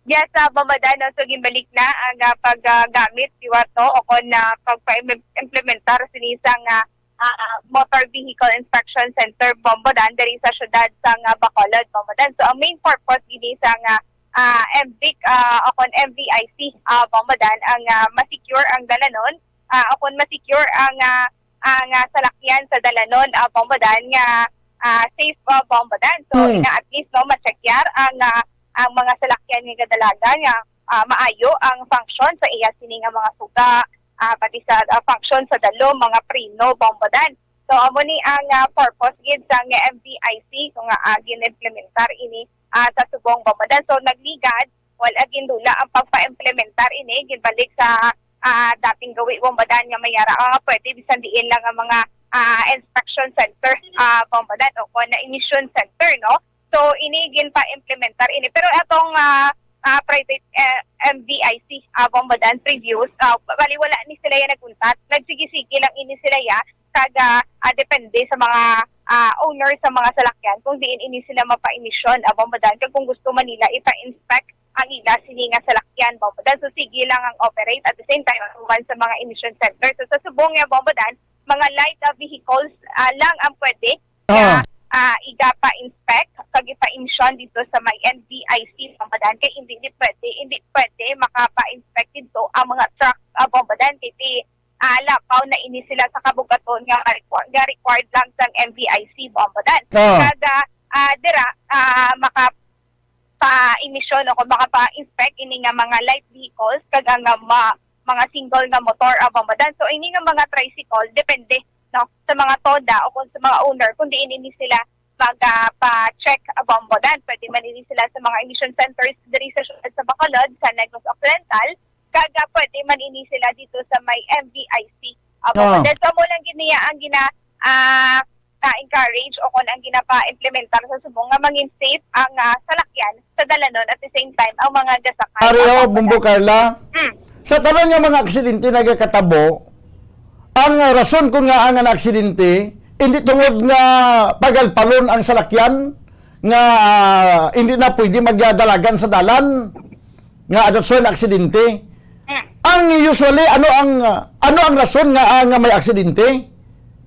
Yes, ah, Bombo Dan, no? So, ginbalik na ang, ah, paggamit, di ba to, o kon na pagpa-implementar sini sa nga, ah, ah, Motor Vehicle Inspection Center, Bombo Dan, diri sa siyudad sa nga Bacolod, Bombo Dan. So, ang main purpose gini sa nga, ah, M V I C, ah, o kon M V I C, ah, Bombo Dan, ang, ah, ma-secure ang dalanon, ah, o kon ma-secure ang, ah, ang, ah, salakyan sa dalanon, ah, Bombo Dan, nga, ah, safe, ah, Bombo Dan. So, Hmm. ina at least, no, ma-check yar ang, ah, ang mga salakyan nga gadalagan nga, ah, maayo ang function sa iya sini nga mga suga, ah, pati sa, ah, function sa dalom, mga preno, Bombo Dan. So, amo ni ang, ah, purpose gid sa nga M V I C, kung nga, ah, gin-implementar ini, ah, sa subong, Bombo Dan. So, nagligad, wala gindula ang pagpa-implementar ini, ginbalik sa, ah, dating gawi, Bombo Dan, nga may ara nga pwede bisan diin lang ang mga, ah, inspection center, ah, Bombo Dan, o kon na emission center, no? So, ini ginpa-implementar ini. Pero atong, ah, ah, private, eh, M V I C, ah, Bombo Dan, previous, ah, bali wala ni sila yan nag-untat. Nagsigi-sige lang ini sila ya, kag, ah, ah, depende sa mga, ah, owner sa mga salakyan kung diin ini sila mapa-emission, ah, Bombo Dan, kag kung gusto man nila ipa-inspect ang ila sini nga salakyan, Bombo Dan. So, sige lang ang operate. At the same time, ang uban sa mga emission center. So, sa subong nga, Bombo Dan, mga light, ah, vehicles, ah, lang ang pwede nga, Ah. ah, igapa-inspect kag ipa-emission dito sa may M V I C, Bombo Dan. Kay hindi, di pwede, hindi pwede makapa-inspect dito ang mga truck, ah, Bombo Dan. Kay ti, ah, lapaw na ini sila sa kabugaton nga requ-, nga required lang sang M V I C, Bombo Dan. Ah. Kada, ah, dira, ah, maka pa-emission o kung makapa-inspect ini nga mga light vehicles kag ang, ah, ma-, mga single nga motor, ah, Bombo Dan. So, ini nga mga tricycle, depende, no, sa mga toda o kung sa mga owner kung diin ini sila mag, ah, pa-check, ah, Bombo Dan. Pwede man ini sila sa mga emission centers diri sa siyudad sa Bacolod, sa Negros Occidental, kag, ah, pwede man ini sila dito sa may M V I C, ah, Bombo Ah. Dan. So, amo lang gid niya ang gina-, ah, na-encourage o kon ang ginapa-implementar sa subong nga mangin safe ang, ah, salakyan sa dalanon, at the same time ang mga gasakay. Pareho, Bombo Carla. Mm. Sa tanan nga mga aksidente nagakatabo, ang, ah, rason kon ngaa nga naaksidente, hindi tungod nga pagalpalon ang salakyan nga, ah, hindi na pwede magdalagan sa dalan, nga that's why naaksidente. Mm. Ang usually, ano ang, ah, ano ang rason nga, ah, nga may aksidente?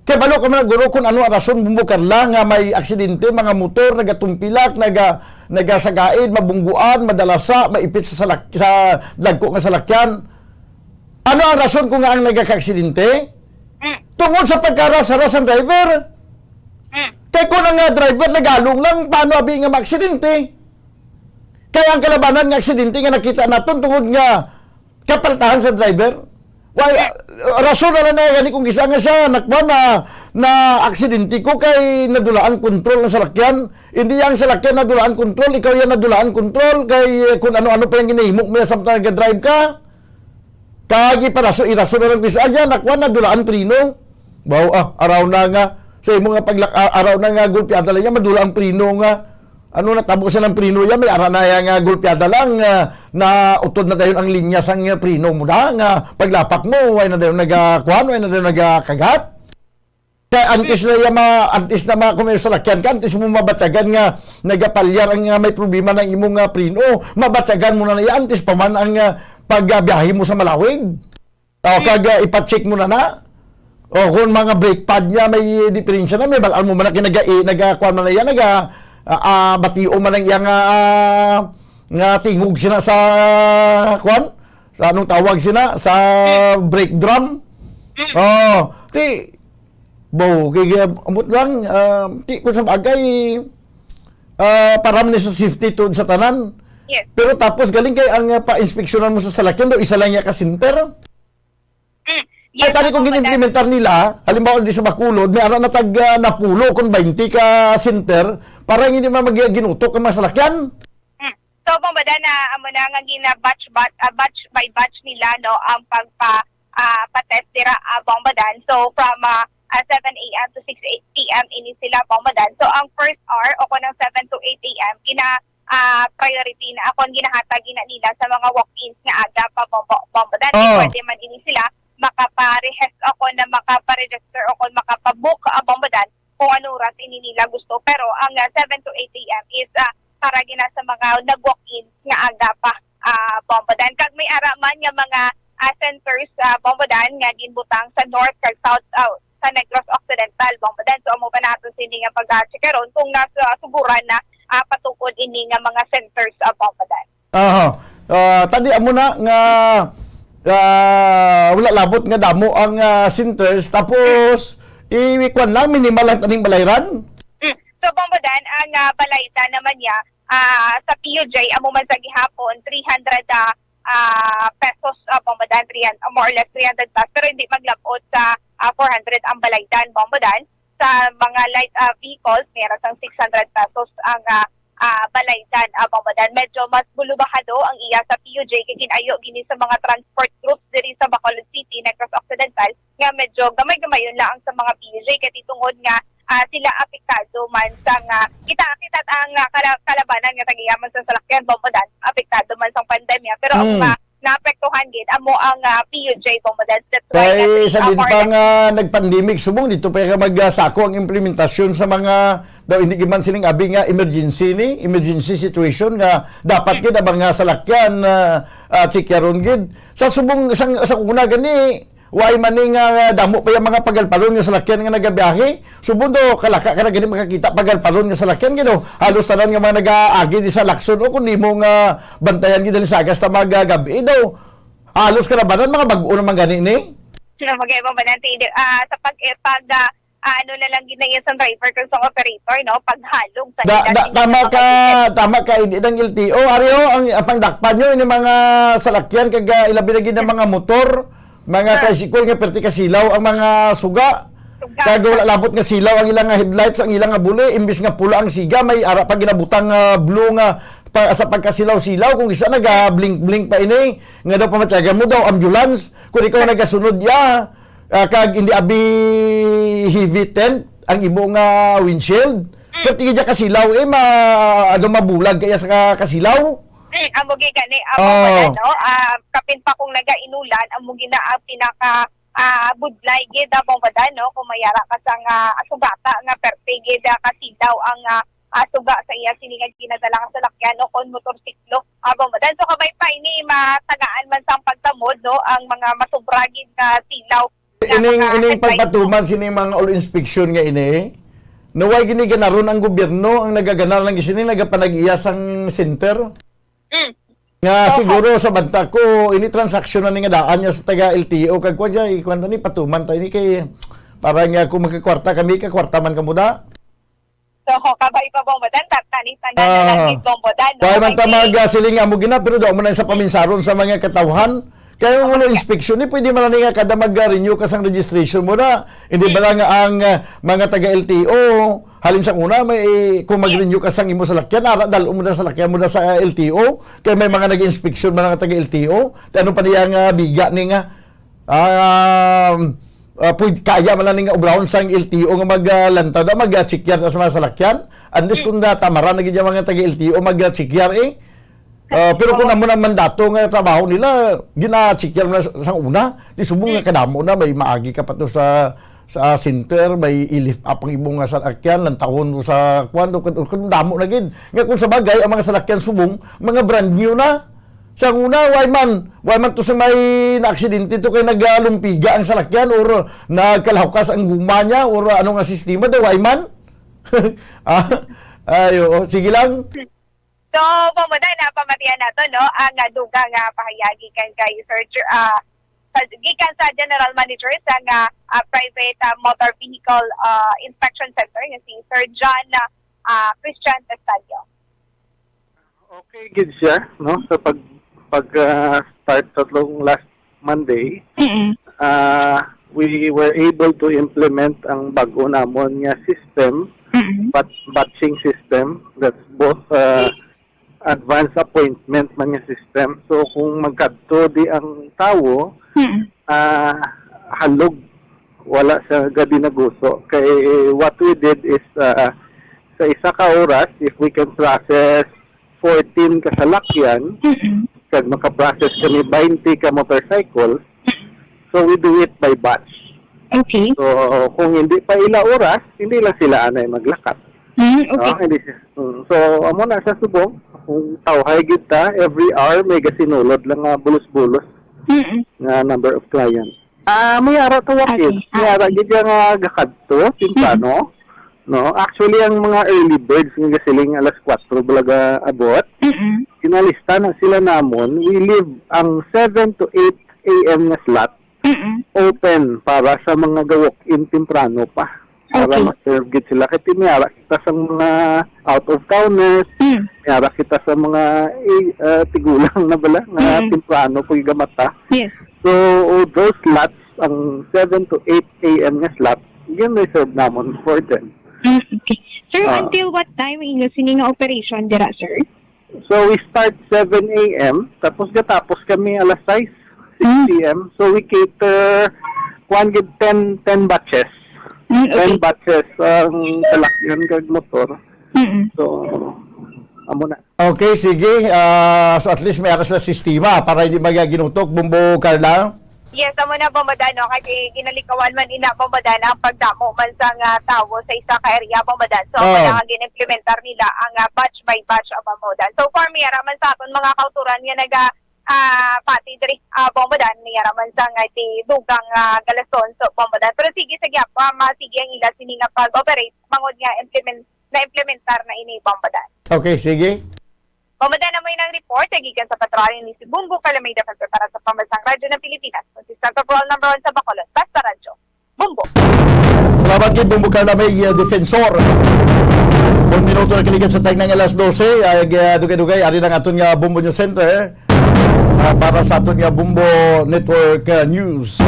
Kay balo ka man, guro, kung ano ang rason, Bombo Carla, nga may aksidente, mga motor, nagatumpilak, naga-, nagasagaid, mabungguan, madalasa, maipit sa salak-, sa dagko nga salakyan. Ano ang rason kung nga ang nagakaaksidente? Mm. Tungod sa pagkaras-ras ang driver. Mm. Kay kung ang, ah, driver nagalong lang, paano abi nga maaksidente? Kaya ang kalabanan nga aksidente nga nakita naton tungod nga kapaltahan sa driver. Why, rason na lang na gani kung kisa nga siya, nakwa na, na aksidente ko kay nadulaan kontrol ang salakyan. Hindi ang salakyan nadulaan kontrol, ikaw yan nadulaan kontrol, kay, eh, kung ano-ano pa yung ginahimo mo samtang nag-drive ka. Kag iparaso, iraso na lang kisa, "Ay, yan, ako na, dulaan preno." Baw, ah, araw na nga. Sa imo nga paglak-, ah, araw na nga, gulpiada lang yan, madula ang preno nga. Ano natabo sa ng preno yan? May ara na yan nga gulpiada lang, ah, na utod na dayon ang linya sang, ah, preno mo na, nga paglapak mo, way na dayon nagakuan, way na dayon nagakagat. Kay antes na iya ma-, antes na ma-, kung may salakyan ka, antes mo mabatyagan nga nagapalyar ang, nga may problema ng imong, nga preno, mabatyagan mo na na iya antes pa man ang, nga pagbiyahe mo sa Malawig. O, kag, ah, ipa-check mo na na. O, kung mga brake pad niya, may diferensya na, may balaan mo man na kinaga-, eh, nagakuan man na iya, naga, ah, ah, batio man ang iya nga, ah, nga tingog sina sa, kuan? Sa anong tawag sina? Sa brake drum? Mm. Oh, ti, bo, kay, kay, ambot lang, ah, ti, kung sa bagay, ah, para man sa safety to sa tanan. Yes. Pero tapos, galing kay ang, ah, pa-inspeksyonan mo sa salakyan, do, isa lang niya ka center? Mm. Ay, Yes, tani kung Papa, ginimplementar nila, halimbawa, di sa Bacolod, may ara na tag, ah, napulo kung twenty ka center, para hindi man mag-, ginutok ang mga salakyan. Mm. So, Bombo Dan, na amo na nga gina batch, bat-, ah, batch by batch nila, no, ang pagpa-, ah, pa-test dira, ah, Bombo Dan. So, from, ah, ah, seven a m to six p m ini sila, Bombo Dan. So, ang first hour o kung ang seven to eight a m, gina, ah, priority na akon ginahatag ina nila sa mga walk-ins nga aga pa, Bombo, Bombo Dan. Oh. Pwede man ini sila makapa-rehes-, o kung na makapa-register o kung makapabook, ah, Bombo Dan, kung ano oras ini nila gusto. Pero ang, ah, seven to eight a m is, ah, para gina sa mga nag-walk-in nga aga pa, ah, Bombo Dan. Kag may ara man nga mga, ah, centers, ah, Bombo Dan, nga ginbutang sa North kag South, ah, sa Negros Occidental, Bombo Dan. So, amo pa nato sini nga pag-check karon kung nasa suguran na, ah, patukod ini nga mga centers, ah, Bombo Dan. Aha. Ah, tadi amo na nga, ah, wala labot nga damo ang, ah, centers, tapos, i-, kwan lang, minimal lang taning balayran. Mm. So, Bombo Dan, ang, ah, balaydan naman niya, ah, sa P U J, amo man sa gihapon, three hundred, ah, ah, pesos, ah, Bombo Dan, three hundred, more or less three hundred plus, pero hindi maglabot sa, ah, four hundred ang balaydan, Bombo Dan. Sa mga light, ah, vehicles, may ra sang six hundred pesos ang, ah, ah, balaydan, ah, Bombo Dan. Medyo mas bulubahado ang iya sa P U J kay gin-ayo gini sa mga transport groups diri sa Bacolod City, Negros Occidental, nga medyo gamay-gamayon lang sa mga P U J kay tungod nga, ah, sila apektado man sa nga kita, kita ang, ah, kala-, kalabanan nga tagiya man sa salakyan, Bombo Dan, apektado man sa pandemya. Pero ang, Mm. ah, naapektuhan gid amo ang, ah, P U J, Bombo Dan. That's why Kay natin sa din pa affordable. Nga nag-pandemic, subong dito pa ka magsako ang implementasyon sa mga, daw hindi man sining abi nga emergency ni, emergency situation nga dapat Mm. gid ang mga salakyan, ah, ah, chikyaron gid. Sa subong, sa, sa una gani, why man ni nga damo pa yung mga pagalpalon nga salakyan nga nagabiyahe? Subong daw, kalaka ka na gani makakita pagalpalon nga salakyan gid, oh. Halos tanan nga mga nag-aagi di sa Lacson, oh, kung di mo nga bantayan gid sa sagas ta magagabi, eh, daw. Halos kalabanan, mga bag-o naman gani ni. Sino mag-iba ba natin? Ah, sa pag, eh, pag, ah, ah, ano na lang gid na iya sa driver kag sa operator, no? Paghalog sa Da, nila da, sa tama mga ka, kapatid. Tama ka, hindi ng L T O. Ari, oh, ang, ang pangdakpan nyo, ini mga salakyan, kag, ah, ilabi na gid ang mga motor, mga Ah. tricycle nga perti kasilaw ang mga suga. Suga. Kag wala labot nga silaw ang ilang nga headlights, ang ilang nga buli, imbis nga pula ang siga, may ara pa ginabutang, ah, blue nga pa, sa pagkasilaw-silaw, kung isa naga-blink-blink pa ini, nga daw pamatyagan mo daw, ambulance, kung ikaw nagasunod ya, ah, kag hindi abi heavy tent ang imo nga windshield. Mm. Pero tingin niya kasilaw, eh, ma-, ano, mabulag kaya sa ka-, kasilaw? Mm, amo gid gani, amo Oh. pala, no? Ah, kapin pa kung nagainulan, amo gid na ang pinaka, ah, budlay gid, ah, Bombo Dan, no? Kung mayara ka sa nga, ah, sugata nga perte gid, ah, kasilaw ang, ah, ah, suga sa iya sini nga ginadala nga salakyan o kon motorsiklo, ah, Bombo Dan. So, kabay pa ini matagaan man sang pagtamod, no, ang mga masobra gid nga silaw nga Ining, mga ining headlight, pagpatuman no? Sini mga all inspection nga ini, naway gini ganaron ang gobyerno ang nagaganar lang sini nagapanag-iya sang center. Mm. Nga Oho. Siguro sa banta ko, ini transaksyon na ni nga daan niya sa taga L T O, kag kwa dyan, ikuan ta ni, patuman ta ini kay para nga kung magkakwarta kami, kakwarta man kamo da. So, kabay pa, Bombo Dan, tatanis ang Ah. Nananangit, Bombo Dan, no? Kaya man Kabay ta ni mag, ah, siling amo gina, pero daw mo na sa paminsaron sa mga katawhan, Kaya mo na inspeksyon, eh, pwede man ni nga kada mag-renew ka sang registration mo na. Hindi ba lang ang, ah, mga taga-L T O, halin sa una, may, kung mag-renew ka sang imo salakyan, ara, dal-o mo na salakyan mo na sa L T O. Kaya may mga nag-inspeksyon man nga taga-L T O. Te, ano pa niya nga biga ni nga, ah, ah, pwede, kaya man lang ni nga obrahon sang L T O nga mag, ah, lantaw na, mag, ah, check yard sa mga salakyan. Unless kung natamaran na gid yung mga taga-L T O, mag, ah, check yard, eh. Ah, pero kung amo nang mandato nga trabaho nila, gina-check yan na sa, sa una. Di subong nga kadamo na, may maagi ka pa to sa, sa center, may i-lift up ang imong nga salakyan, lantawon mo sa kwan, o kun, kun damo na gid. Nga kung sa bagay, ang mga salakyan subong, mga brand new na. Sa una, why man, why man to sa may naaksidente to kay nagalumpiga ang salakyan or nagkalahukas ang guma niya or ano nga sistema, daw why man? Ah, ay, oo. Sige lang. So, Bombo Dan, napamatian nato, no, ang, ah, dugang, ah, pahayag gikan kay Sir Jer-, ah, sa, gikan sa General Manager sa nga, ah, Private, ah, Motor Vehicle, ah, Inspection Center, nga si Sir John, ah, Christian Castallo. Okay gid siya, no, sa pag, pag, ah, start sa atong last Monday, Mm-mm. ah, we were able to implement ang bag-o namon nga system, Mm-mm. bat-, batching system, that's both, ah, advance appointment man nga system. So, kung magkadto di ang tawo, Mm-mm. ah, halog, wala siya gadi naguso. Kay what we did is, ah, sa isa ka oras, if we can process fourteen ka salakyan, Mm-mm. kag makaprocess kami twenty ka motorcycle, so we do it by batch. Okay. So, kung hindi pa ila oras, hindi lang sila anay maglakat. Mm, okay. Ah, hindi siya. Mm. So, amo na sa subong, kung tawhay gid ta, every hour may gasinulod lang nga bulos-bulos Mm-mm. nga number of clients. Ah, may ara to, Wakil. Okay. May Ah, ara okay. gid nga gakadto, temprano. No? Actually, ang mga early birds nga gasiling alas kwatro bala ga abot, Mm-mm. ginalista na sila namon. We leave ang seven to eight A M nga slot Mm-mm. open para sa mga ga-walk-in temprano pa. Para Okay. ma-serve gid sila. Kay may ara kita sa mga out of towners, Mm. may ara kita sa mga, eh, ah, tigulang na bala nga Mm-mm. temprano pa gigamata. Yes. So, those slots, ang seven to eight A M nga slot, yun may serve namon for them. Mm, okay. Sir, Ah. until what time ang inyo sini nga operation dira, sir? So, we start seven A M, tapos gatapos kami alas sais, six P M. So, we cater, kuwan gid, ten, ten batches. Mm, okay. Ten batches ang salakyan kag motor. Mm-mm. So, amo na. Okay, sige. Ah, so, at least may ara sila sistema para hindi magaginutok, Bombo Carla. Yes, amo na, Bombo Dan, no? Kasi ginalikawan man ina, Bombo Dan, ang pagdamo man sa nga tawo sa isa ka area, Bombo Dan. So, amo Oh. na nga gin-implementar nila ang, ah, batch by batch, ah, Bombo Dan. So far, may ara man sa aton mga kauturan nga naga, ah, pati diri, ah, Bombo Dan, may ara man sa nga di dugang, ah, galason, so, Bombo Dan. Pero sige, sige, ah, masige ang ila sini nga pag-operate, mangod nga implement, na-implementar na ini, Bombo Dan. Okay, sige. Bombo Dan, amo ina ang report, eh, gikan sa Patrol, ni si Bombo Calamay, dapat para sa Pambansang Radyo ng Pilipinas. Consistent patrol number one sa Bacolod. Basta Radyo. Bombo. Salamat kay Bombo Calamay, uh, Defensor. One minuto na kalikan sa tagna nga alas dose. Ay, uh, dugay-dugay, ari lang aton nga Bombo News Center, uh, para sa aton nga Bombo Network, uh, News.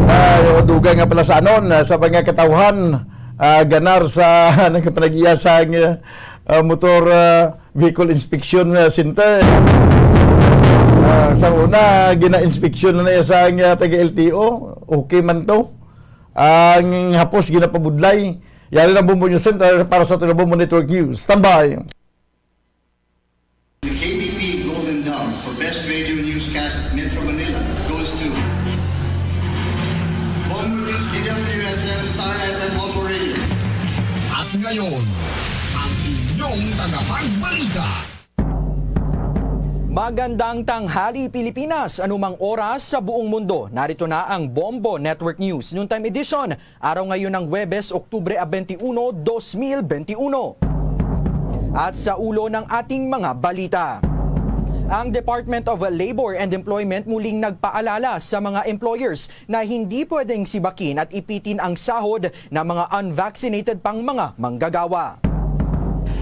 Ay, o, dugay nga pala sa anon, uh, sa mga katawhan, uh, ganar sa nagpanag-iya sa, uh, motor, uh, Vehicle Inspection, uh, Center. Ah, sa una, gina-inspeksyon na niya sa ang, ah, taga L T O. Okay man to. Ang hapos, ginapabudlay. Yari ng Bombo News Center para sa Taga Bombo Network News. Standby. The K B P Golden Dove for Best Radio Newscast Metro Manila goes to Bombo News, D W S M, Star F M, Bombo Radio. At ngayon, ang inyong tagapagbalita. Magandang tanghali, Pilipinas. Anumang oras sa buong mundo, narito na ang Bombo Network News Noontime Edition, araw ngayon ng Huwebes, Oktubre a twenty-uno, dos mil twenty-uno. At sa ulo ng ating mga balita, ang Department of Labor and Employment muling nagpaalala sa mga employers na hindi pwedeng sibakin at ipitin ang sahod ng mga unvaccinated pang mga manggagawa.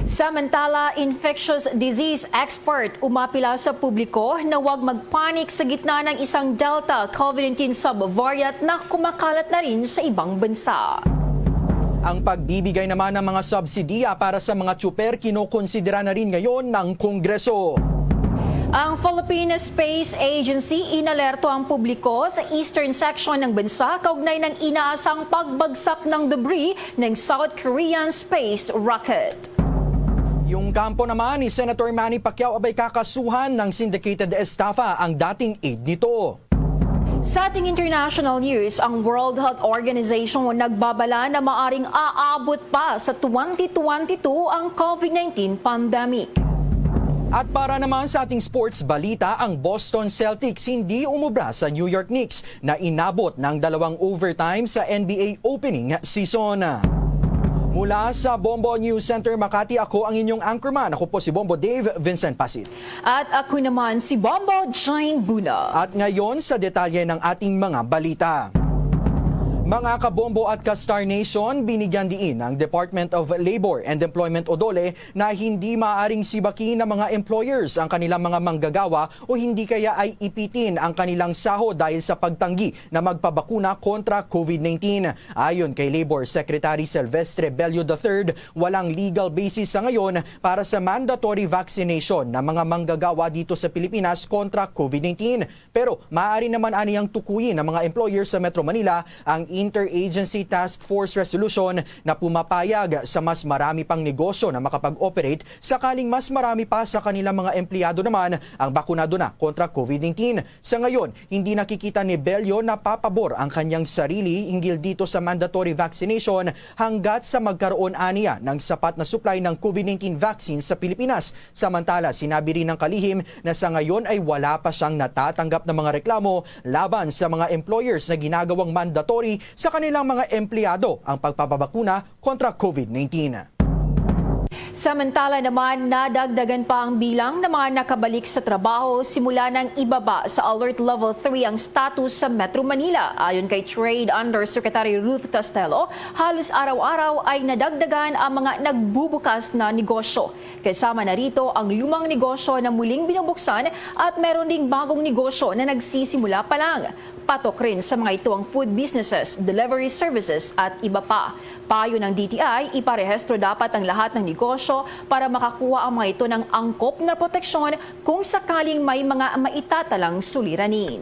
Samantala, infectious disease expert umapila sa publiko na huwag magpanik sa gitna ng isang Delta COVID nineteen subvariant na kumakalat na rin sa ibang bansa. Ang pagbibigay naman ng mga subsidiya para sa mga tsuper kinokonsidera na rin ngayon ng Kongreso. Ang Philippine Space Agency inalerto ang publiko sa eastern section ng bansa kaugnay ng inaasang pagbagsak ng debris ng South Korean space rocket. Yung kampo naman ni Senator Manny Pacquiao abay kakasuhan ng syndicated estafa ang dating aide nito. Sa ating international news, ang World Health Organization nagbabala na maaring aabot pa sa twenty twenty-two ang COVID nineteen pandemic. At para naman sa ating sports balita, ang Boston Celtics hindi umubra sa New York Knicks na inabot ng dalawang overtime sa N B A opening season. Mula sa Bombo News Center Makati, ako ang inyong anchorman. Ako po si Bombo Dave Vincent Pasit. At ako naman si Bombo Jane Buna. At ngayon sa detalye ng ating mga balita. Mga kabombo at ka-Star Nation, binigyan diin ng Department of Labor and Employment o DOLE na hindi maaaring sibakin ng mga employers ang kanilang mga manggagawa o hindi kaya ay ipitin ang kanilang sahod dahil sa pagtanggi na magpabakuna kontra COVID nineteen. Ayon kay Labor Secretary Silvestre Bello the third, walang legal basis sa ngayon para sa mandatory vaccination ng mga manggagawa dito sa Pilipinas kontra COVID nineteen. Pero maaari naman aniyang tukuyin ng mga employer sa Metro Manila ang Interagency Task Force Resolution na pumapayag sa mas marami pang negosyo na makapag-operate sakaling mas marami pa sa kanilang mga empleyado naman ang bakunado na kontra COVID nineteen. Sa ngayon, hindi nakikita ni Bello na papabor ang kanyang sarili hinggil dito sa mandatory vaccination hanggat sa magkaroon aniya ng sapat na supply ng COVID nineteen vaccine sa Pilipinas. Samantala, sinabi rin ng kalihim na sa ngayon ay wala pa siyang natatanggap na mga reklamo laban sa mga employers na ginagawang mandatory sa kanilang mga empleyado ang pagpapabakuna kontra COVID nineteen. Samantala naman, nadagdagan pa ang bilang ng mga nakabalik sa trabaho simula nang ibaba sa Alert Level three ang status sa Metro Manila. Ayon kay Trade Undersecretary Ruth Castelo, halos araw-araw ay nadagdagan ang mga nagbubukas na negosyo. Kasama na rito ang lumang negosyo na muling binubuksan at meron ding bagong negosyo na nagsisimula pa lang. Patok rin sa mga ito ang food businesses, delivery services at iba pa. Payo ng D T I, iparehistro dapat ang lahat ng negosyo para makakuha ang mga ito ng angkop na proteksyon kung sakaling may mga maitatalang suliranin.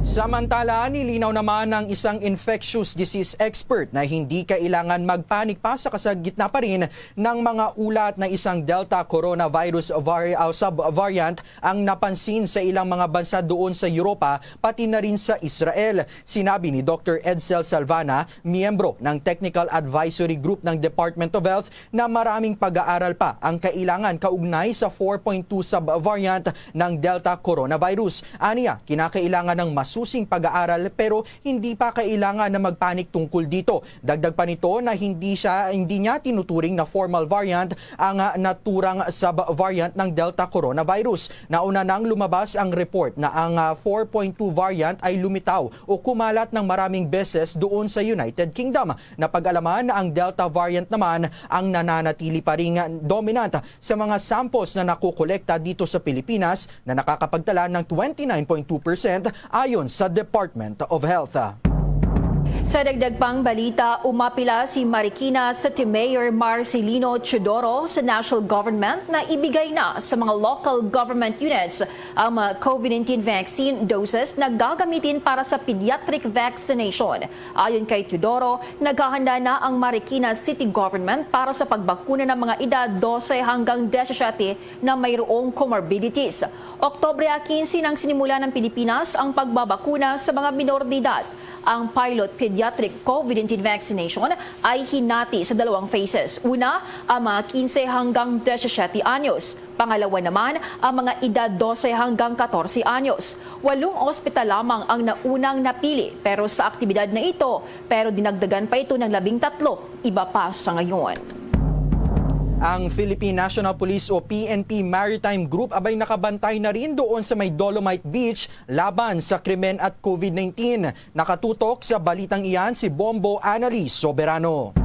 Samantala, nilinaw naman ng isang infectious disease expert na hindi kailangan magpanik pa sa kasagitna pa rin ng mga ulat na isang Delta coronavirus vari-, ah, subvariant ang napansin sa ilang mga bansa doon sa Europa, pati na rin sa Israel. Sinabi ni Doctor Edsel Salvana, miyembro ng Technical Advisory Group ng Department of Health, na maraming pag-aaral pa ang kailangan kaugnay sa four point two subvariant ng Delta coronavirus. Aniya, kinakailangan ng masusing pag-aaral pero hindi pa kailangan na magpanik tungkol dito. Dagdag pa nito na hindi siya, hindi niya tinuturing na formal variant ang, ah, naturang subvariant ng Delta coronavirus. Nauna nang lumabas ang report na ang, ah, four point two variant ay lumitaw o kumalat ng maraming beses doon sa United Kingdom. Napag-alaman na ang Delta variant naman ang nananatili pa ring dominant sa mga samples na nakukolekta dito sa Pilipinas na nakakapagtala ng twenty-nine point two percent ayon sa Department of Health. Sa dagdag pang balita, umapila si Marikina City Mayor Marcelino Teodoro sa national government na ibigay na sa mga local government units ang mga COVID nineteen vaccine doses na gagamitin para sa pediatric vaccination. Ayon kay Teodoro, naghahanda na ang Marikina City Government para sa pagbakuna ng mga edad dose hanggang disisiete na mayroong comorbidities. Oktubre quince nang sinimulan ng Pilipinas ang pagbabakuna sa mga minor de edad. Ang pilot pediatric COVID nineteen vaccination ay hinati sa dalawang phases. Una, ang mga quince hanggang disisiete anyos. Pangalawa naman, ang mga edad dose hanggang katorse anyos. Walong ospital lamang ang naunang napili, pero sa aktibidad na ito, pero dinagdagan pa ito ng labing tatlo, iba pa sa ngayon. Ang Philippine National Police o P N P Maritime Group abay nakabantay na rin doon sa may Dolomite Beach laban sa krimen at COVID nineteen. Nakatutok sa balitang iyan si Bombo Annalise Soberano.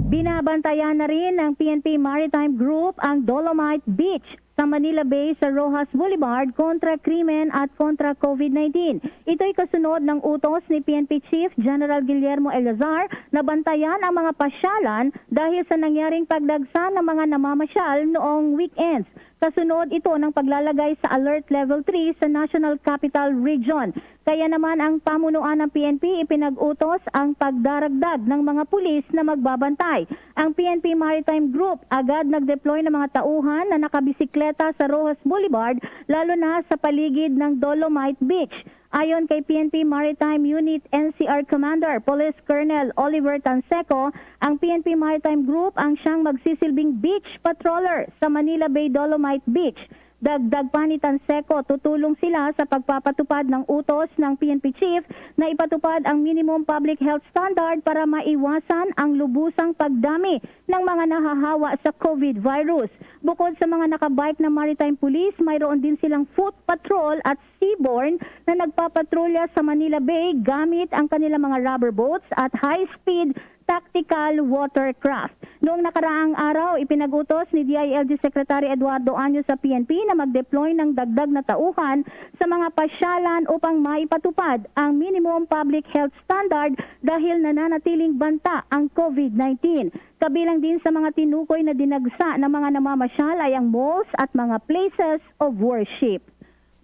Binabantayan na rin ng P N P Maritime Group ang Dolomite Beach sa Manila Bay sa Roxas Boulevard kontra krimen at kontra COVID nineteen. Ito'y kasunod ng utos ni P N P Chief General Guillermo Eleazar na bantayan ang mga pasyalan dahil sa nangyaring pagdagsa ng mga namamasyal noong weekends. Kasunod ito ng paglalagay sa Alert Level three sa National Capital Region. Kaya naman ang pamunuan ng P N P ipinag-utos ang pagdaragdag ng mga pulis na magbabantay. Ang P N P Maritime Group agad nag-deploy ng mga tauhan na nakabisikleta sa Roxas Boulevard, lalo na sa paligid ng Dolomite Beach. Ayon kay P N P Maritime Unit N C R Commander Police Colonel Oliver Tanseco, ang P N P Maritime Group ang siyang magsisilbing beach patroller sa Manila Bay Dolomite Beach. Dagdag pa ni Tanseco, tutulong sila sa pagpapatupad ng utos ng P N P Chief na ipatupad ang minimum public health standard para maiwasan ang lubusang pagdami ng mga nahahawa sa COVID virus. Bukod sa mga nakabike na maritime police, mayroon din silang foot patrol at seaborne na nagpapatrolya sa Manila Bay gamit ang kanilang mga rubber boats at high-speed tactical watercraft. Noong nakaraang araw, ipinag-utos ni D I L G Secretary Eduardo Año sa P N P na mag-deploy ng dagdag na tauhan sa mga pasyalan upang maipatupad ang minimum public health standard dahil nananatiling banta ang COVID nineteen. Kabilang din sa mga tinukoy na dinagsa ng mga namamasyal ay ang malls at mga places of worship.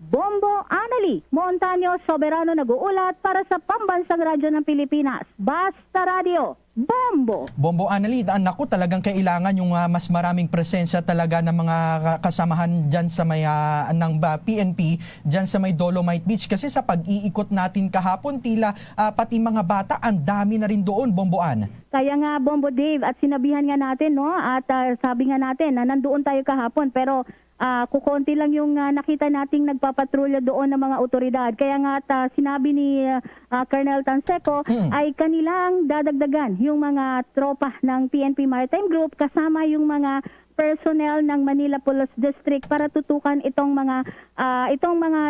Bombo Anali Montaño Soberano nag-uulat para sa Pambansang Radyo ng Pilipinas, Basta Radio, Bombo! Bombo Anali, ah, naku, talagang kailangan yung, ah, mas maraming presensya talaga ng mga ka-, kasamahan dyan sa may, ah, ng, ah, P N P, dyan sa may Dolomite Beach. Kasi sa pag-iikot natin kahapon, tila, ah, pati mga bata, ang dami na rin doon, Bombo An. Kaya nga, Bombo Dave, at sinabihan nga natin, no, at, ah, sabi nga natin na nandoon tayo kahapon, pero, ah, kukonti lang yung, ah, nakita nating nagpapatrolya doon ng mga otoridad. Kaya nga, at, ah, sinabi ni, ah, Colonel Tanseco, Mm. ay kanilang dadagdagan yung mga tropa ng P N P Maritime Group kasama yung mga personnel ng Manila Police District para tutukan itong mga, ah, itong mga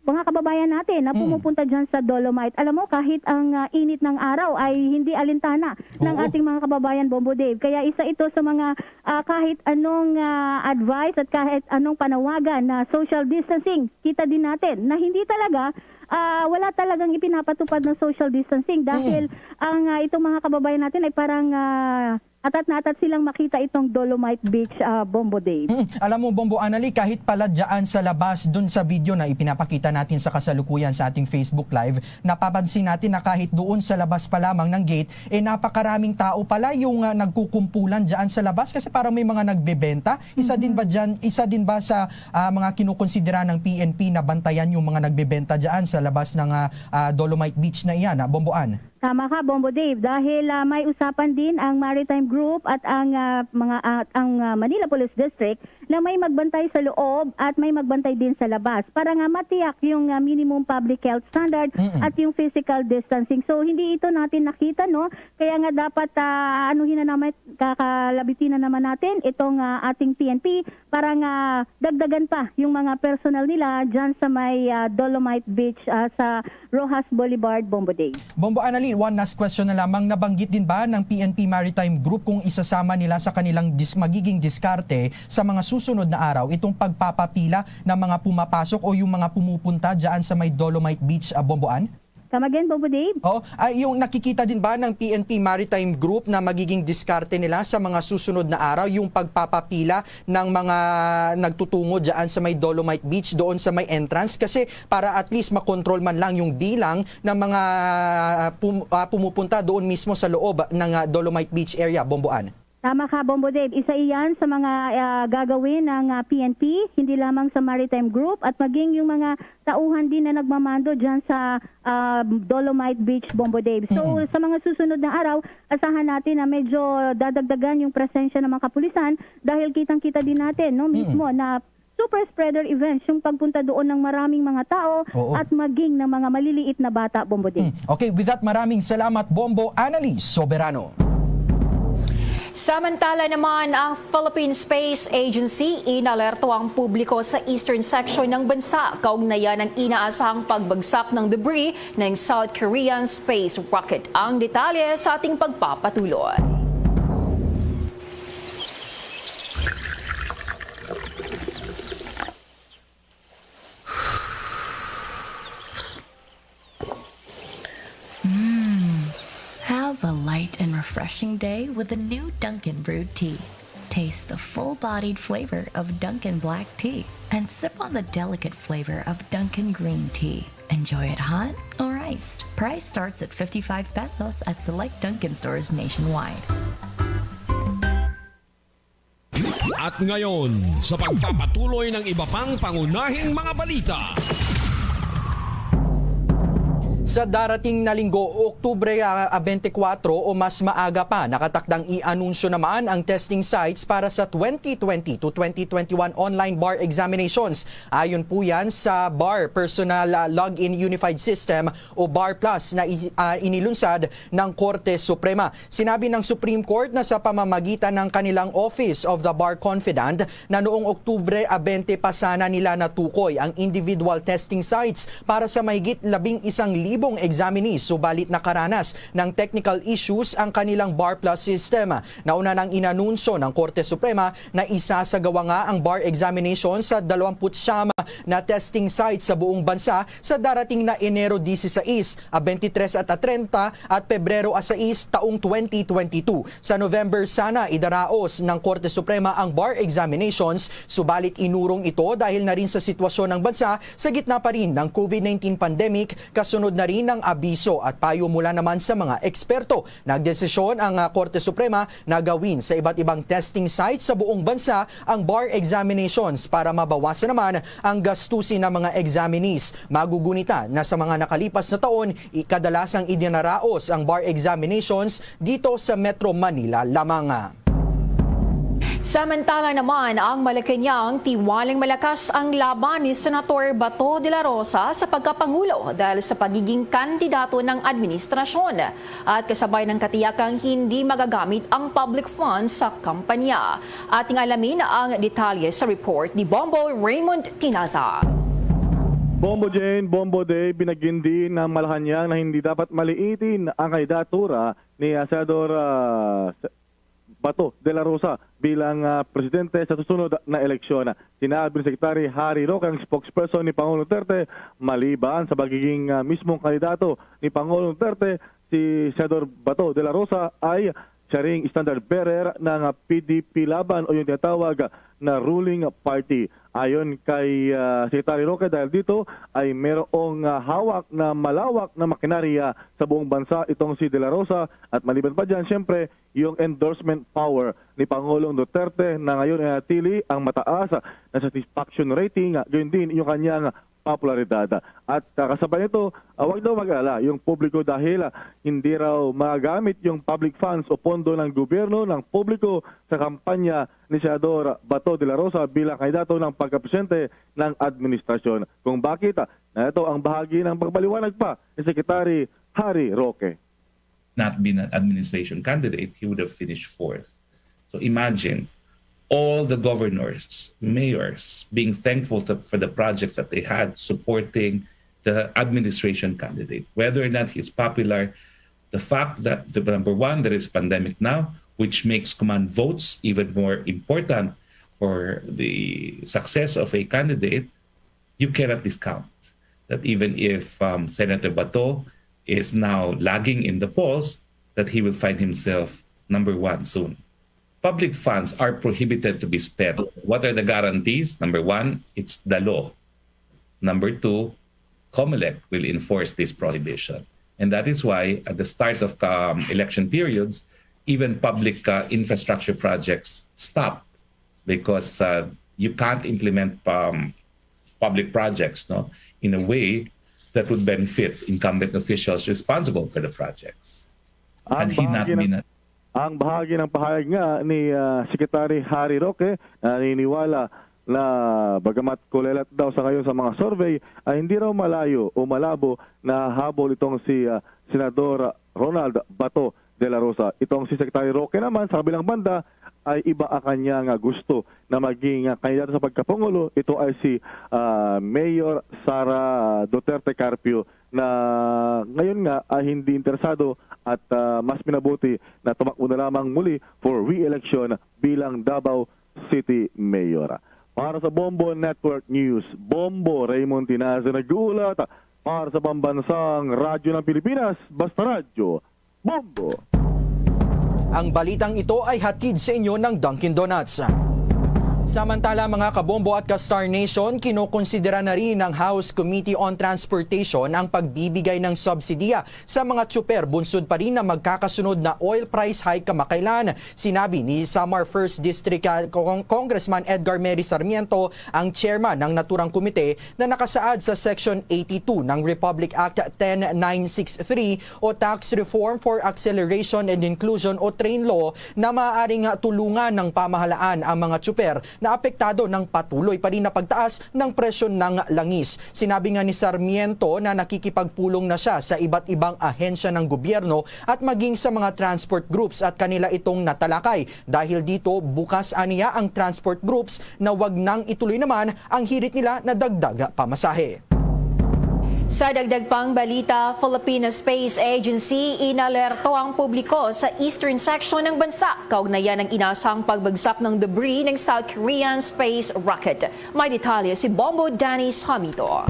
mga kababayan natin na Mm. pumupunta dyan sa Dolomite. Alam mo, kahit ang, ah, init ng araw ay hindi alintana ng Oo. ating mga kababayan, Bombo Dave. Kaya isa ito sa mga, ah, kahit anong, ah, advice at kahit anong panawagan na social distancing, kita din natin na hindi talaga, ah, wala talagang ipinapatupad ng social distancing dahil Mm. ang, ah, itong mga kababayan natin ay parang, ah, atat na atat silang makita itong Dolomite Beach, ah, Bombo Dave. Mm. Alam mo, Bombo Anali, kahit pala dyan sa labas, dun sa video na ipinapakita natin sa kasalukuyan sa ating Facebook Live, napapansin natin na kahit doon sa labas pa lamang ng gate, eh, napakaraming tao pala yung, ah, nagkukumpulan dyan sa labas kasi parang may mga nagbebenta. Isa din Mhm. ba dyan, isa din ba sa, ah, mga kinukonsidera ng P N P na bantayan yung mga nagbebenta dyan sa labas ng, ah, ah, Dolomite Beach na iyan, ah, Bombo An? Tama ka, Bombo Dave, dahil, ah, may usapan din ang Maritime Group at ang, ah, mga, at ang, ah, Manila Police District na may magbantay sa loob at may magbantay din sa labas para nga matiyak yung, ah, minimum public health standard Mm-mm. at yung physical distancing. So, hindi ito natin nakita, no? Kaya nga dapat, ah, anuhin na naman, kakalabitin na naman natin itong, ah, ating P N P para nga dagdagan pa yung mga personnel nila dyan sa may, ah, Dolomite Beach, ah, sa Roxas Boulevard, Bombo Dave. Bombo Anali, one last question na lamang. Nabanggit din ba ng P N P Maritime Group kung isasama nila sa kanilang dis-, magiging diskarte sa mga susunod na araw itong pagpapapila ng mga pumapasok o yung mga pumupunta dyan sa may Dolomite Beach, ah, Bombo An? Come again, Bombo Dave? Oh, ah, yung nakikita din ba ng P N P Maritime Group na magiging diskarte nila sa mga susunod na araw yung pagpapapila ng mga nagtutungo dyan sa may Dolomite Beach, doon sa may entrance? Kasi para at least makontrol man lang yung bilang ng mga, ah, pum-, ah, pumupunta doon mismo sa loob ng, ah, Dolomite Beach area, Bombo An. Tama ka, Bombo Dave. Isa iyan sa mga, ah, gagawin ng, ah, P N P, hindi lamang sa Maritime Group at maging yung mga tauhan din na nagmamando dyan sa, ah, Dolomite Beach, Bombo Dave. So, Mm-mm. sa mga susunod na araw, asahan natin na medyo dadagdagan yung presensya ng mga kapulisan dahil kitang-kita din natin, no, Mm-mm. mismo na super spreader events yung pagpunta doon ng maraming mga tao Oo. at maging ng mga maliliit na bata, Bombo Dave. Hmm. Okay, with that, maraming salamat, Bombo Anali Soberano. Samantala naman, ang Philippine Space Agency inalerto ang publiko sa eastern section ng bansa kaugnay ng inaasahang pagbagsak ng debris ng South Korean space rocket. Ang detalye sa ating pagpapatuloy. Have a light and refreshing day with a new Dunkin' brewed tea. Taste the full-bodied flavor of Dunkin' black tea and sip on the delicate flavor of Dunkin' green tea. Enjoy it hot or iced. Price starts at fifty-five pesos at select Dunkin' stores nationwide. At ngayon, sa pagpapatuloy ng iba pang pangunahing mga balita. Sa darating na linggo, Oktubre ah, twenty-four o mas maaga pa, nakatakdang i-anunsyo naman ang testing sites para sa twenty twenty to twenty twenty-one online bar examinations. Ayon po yan sa bar Personal ah, Login Unified System o bar plus na i- ah, inilunsad ng Korte Suprema. Sinabi ng Supreme Court na sa pamamagitan ng kanilang Office of the Bar Confidant na noong Oktubre twenty pa sana nila natukoy ang individual testing sites para sa mahigit labing isang libong examinees, subalit nakaranas ng technical issues ang kanilang Bar Plus system. Nauna nang inanunsyo ng Korte Suprema na isasagawa nga ang bar examination sa dalawampu't siyam na testing sites sa buong bansa sa darating na Enero dieciséis, a twenty-tres at a treinta at Pebrero a sais taong twenty twenty-two. Sa November sana idaraos ng Korte Suprema ang bar examinations, subalit inurong ito dahil na rin sa sitwasyon ng bansa sa gitna pa rin ng COVID nineteen pandemic, kasunod na rin ng abiso at payo mula naman sa mga eksperto. Nagdesisyon ang ah, Korte Suprema na gawin sa iba't ibang testing sites sa buong bansa ang bar examinations para mabawasan naman ang gastusin ng mga examinees. Magugunita na sa mga nakalipas na taon, i- kadalasang idinaraos ang bar examinations dito sa Metro Manila lamang. Samantala naman, ang Malacañang, tiwaling malakas ang laban ni Senator Bato de la Rosa sa pagkapangulo dahil sa pagiging kandidato ng administrasyon. At kasabay ng katiyakang hindi magagamit ang public funds sa kampanya. Ating alamin ang detalye sa report ni Bombo Raymond Tinaza. Bombo Jane, Bombo Day, binagyan din ng Malacañang na hindi dapat maliitin ang kandidatura ni ah, Senador ah, Bato de la Rosa bilang ah, presidente sa susunod na eleksyon. Sinabi ni Secretary Harry Roque, ang spokesperson ni Pangulong Duterte, maliban sa pagiging ah, mismong kandidato ni Pangulong Duterte, si Senador Bato de la Rosa ay siya ring standard bearer ng ah, P D P Laban o yung tinatawag na ruling party. Ayon kay ah, Secretary Roque, dahil dito ay merong ah, hawak na malawak na makinarya sa buong bansa itong si De La Rosa, at maliban pa dyan, siyempre, yung endorsement power ni Pangulong Duterte na ngayon ay natili ang mataas na satisfaction rating, gayon din yung kanyang popularidad. At ah, kasabay nito, ah, wag daw mag-alala yung publiko dahil ah, hindi raw magamit yung public funds o pondo ng gobyerno ng publiko sa kampanya ni Senador Bato de la Rosa bilang kandidato ng pagkapresidente ng administrasyon. Kung bakit, ah, na ito ang bahagi ng pagpaliwanag pa ni Secretary Harry Roque. Not been an administration candidate, he would have finished fourth. So imagine all the governors, mayors being thankful to, for the projects that they had supporting the administration candidate, whether or not he's popular. The fact that, the number one, there is a pandemic now, which makes command votes even more important for the success of a candidate, you cannot discount that even if um, Senator Bato is now lagging in the polls, that he will find himself number one soon. Public funds are prohibited to be spent. What are the guarantees? Number one, it's the law. Number two, COMELEC will enforce this prohibition. And that is why at the start of um, election periods, even public uh, infrastructure projects stop because uh, you can't implement um, public projects, no, in a way that would benefit incumbent officials responsible for the projects. Ang bahagi ng, ang bahagi ng pahayag nga ni ah, Secretary Harry Roque, naniniwala na bagamat kulelat daw sa ngayon sa mga survey, ay hindi raw malayo o malabo na habol itong si ah, Senador Ronald Bato de la Rosa. Itong si Secretary Roque naman, sa kabilang banda, ay iba ang kanya nga gusto na maging ah, kandidato sa pagkapangulo. Ito ay si ah, Mayor Sara Duterte Carpio, na ngayon nga ay hindi interesado at ah, mas minabuti na tumakbo na lamang muli for re-election bilang Davao City Mayor. Para sa Bombo Network News, Bombo Raymond Tinaza nag-uulat. Para sa Pambansang Radyo ng Pilipinas, Basta Radyo, Bombo. Ang balitang ito ay hatid sa inyo ng Dunkin' Donuts. Samantala, mga kabombo at ka-Star Nation, kinokonsidera na rin ng House Committee on Transportation ang pagbibigay ng subsidiya sa mga tsuper bunsod pa rin na magkakasunod na oil price hike kamakailan. Sinabi ni Samar First District, ah, Cong-, Congressman Edgar Mary Sarmiento, ang chairman ng naturang komite, na nakasaad sa Section eighty-two ng Republic Act ten nine six three o Tax Reform for Acceleration and Inclusion o TRAIN Law, na maaaring tulungan ng pamahalaan ang mga tsuper na apektado ng patuloy pa rin na pagtaas ng presyo ng langis. Sinabi nga ni Sarmiento na nakikipagpulong na siya sa iba't ibang ahensya ng gobyerno at maging sa mga transport groups at kanila itong natalakay. Dahil dito, bukas aniya ang transport groups na wag nang ituloy naman ang hirit nila na dagdag pamasahe. Sa dagdag pang balita, Philippine Space Agency inalerto ang publiko sa eastern section ng bansa kaugnay ng inasang pagbagsak ng debris ng South Korean space rocket. May detalye si Bombo Dennis Hamito.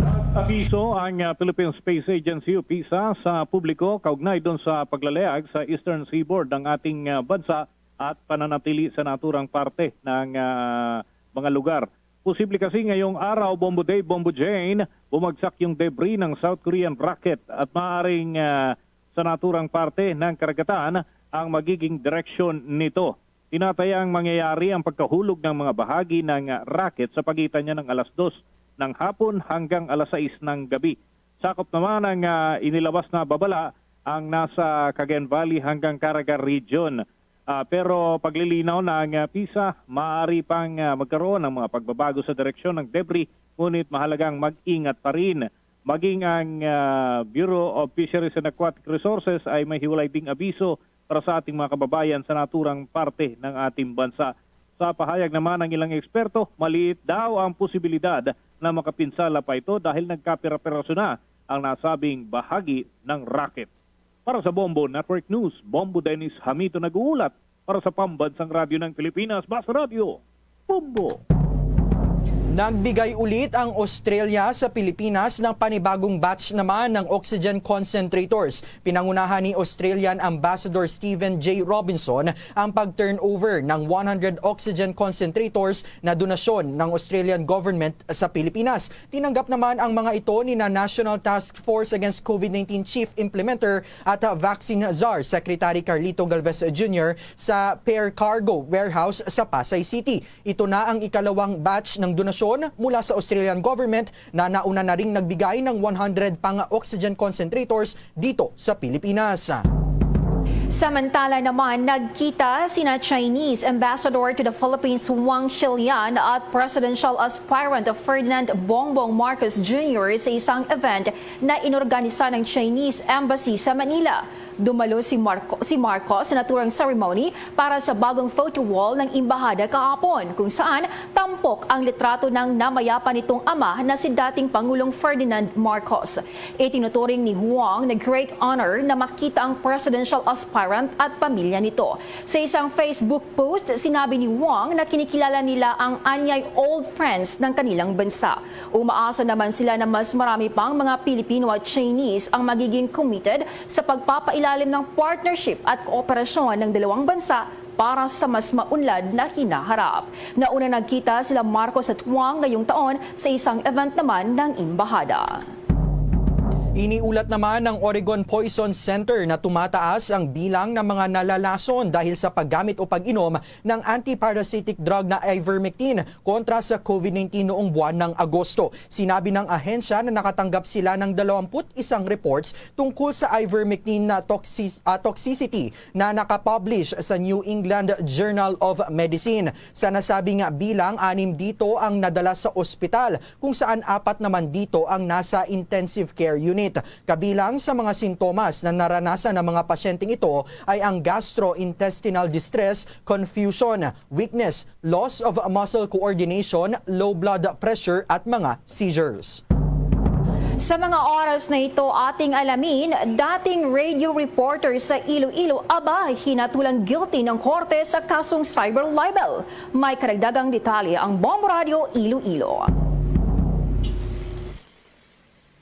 Nag-abiso ang, ah, Philippine Space Agency o PISA sa publiko kaugnay doon sa paglalayag sa eastern seaboard ng ating, ah, bansa at pananatili sa naturang parte ng, ah, mga lugar. Posible kasi ngayong araw, Bombo Dave, Bombo Jane, bumagsak yung debris ng South Korean rocket at maaaring, ah, sa naturang parte ng karagatan ang magiging direksyon nito. Tinatayang mangyayari ang pagkahulog ng mga bahagi ng, ah, rocket sa pagitan niya ng alas dos ng hapon hanggang alas sais ng gabi. Sakop naman ang, ah, inilabas na babala ang nasa Cagayan Valley hanggang Caraga Region. Ah, pero paglilinaw na ang, ah, PISA, maaari pang, ah, magkaroon ng mga pagbabago sa direksyon ng debris, ngunit mahalagang mag-ingat pa rin. Maging ang, ah, Bureau of Fisheries and Aquatic Resources ay may hiwalay ding abiso para sa ating mga kababayan sa naturang parte ng ating bansa. Sa pahayag naman ng ilang eksperto, maliit daw ang posibilidad na makapinsala pa ito dahil nagkapira-piraso na ang nasabing bahagi ng rocket. Para sa Bombo Network News, Bombo Dennis Hamito nag-uulat. Para sa Pambansang Radyo ng Pilipinas, Basta Radyo, Bombo. Nagbigay ulit ang Australia sa Pilipinas ng panibagong batch naman ng oxygen concentrators. Pinangunahan ni Australian Ambassador Stephen J. Robinson ang pag-turnover ng one hundred oxygen concentrators na donasyon ng Australian government sa Pilipinas. Tinanggap naman ang mga ito ni na National Task Force Against COVID nineteen Chief Implementer at, ah, Vaccine Czar Secretary Carlito Galvez Junior sa Pear Cargo Warehouse sa Pasay City. Ito na ang ikalawang batch ng donasyon mula sa Australian government na nauna na ring nagbigay ng one hundred pang oxygen concentrators dito sa Pilipinas. Samantala naman, nagkita sina Chinese Ambassador to the Philippines Wang Shilian at Presidential Aspirant Ferdinand Bongbong Marcos Junior sa isang event na inorganisa ng Chinese Embassy sa Manila. Dumalo si Marco, si Marcos sa naturang ceremony para sa bagong photo wall ng embahada kahapon, kung saan tampok ang litrato ng namayapa nitong ama na si dating Pangulong Ferdinand Marcos. Itinuturing ni Wang na great honor na makita ang presidential aspirant at pamilya nito. Sa isang Facebook post, sinabi ni Wang na kinikilala nila ang anyay old friends ng kanilang bansa. Umaasa naman sila na mas marami pang mga Pilipino at Chinese ang magiging committed sa pagpapailalim ng partnership at kooperasyon ng dalawang bansa para sa mas maunlad na hinaharap. Nauna nagkita sila Marcos at Wang ngayong taon sa isang event naman ng embahada. Iniulat naman ng Oregon Poison Center na tumataas ang bilang ng mga nalalason dahil sa paggamit o pag-inom ng antiparasitic drug na ivermectin kontra sa COVID nineteen noong buwan ng Agosto. Sinabi ng ahensya na nakatanggap sila ng dalawampu't isang reports tungkol sa ivermectin na toxi-, ah, toxicity na nakapublish sa New England Journal of Medicine. Sa nasabing bilang, anim dito ang nadala sa ospital, kung saan apat naman dito ang nasa intensive care unit. Kabilang sa mga sintomas na naranasan ng mga pasyenteng ito ay ang gastrointestinal distress, confusion, weakness, loss of muscle coordination, low blood pressure at mga seizures. Sa mga oras na ito, ating alamin, dating radio reporter sa Iloilo, aba, hinatulang guilty ng korte sa kasong cyber libel. May karagdagang detalye ang Bombo Radio Iloilo.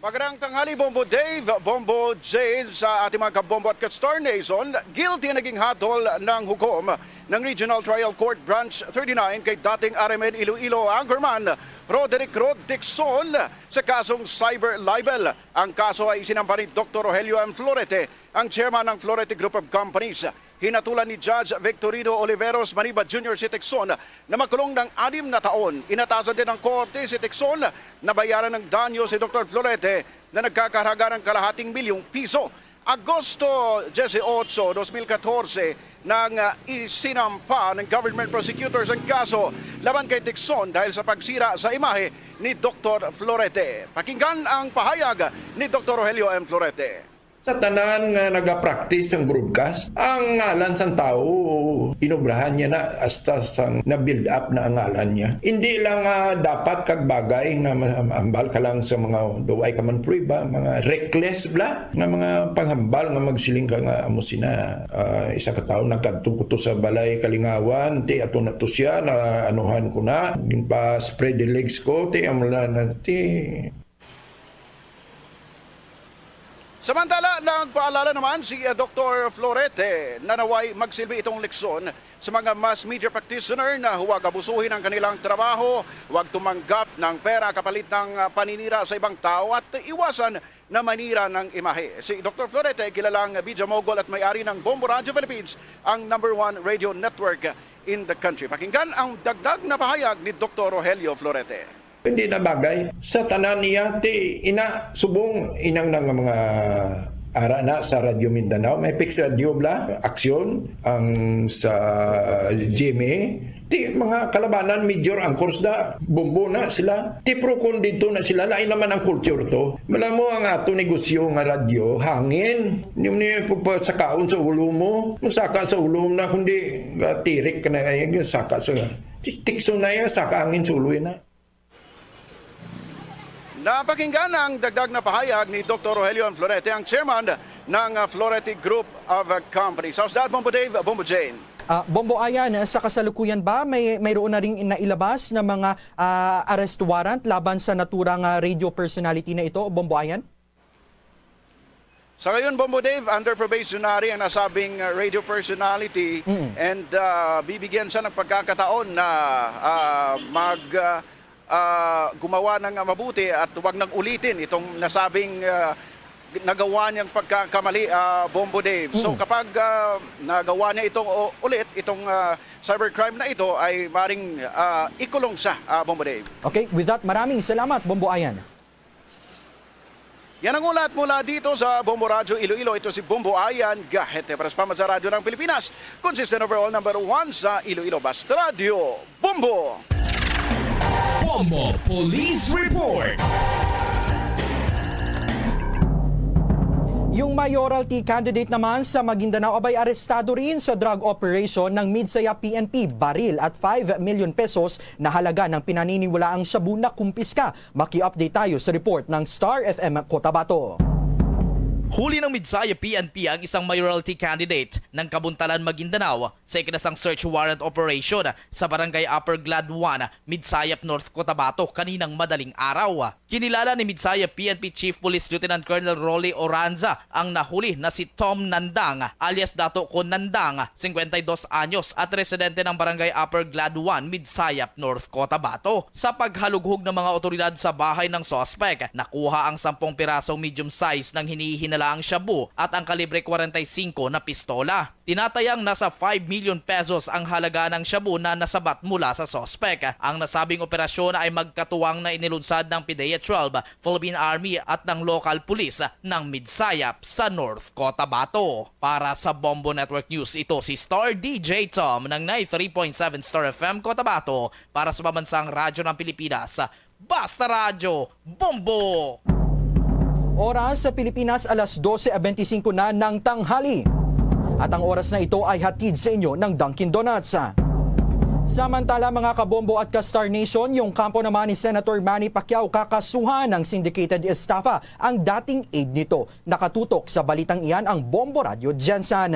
Magandang tanghali, Bombo Dave, Bombo Jane, sa ating mga kabombo at ka-Star Nation. Guilty naging hatol ng hukom ng Regional Trial Court Branch thirty-nine kay dating R M N Iloilo anchorman Roderick Rod Dixon sa kasong cyber libel. Ang kaso ay isinampa ni Doktor Rogelio M. Florete, ang chairman ng Florete Group of Companies. Hinatulan ni Judge Victorino Oliveros Maniba Junior si Dixon na makulong ng anim na taon. Inatasan din ng korte si Dixon na bayaran ng danyo si Doktor Florete na nagkakahalaga ng kalahating milyong piso. Agosto dieciocho, dos mil katorse, nang ah, isinampa ng government prosecutors ang kaso laban kay Dixon dahil sa pagsira sa imahe ni Doktor Florete. Pakinggan ang pahayag ni Doktor Rogelio M. Florete. Sa tanan nga nagapractice sang broadcast, ang ngalan sang tawo, inobrahan niya na hasta sang na-build up na ang ngalan niya. Indi lang nga dapat kag bagay nga ma-, mahambal ka lang sa mga daw ay ka man prueba, mga reckless bala, nga mga panghambal nga magsiling ka nga amo sina, ah, isa ka tawo nagkadto ko to sa balay kalingawan, ti ato na to siya, na anuhan ko na, ginpa-spread the legs ko, ti amo lang na, ti Samantala, nagpaalala naman si uh, Doktor Florete na naway magsilbi itong leksyon sa mga mass media practitioner na huwag abusuhin ang kanilang trabaho, huwag tumanggap ng pera kapalit ng uh, paninira sa ibang tao at iwasan na manira ng imahe. Si Doktor Florete, kilalang media mogul at may-ari ng Bombo Radio Philippines, ang number one radio network in the country. Pakinggan ang dagdag na pahayag ni Doktor Rogelio Florete. Hindi na bagay sa tanan niya, ti ina subong inang na nga mga ara na sa Radyo Mindanao, may fixed radio bala, aksyon ang sa G M A, ti mga kalabanan, major anchors da, bumbo na sila, ti pro kon dito na sila, lain naman ang culture to. Malamo ang ato negosyo nga radyo, hangin, yung niyo pagpasakaon sa ulo mo, masaka sa ulo mo na, kundi tirik ka na, ay, saka sa, tikso na yan, saka hangin sa ulo na. Napakinggan ang dagdag na pahayag ni Doktor Rogelio M. Florete, ang chairman ng Florete Group of Companies. How's that, Bombo Dave, Bombo Jane? Ah, Bombo Ayan, sa kasalukuyan ba may mayroon na ring nailabas na mga ah, arrest warrant laban sa naturang ah, radio personality na ito, Bombo Ayan? Sa ngayon, Bombo Dave, under probationary ang nasabing uh, radio personality and uh, bibigyan siya ng pagkakataon na uh, mag uh, uh, gumawa ng mabuti at huwag nang ulitin itong nasabing uh, nagawa niyang pagkakamali, uh, Bombo Dave. So kapag uh, nagawa niya itong uh, ulit, itong uh, cybercrime na ito ay maring uh, ikulong siya, uh, Bombo Dave. Okay, with that, maraming salamat, Bombo Ayan. Yan ang ulat mula dito sa Bombo Radyo Iloilo. Ito si Bombo Ayan Gahete para sa Pambansa Radyo ng Pilipinas. Consistent overall number one sa Iloilo. Basta Radyo, Bombo! Bombo Police Report. Yung mayoralty candidate naman sa Maguindanao abay arestado rin sa drug operation ng Midsaya P N P. Baril at five million pesos na halaga ng pinaniniwalaang shabu na kumpiska. Maki-update tayo sa report ng Star F M Cotabato. Huli ng Midsaya P N P ang isang mayoralty candidate ng Kabuntalan, Maguindanao sa ikinasang search warrant operation sa Barangay Upper Glad one, Midsayap, North Cotabato kaninang madaling araw. Kinilala ni Midsayap P N P Chief Police Lieutenant Colonel Rolly Oranza ang nahuli na si Tom Nandang alias Dato Con Nandang, singkwenta y dos anyos at residente ng Barangay Upper Glad one, Midsayap, North Cotabato. Sa paghalughog ng mga otoridad sa bahay ng suspek, nakuha ang sampung pirasong medium size ng hinihinalaang shabu at ang kalibre kwarenta y singko na pistola. Tinatayang nasa five million pesos ang halaga ng shabu na nasabat mula sa suspek. Ang nasabing operasyon ay magkatuwang na inilunsad ng PDEA twelve, Philippine Army at ng local police ng Midsayap sa North Cotabato. Para sa Bombo Network News, ito si Star D J Tom ng ninety-three point seven Star F M Cotabato para sa Pambansang Radyo ng Pilipinas, Basta Radyo, Bombo! Oras sa Pilipinas, alas dose bente singko na ng tanghali. At ang oras na ito ay hatid sa inyo ng Dunkin' Donuts. Samantala, mga kabombo at ka-Star Nation, yung kampo naman ni Senator Manny Pacquiao kakasuhan ng syndicated estafa ang dating aide nito. Nakatutok sa balitang iyan ang Bombo Radyo Jensen.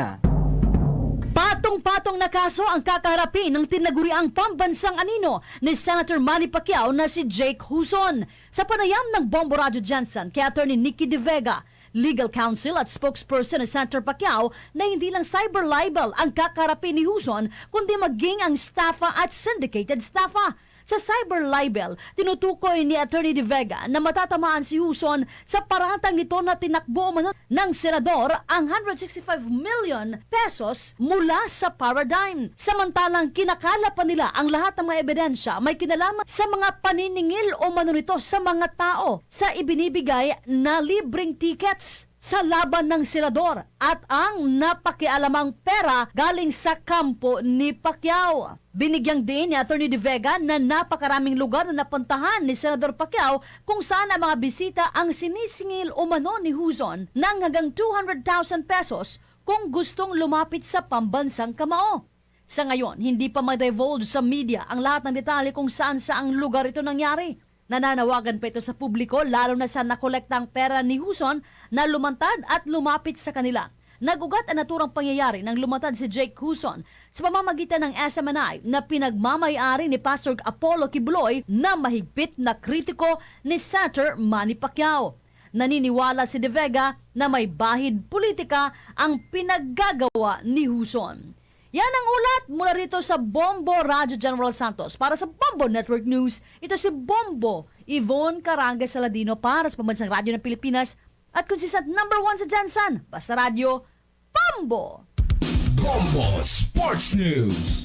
Patong-patong na kaso ang kakaharapin ng tinaguriang pambansang anino ni Senator Manny Pacquiao na si Jake Huson. Sa panayam ng Bombo Radyo Jensen kay Attorney Nikki De Vega, legal counsel at spokesperson ni Senator Pacquiao, na hindi lang cyber libel ang kakaharapin ni Huson, kundi maging ang estafa at syndicated estafa. Sa cyber libel, tinutukoy ni Attorney De Vega na matatamaan si Huson sa paratang nito na tinakbo umano ng senador ang hundred sixty-five million pesos mula sa Paradigm. Samantalang kinakala pa nila ang lahat ng mga ebidensya may kinalaman sa mga paniningil umano nito sa mga tao sa ibinibigay na libreng tickets sa laban ng senador at ang napakialamang pera galing sa kampo ni Pacquiao. Binigyang diin ni Attorney De Vega na napakaraming lugar na napuntahan ni Senador Pacquiao kung saan ang mga bisita ang sinisingil umano ni Huson ng hanggang two hundred thousand pesos kung gustong lumapit sa pambansang kamao. Sa ngayon, hindi pa ma-divulge sa media ang lahat ng detalye kung saan-saang lugar ito nangyari. Nananawagan pa ito sa publiko, lalo na sa nakolekta ang pera ni Huson na lumantad at lumapit sa kanila. Nag-ugat ang naturang pangyayari nang lumantad si Jake Huson sa pamamagitan ng S M N I na pinagmamayari ni Pastor Apollo Quiboloy na mahigpit na kritiko ni Senator Manny Pacquiao. Naniniwala si De Vega na may bahid politika ang pinaggagawa ni Huson. Yan ang ulat mula rito sa Bombo Radyo General Santos. Para sa Bombo Network News, ito si Bombo Yvonne Carangas Saladino para sa Pambansang Radyo ng Pilipinas at konsistent number one sa Gensan. Basta Radyo, Bombo! Bombo Sports News.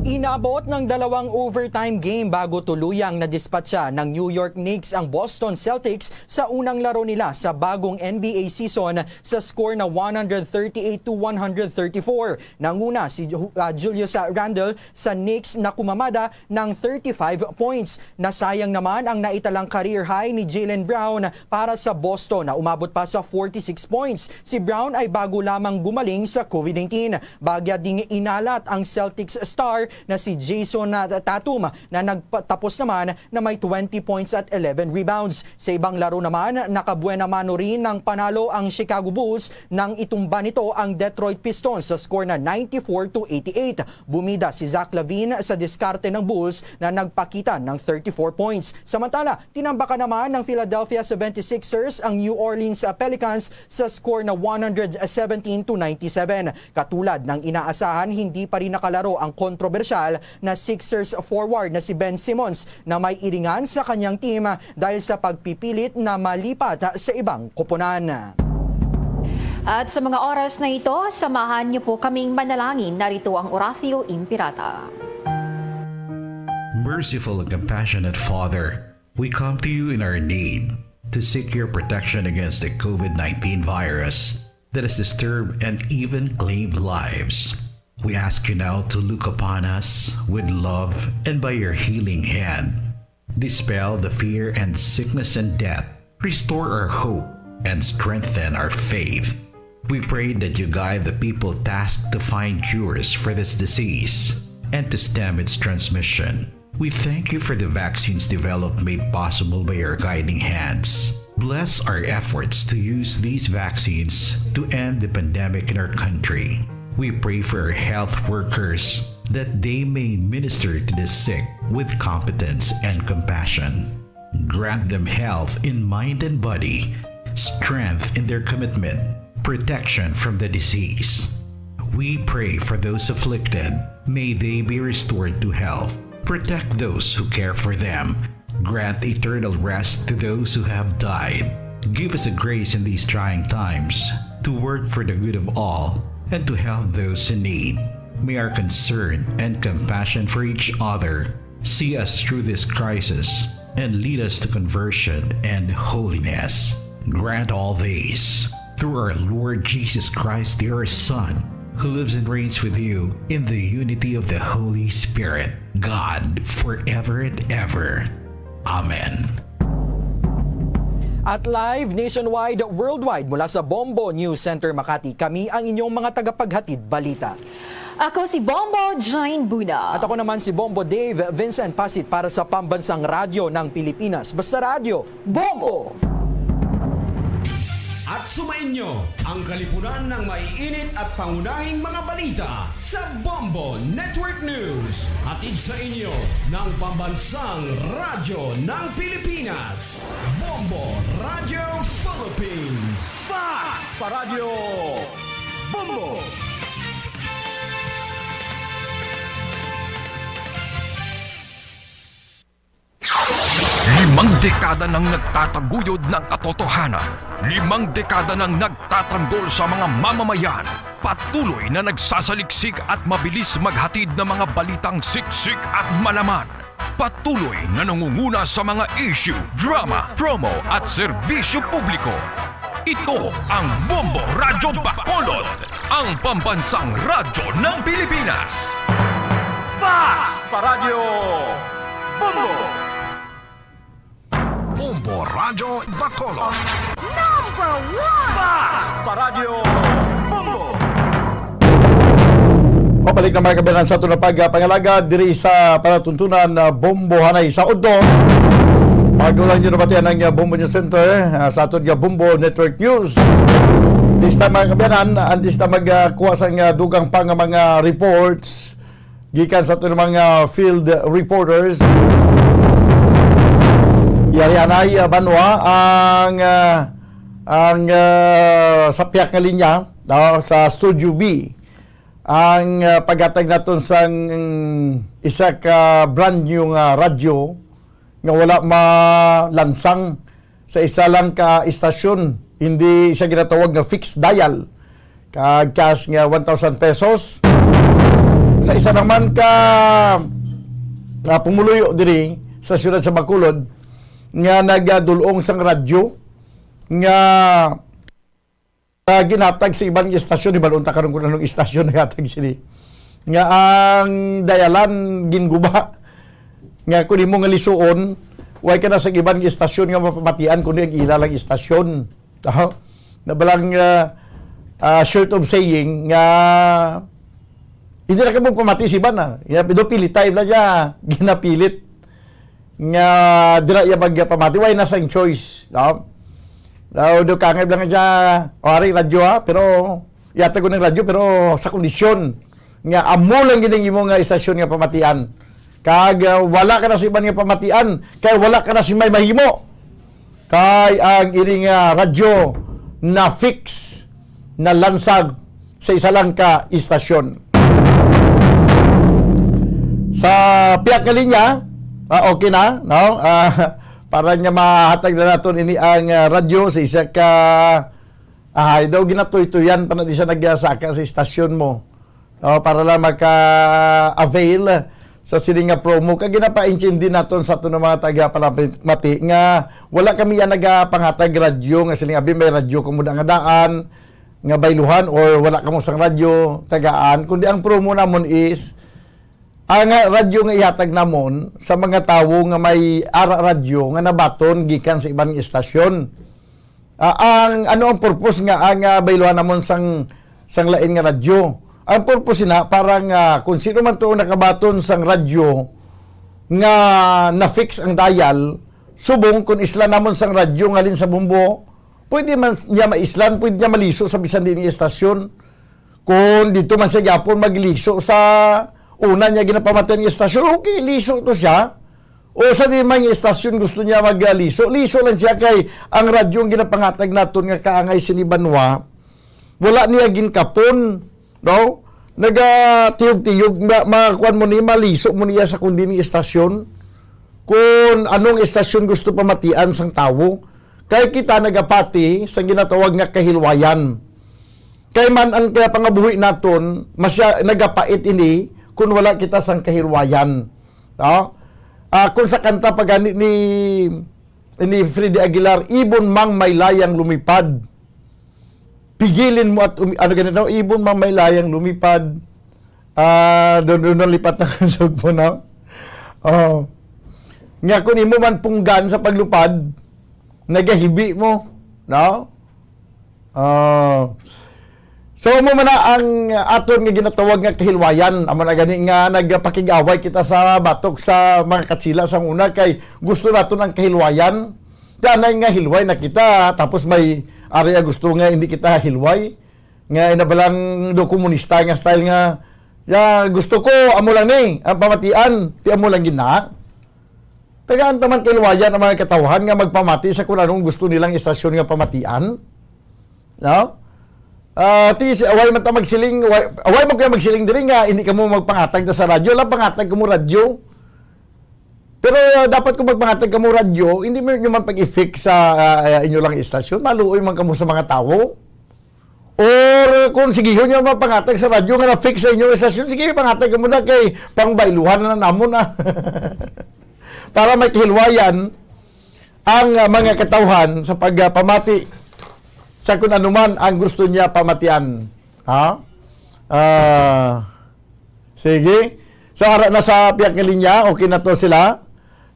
Inabot ng dalawang overtime game bago tuluyang nadispatcha ng New York Knicks ang Boston Celtics sa unang laro nila sa bagong N B A season sa score na one hundred thirty-eight to one hundred thirty-four. Nanguna si Ju-, ah, Julius Randle sa Knicks na kumamada ng thirty-five points. Nasayang naman ang naitalang career high ni Jaylen Brown para sa Boston na umabot pa sa forty-six points. Si Brown ay bago lamang gumaling sa COVID nineteen. Bagya ding inalat ang Celtics star na si Jayson, ah, Tatum na nagtapos naman na may twenty points at eleven rebounds. Sa ibang laro naman, nakabuena mano rin ng panalo ang Chicago Bulls nang itumba nito ang Detroit Pistons sa score na ninety-four to eighty-eight. Bumida si Zach LaVine sa diskarte ng Bulls na nagpakita ng thirty-four points. Samantala, tinambakan naman ng Philadelphia seventy-sixers ang New Orleans, ah, Pelicans sa score na one hundred seventeen to ninety-seven. Katulad ng inaasahan, hindi pa rin nakalaro ang kontrobersyal na Sixers forward na si Ben Simmons na may iringan sa kanyang team dahil sa pagpipilit na malipat sa ibang koponan. At sa mga oras na ito, samahan niyo po kaming manalangin. Narito ang Oratio Imperata. Merciful and compassionate Father, we come to you in our need to seek your protection against the COVID nineteen virus that has disturbed and even claimed lives. We ask you now to look upon us with love and by your healing hand, dispel the fear and sickness and death. Restore our hope and strengthen our faith. We pray that you guide the people tasked to find cures for this disease and to stem its transmission. We thank you for the vaccines developed made possible by your guiding hands. Bless our efforts to use these vaccines to end the pandemic in our country. We pray for our health workers that they may minister to the sick with competence and compassion. Grant them health in mind and body, strength in their commitment, protection from the disease. We pray for those afflicted. May they be restored to health. Protect those who care for them. Grant eternal rest to those who have died. Give us the grace in these trying times to work for the good of all and to help those in need. May our concern and compassion for each other see us through this crisis and lead us to conversion and holiness. Grant all these through our Lord Jesus Christ, your Son, who lives and reigns with you in the unity of the Holy Spirit, God, forever and ever. Amen. At live nationwide, worldwide, mula sa Bombo News Center Makati, kami ang inyong mga tagapaghatid balita. Ako si Bombo Jane Buna. At ako naman si Bombo Dave Vincent Pasit para sa Pambansang Radyo ng Pilipinas. Basta Radyo, Bombo! At sumainyo ang kalipunan ng maiinit at pangunahing mga balita sa Bombo Network News. Hatid sa inyo ng Pambansang Radyo ng Pilipinas, Bombo Radyo Philippines. Fast Paradyo Bombo! Limang dekada nang nagtataguyod ng katotohanan. Limang dekada nang nagtatanggol sa mga mamamayan. Patuloy na nagsasaliksik at mabilis maghatid ng mga balitang siksik at malaman. Patuloy na nangunguna sa mga issue, drama, promo, at serbisyo publiko. Ito ang Bombo Radyo Bacolod, ang pambansang radyo ng Pilipinas. Fast Paradyo Bombo! Bombo Radyo Bacolod. Number one! Fast Paradyo Bombo! O, balik na, mga kabayan, sa aton na pagpangalaga diri sa palatuntunan, ah, Bombo Hanay sa Udto. Bago lang nyo nabatian ang, ah, Bombo News Center, ah, sa aton nga Bombo Network News. This time, mga kabayan, antes na magkuha sang, ah, dugang pa nga mga reports gikan sa aton mga field reporters, yari anay, ah, banwa ang, ah, ang, ah, sa piyak nga linya, ah, sa Studio B. Ang, ah, paghatag naton sang isa ka brand new nga radyo nga wala malansang sa isa lang ka istasyon, hindi siya ginatawag nga fixed dial, kag cash nga one thousand pesos. Sa isa naman ka, ah, pumuluyo diri sa siyudad sa Bacolod nga nagadul-ong sang radyo nga ah, ginhatag sa iban nga istasyon, hibalon ta karon kung anong istasyon naghatag sini. Nga ang dayalan ginguba, nga kung imo nga lisuon, way ka na sa iban nga istasyon nga mapamatian kundi ang ila lang istasyon. Aho? Na balang, ah, ah, short of saying nga hindi na kamo pamati sa iban na. Ya, pero pilitay bala niya, ginapilit nga dira iya magpamati, way na sang choice, no? Daw, do kangay lang siya, o, ari, radyo, ha, pero, yata ko ng radyo, pero sa kondisyon nga amo lang gid ang imo nga istasyon nga pamatian. Kag, ah, wala ka na sa iban nga pamatian, kay wala ka na sa may mahimo. Kay ang ini nga radyo na fix, na lansag sa isa lang ka istasyon. Sa piyak nga linya, ah, okay na, no? Ah, para nga mahatag na naton ini ang, ah, radyo sa isa ka, ah, daw ginatuytuyan pa na di siya nagsaka sa istasyon mo. Oh, para lang maka-avail sa sini nga promo. Kag ginapaintindi naton sa aton nga mga tagapalamati nga wala kami yan nagapanghatag radyo nga siling, "Abi, may radyo kamo da nga daan nga bayluhan," or, "Wala kamo sang radyo tagaan." Kundi ang promo namon is ang, ah, radyo nga ihatag namon sa mga tawo nga may ara radyo nga nabaton gikan sa iban nga istasyon. Ah, ang, ano ang purpose nga ang, ah, bayluhan namon sang, sang lain nga radyo? Ang purpose na para nga kung sino man tuong nakabaton sang radyo nga na-fix ang dial, subong kung isla namon sang radyo nga halin sa Bombo, pwede man niya maislan, pwede niya maliso sa bisan diin nga istasyon. Kung dito man siya gyapon magliso sa una niya ginapamatian nga istasyon, okay, liso to siya. O sa di man nga istasyon gusto niya magliso, liso lang siya kay ang radyo ang ginapangatag naton nga kaangay sini banwa, wala niya ginkapon, no? Nagatiyog-tiyog, ma-, makuan mo ni, maliso mo niya sa kundi ni istasyon. Kung anong istasyon gusto pamatian sang tawo, kay kita nagapati sa ginatawag nga kahilwayan. Kay man ang kaya pangabuhi naton, masya, nagapait ini kung wala kita sang kahilwayan. No? Ah, kung sa kanta pa gani ni, ni Freddy Aguilar, "Ibon mang may layang lumipad. Pigilin mo at umi-," ano gani daw? "Ibon mang may layang lumipad." Ah, doon, doon lipat na kusog po, no? Oh. Nga kung imo man punggan sa paglupad, nagahibi mo, no? Ah, so, amo man na ang aton nga ginatawag nga kahilwayan. Amo na gani nga nagpakig-away kita sa batok sa mga Katsila sang una, kay gusto naton ang kahilwayan. Kay anay nga hilway na kita, tapos may area gusto nga hindi kita hilway. Nga inabalang do komunista nga style nga, "Ya, gusto ko, amo lang ni, ang pamatian, ti amo lang gina." Tagaan ta man kahilwayan ang mga katawhan nga magpamati sa kung anong gusto nilang istasyon nga pamatian. No? Ah, ti, si, away man ta magsiling, away, away man kaya magsiling diri nga hindi kamo magpangatag na sa radyo, lang pangatag kamo radyo. Pero, ah, dapat kung magpangatag kamo radyo, hindi mo nyo man pag-i-fix sa, ah, ah, inyo lang istasyon, maluoy man kamo sa mga tawo. Or kung sigihon nyo mapangatag sa radyo nga na-fix sa inyong estasyon, sige, pangatag mo na kay pangbayluhan na namon na. Para may kahilwayan ang, ah, mga katawhan sa pagpamati sa kung anuman ang gusto niya pamatian. Ha? Ah, sige. So, ara na sa pihak nga linya, okay na to sila.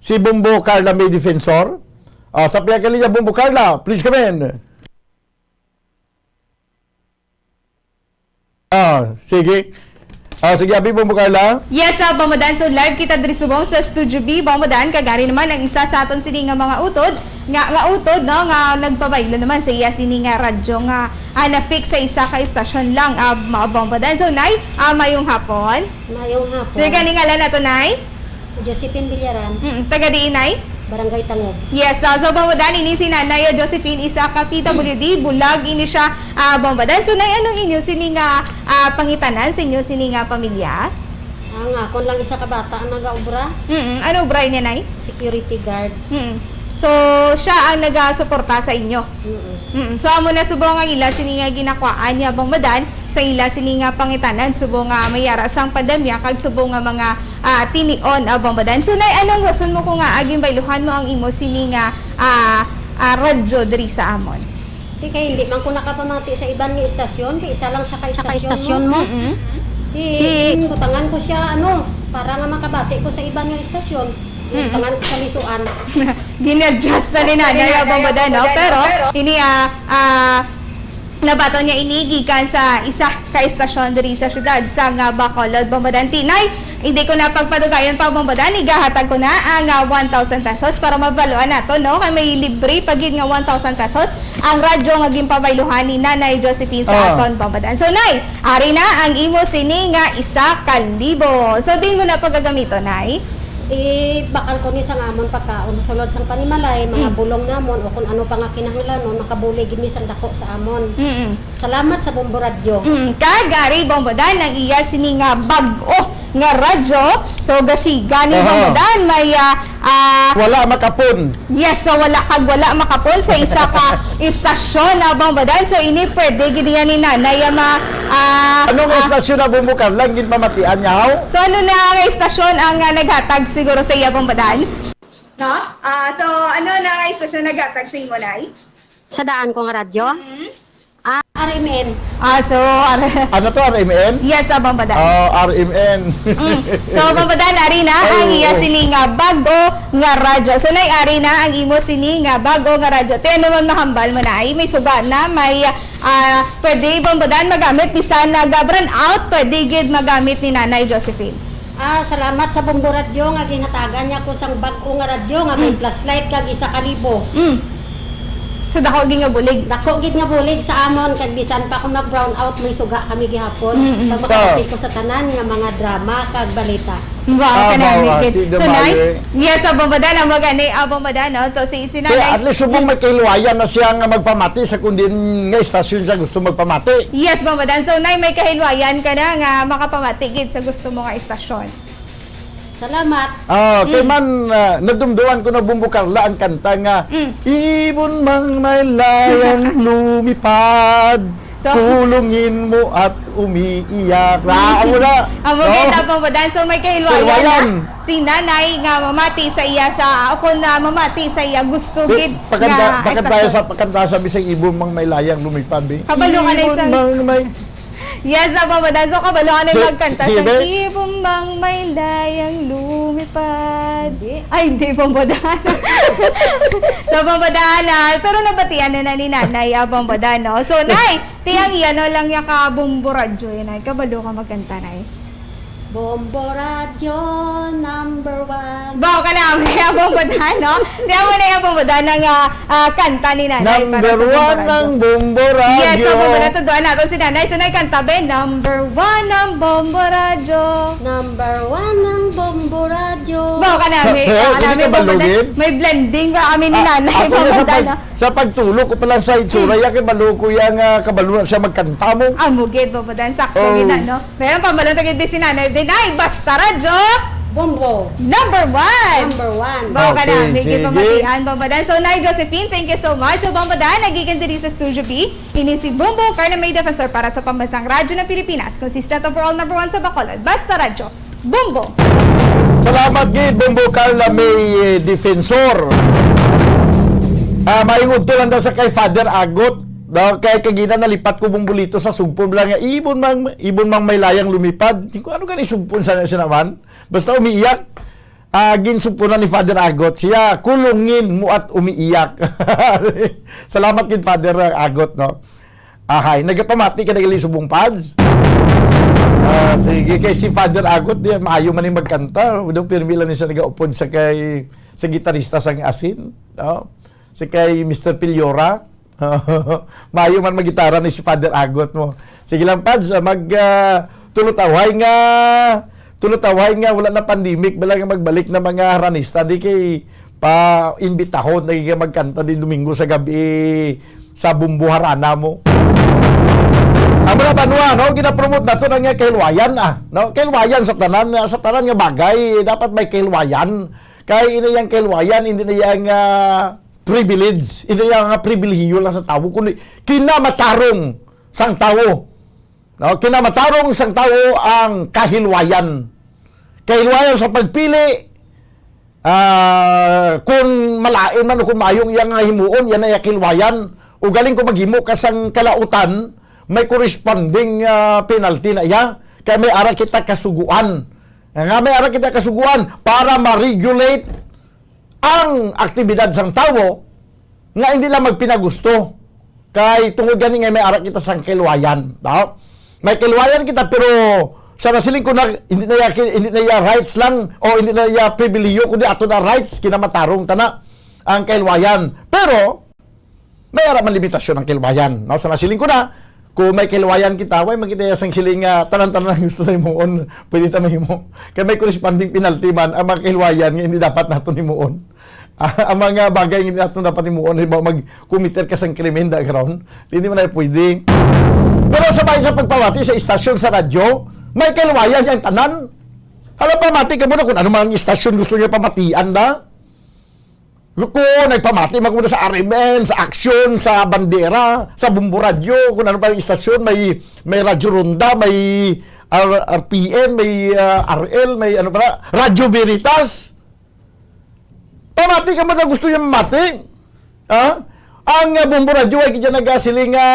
Si Bombo Carla may defensor. Ah, sa pihak nga linya, Bombo Carla, please come in. Ah, sige. Ah, sige, abi mo, Carla. Yes, ah, Bambadan. So, live kita diri subong sa Studio B, Bambadan. Kag ari naman ang isa sa aton sini nga mga utod, nga, nga utod, no, nga nagpabaylo naman sa iya sini nga radyo nga, ah, na-fix sa isa ka istasyon lang, ah, mga Bambadan. So, Nay, ah, mayong hapon. Mayong hapon. So, kaning ngalan nato, Nay? Josephine Villaran. Mm, taga diin, Nay? Barangay Tangub. Yes, ah, so, Bambadan, ini si Nanay Josephine, isa ka P W D, bulag ini siya, ah, Bambadan. So, Nay, anong inyo sini nga, ah, pangitanan sa inyo sini nga pamilya? Ang akon lang isa ka bata ang nagaobra. Mm, ano obra niya, Nay? Security guard. Mm. So, siya ang nagasuporta sa inyo? Mm. Mm. So, amo na subong ang ila sini nga ginakwaan niya, Bambadan, sa ila sini nga pangitanan subong nga may ara sang pandemya kag subong nga mga, ah, tinion, ah, Bambadan. So, Nay, anong rason mo kung nga ginbayluhan mo ang imo sini nga, ah, ah, radyo diri sa amon? Di kay hindi man ko nakapamati sa iban nga istasyon, kay isa lang sa ka-istasyon mo. Mm-mm. Di, di, butangan ko siya, ano, para nga makabati ko sa iban nga istasyon. Mm-mm. Butangan ko sa lisuan. Gin-adjust na ni Nanay, ah, Bambadan, no? Pero, ini, ah, ah, nabaton niya ini gikan sa isa ka istasyon diri sa siyudad sang, ah, Bacolod, Bambadan. Ti, Nay, hindi ko na pagpadugayon pa, Bambadan. Igahatag ko na ang, ah, one thousand pesos para mabaluan nato, no? Kay may libre pa gid nga one thousand pesos ang radyo nga ginpabayluhan ni Nanay Josephine sa, ah, aton, Bambadan. So, Nay, ari na ang imo sini nga isa ka libo. So, din mo na pagagamiton, Nay? Ibakal ko ni sang amon pagkaon sa sulod sang panimalay, mga, mm, bulong namon o kung ano pa nga kinahanglanon, makabulig gid ni sang dako sa amon. Mm-mm. Salamat sa Bombo Radyo. Mm, kag ari, Bombo Dan, ang iya sini nga bag-o nga radyo. So, gasiga ni, aha, Bombo Dan, may, ah, ah, wala makapon. Yes, so wala kag wala makapon sa isa ka istasyon, ah, Bombo Dan. So, ini pwede gid yan ni Nanay, ah, ma-, ah, ano nga, ah, istasyon na, Bombo Carla, ang ginpamatian niya, haw? So, ano na nga istasyon ang, ah, naghatag siguro sa iya, Bombo Dan? No? Ah, so, ano na nga istasyon naghatag sa imo, Nay? Sa daan ko nga radyo? Mm-hmm. Ah, R M N. Ah, so, R-, ano to, R M N? Yes, ah, Bombo Dan. Ah, R M N. Mm. So, Bombo Dan, ari na ang, oo, iya, oo, sini nga bag-o nga radyo. So, Nay, ari na ang imo sini nga bag-o nga radyo. Ti, ano man mahambal mo, Nay? May suga na, may, ah, pwede, Bombo Dan, magamit, bisan nag-brownout, pwede gid magamit ni Nanay Josephine. Ah, salamat sa Bombo Radyo nga ginhatagan niya ko sang bag-o nga radyo nga may, mm, flashlight kag isa ka libo. Mm. So, dako gid nga bulig. Dako gid nga bulig sa amon, kag bisan pa kung nag-brown out, may suga kami gihapon. Mm, mm. Pag makarating ko sa tanan nga mga drama kag balita. Wow, ah, kanami, wow, gid. Ate, so, Nay, Damali. Yes, ah, Bombo Dan, ang magani, ah, Bombo Dan, no? To si, si Kaya Nanay. At least, subong may kahiluwayan na siya nga magpamati sa kung diin nga istasyon siya gusto magpamati. Yes, Bombo Dan. So, Nay, may kahiluwayan ka na nga makapamati gid sa gusto mo nga istasyon. Salamat. Ah, kay, mm, man, ah, nadumduman ko na, Bombo Carla, ang kanta nga, mm, "Ibon mang may layang lumipad, so, kulungin mo at umiiyak." Na, amo na. Amo, no? Kita pa mo, Dan. So, may kahiluwayan na. Kahiluwayan. Si Nanay nga mamati sa iya sa, o kung na mamati sa iya, gusto, si, gid pakanta, nga pakanta istasyon. Sa, pakanta sa bisang ibon mang may layang lumipad, eh. Kabalo ka na. Ibon isang mang may Yes, sa Bombo Dana. So, kabalo ka na Si- magkanta si- sa sino? Ibong Bang May Layang Lumipad. Ay, hindi, Bombo Dana. Sa Bombo Dana. Pero nabatian na na ni Nanay, ah, Bombo Dana. So, Nay, tiyang yan, no, lang niya ka Bombo Radyo. Yan, Nay. Kabalo ka magkanta, Nay. Bombo Radyo number one. Bao ka na, may abang mo na, no? Di mo na abang mo na nga, ah, kanta ni Nanay para Number sa Bombo one Radyo. Ang Bombo Radyo. Yes, so Bombo Radyo, doon natin si Nanay. So, Nay, kanta ba? Number one ang Bombo Radyo. Number one ang Bombo Radyo. Bao ka na, may, Kaya, ah, hindi may ka Bombo Radyo. balugin? May blending ba kami ni Ah, Nanay? ako na Bombo sa, pag, Dana. Sa pagtulog ko pala sa itsura, ya kay balo ko yang ah, kabalo na siya magkanta mo. Ah, mugid, Bombo Dana. Sakto Oh. yun na, no? Meron pa, malong tagid din si Nanay. Dinay, basta radyo. Bombo. Number one. Number one. Bao ka na, Okay, may sige. gipamatian, Bombo Dana. So, Nay Josephine, thank you so much. So, Bombo Dana, nagiging diri sa Studio B. Ini si Bombo, Carla May Defensor para sa Pambansang Radyo ng Pilipinas. Consistent overall number one sa Bacolod. Basta Radyo. Bombo! Salamat gid, Bombo Carla May, eh, Defensor. Ah, maayong udto lang daw sa kay Father Agot. Daw kay kagina nalipat ko Bombolito sa sugpon lang nga ibon mang ibon mang may layang lumipad. Di ko ano gani sugpon sa sinaman. Basta umiiyak. Ah, ginsugpunan ni Father Agot siya, kulungin mo at umiiyak. Salamat gid Father Agot, no. Ahay, nagapamati ka na gali subong pads? Ah, sige, kay si Father Agot, di, maayo man yung magkanta. Daw pirmi lang ni siya nagaupod sa kay, sa gitarista sang asin, no? Sa kay Mister Piliora. Maayo man magitara ni si Father Agot mo. Sige lang, Pads, ah, mag, ah, tulutawhay nga, tulutawhay nga wala na pandemic, bala nga magbalik na mga haranista, di kay pa-imbitahon na nga magkanta di Domingo sa gabi sa Bumbuharana mo. Amo na banwa, no? Ginapromote nato na nga kahilwayan, ah, no? Kahilwayan sa tanan, ah, sa tanan nga bagay, dapat may kahilwayan. Kay ini yang kahilwayan, hindi na yang, ah, privilege, hindi yang nga pribilehiyo lang sa tawo, kundi kinamatarong sang tawo. No? Kinamatarong sang tawo ang kahilwayan. Kahilwayan sa pagpili, ah, kung malain man o kung maayong iyang himuon, yan ay kahilwayan. O galing kung maghimo ka sang kalautan, may corresponding, ah, penalty na iya. Kaya may ara kita kasuguan. Nga may ara kita kasuguan para ma-regulate ang aktibidad sang tawo nga hindi lang magpinagusto. Kay tungod gani nga may ara kita sang kilwayan, no? May kilwayan kita, pero sa nasiling ko na hindi na iya, hindi na iya rights lang o hindi na iya pribilehiyo, kundi ato na rights, kinamatarong tana ang kilwayan. Pero may ara man limitasyon ang kilwayan, no? Sa nasiling ko na, kung may kilwayan kita, way magkita sang siling nga tanan-tanan ang gusto sa himuon, pwede ta mahimo. Kay may corresponding penalty man ang mga kilwayan nga hindi dapat naton himuon. Ang mga bagay nga hindi naton dapat himuon, halimbawa mag-committer ka sang krimen, da karon, hindi man na pwede. Pero sa bahin sa pagpamati sa istasyon sa radyo, may kilwayan yang tanan. Hala, pamati ka muna kung ano mang istasyon gusto niya pamatian da. Ko, nagpamati man ko sa R M N, sa Aksyon, sa Bandera, sa Bombo Radyo, kung ano pa yung istasyon, may, may Radyo Ronda, may R-, R P N, may, ah, R L, may ano pa, Radyo Veritas. Pamati ka man na gusto niya mamati. Ha? Ang, ah, Bombo Radyo ay kaya nagasiling nga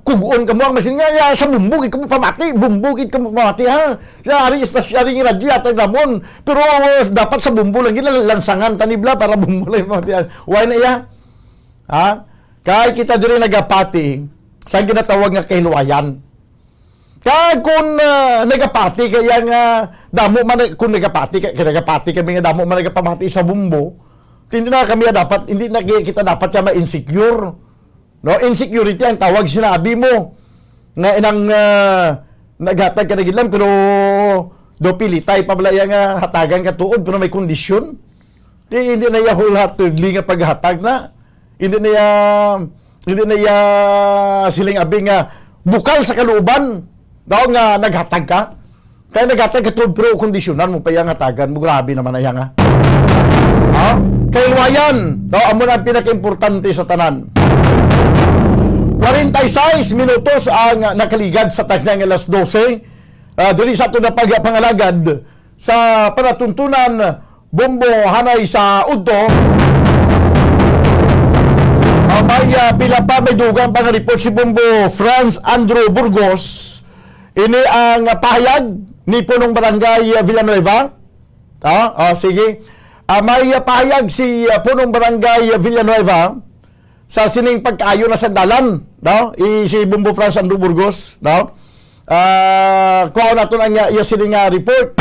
kugon ka mo ang masin nga, ya, sa Bombo gid ka mo pamati, Bombo gid ka mo pamati, ha? Sa ari istasyon, ari radyo yata namon. Pero, uh, dapat sa Bombo lagi na langsangan tanibla para Bombo lang yung pamatian. Why na iya? Ha? Kay kita diri nagapati sa ginatawag nga kahilwayan. Kag kung, ah, nagapati kaya nga damo man, kung nagapati ka, kaya nagapati kami nga damo man nagapamati sa Bombo, hindi na kami dapat, hindi na kita dapat siya ma-insecure. No, insecurity ang tawag sinabi mo. Nga inang, ah, naghatag ka na gid lang, pero do pilitay pa bala iya nga hatagan ka tuod, pero may kondisyon. Di, hindi na iya wholeheartedly nga paghatag na. Hindi na iya, hindi na iya siling abi nga bukal sa kaluuban. Daw nga naghatag ka. Kaya naghatag ka tuod, pero kondisyonan mo pa iya nga hatagan mo. Grabe naman na iya nga. Ha? Kahilwayan. Daw, amo na ang pinakaimportante sa tanan. Kwarenta y seis minutos ang nakaligad sa tagna nga alas dose. Ah, diri sa ato na pagpangalagad sa panatuntunan, Bombo, hanay sa udto. Ah, may, ah, pila pa, may dugang pa nga report si Bombo Franz Andrew Burgos. Ini ang, ah, pahayag ni Punong Barangay, ah, Villanueva. Ah, ah, sige. Ah, may, ah, pahayag si, ah, Punong Barangay, ah, Villanueva sa sining pagkaayo na sa dalan, no? I, si Bombo Franz Andrew Burgos, no? Ah, kuha naton ang, ah, iya sining, ah, report.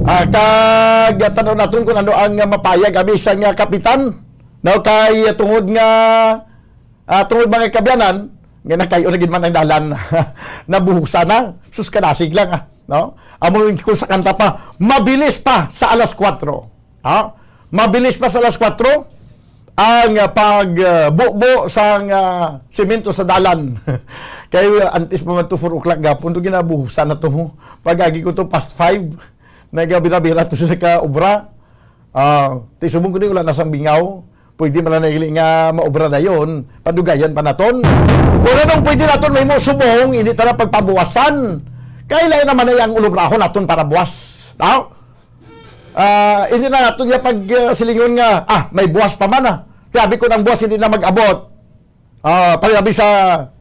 Ah, kag, ah, tan-aw naton kung ano ang, ah, mapahayag abi sang, ah, kapitan, no? Kay, ah, tungod nga, ah, tungod, mga kaabyanan, nga nakayo na gid man ang dalan, nabuhusan na. Sus, kadasig lang, ah, no? Amo yung kung sa kanta pa, mabilis pa sa alas kwatro. Ha? Mabilis pa sa alas kwatro ang, ah, pag, ah, bubo sang, ah, semento sa dalan. Kay, ah, antes pa man to four o'clock gapon, to ginabuhusan na to. Pag-agi ko to past five, nagabira-bira to sila ka obra. Ah, ti subong ko di wala na sang bingaw. Pwede man na gali nga maobra dayon, padugayan pa naton. Kung anong pwede naton mahimo subong, hindi ta na pagpabuwasan. Kay lain naman na ang ulubrahon naton para buwas. Now, ah, hindi na naton niya pag, ah, silingon nga, "Ah, may buwas pa man, ah." Tiabi ko ng buwas, hindi na mag-abot. Ah, palabi sa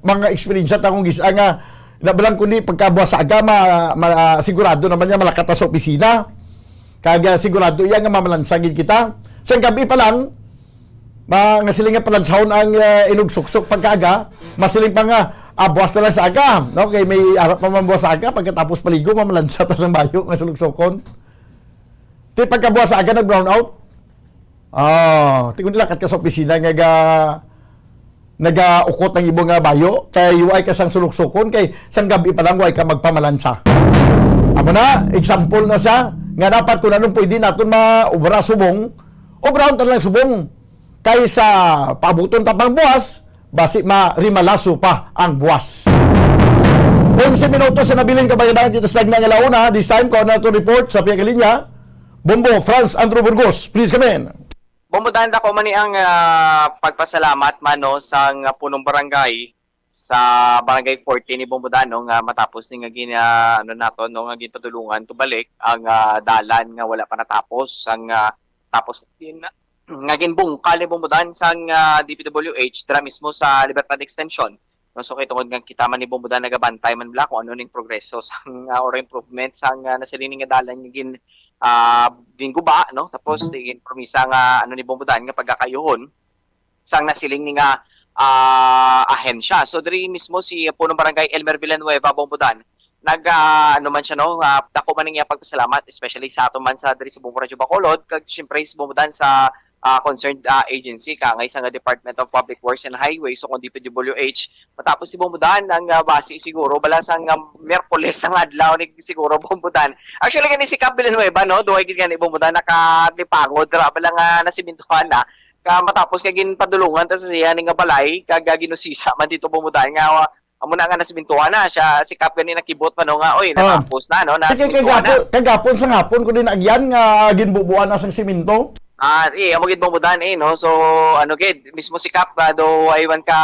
mga eksperyensya ta akong gis-, ah, nga, nabalang kundi pagkabuwas sa aga, ma-, ma-, ah, sigurado naman niya malakat na sa opisina. Kag, ah, sigurado iya nga mamalansya gid kita. Sa gabi pa lang, ma-, nga siling nga palansyahon ang, ah, inugsuksok pagkaaga, masiling pa nga, ah, buwas na lang sa aga, no? Kay may arap pa man buwas sa aga, pagkatapos paligo, mamalansya ta sang bayo nga suluksokon. Ti pagkabuwas sa aga, nag-brown out. Ah, ti kung lakat ka sa opisina nga ga-, nagaukot ang imo nga bayo, kay way ka sang suluksokon, kay sang gabi pa lang way ka magpamalansya. Amo na, example na siya, nga dapat kung anong pwede naton maobra subong, obrahon ta lang subong. Kaysa paabuton ta pang buwas, basi marimalaso pa ang buwas. Onse minutos sa nabilin kabayanan kita sa tagna nga launa. This time, kuha na to report sa Pia Kalinya. Bombo, Franz Andrew Burgos, please come in. Bombo Dan, dako man ni ang, ah, pagpasalamat man, no, sang, ah, punong barangay sa Barangay forty ni Bombo Dan, no, nga matapos ni nga gina-, ano nato, no, nga ginpadulungan to balik ang, ah, dalan nga wala pa natapos, ang, ah, tapos din nga ginbungkal ni Bombo Dan sang, ah, D P W H dira mismo sa Libertad Extension. No, so kay tungod nga kita man ni Bombo Dan nagabantay man bala kung ano ning progreso sang, ah, or improvement sang, ah, nasiling nga dalan nga gin, ah, ginguba, no? Tapos Mhm. Ginpromisa nga ano ni Bombo Dan nga pagkakayuhon sang nasiling ni nga, ah, ahensya. So diri mismo si Punong Barangay Elmer Villanueva, Bombo Dan, nag, ah, ano man siya, no, ah, dako man ang iya pagpasalamat, especially sa ato man sa diri sa Bombo Radyo Bacolod, kag siyempre sa Bombo Dan sa, ah, concerned, ah, agency, kaangay sa nga Department of Public Works and Highways, so kung D P W H. Matapos si Bombo Dan, ang, ah, basi siguro bala sang, ah, Miyerkules ang adlaw ni siguro Bombo Dan. Actually, gani si Kap Villanueva, no, duhay gid gani Bombo Dan, nakalipangod ra bala nga nasimintuhan na. Ka matapos nga ginpadulungan ta sa siya ni nga balay, kag, ah, ginusisa man dito Bombo Dan nga, ah, amo na nga nasimintuhan na siya, si Kap gani nakibot pa, no, nga, "Oy, Ah. Natapos na, no, Kay, kay nasimintuhan na." Kagapon, kagapon sa hapon ko din agyan nga ginbubuan na sang simento. Ah, eh, amo gid Bombo Dan, eh, no? So, ano gid, mismo si Kap, ah, do, ay man ka,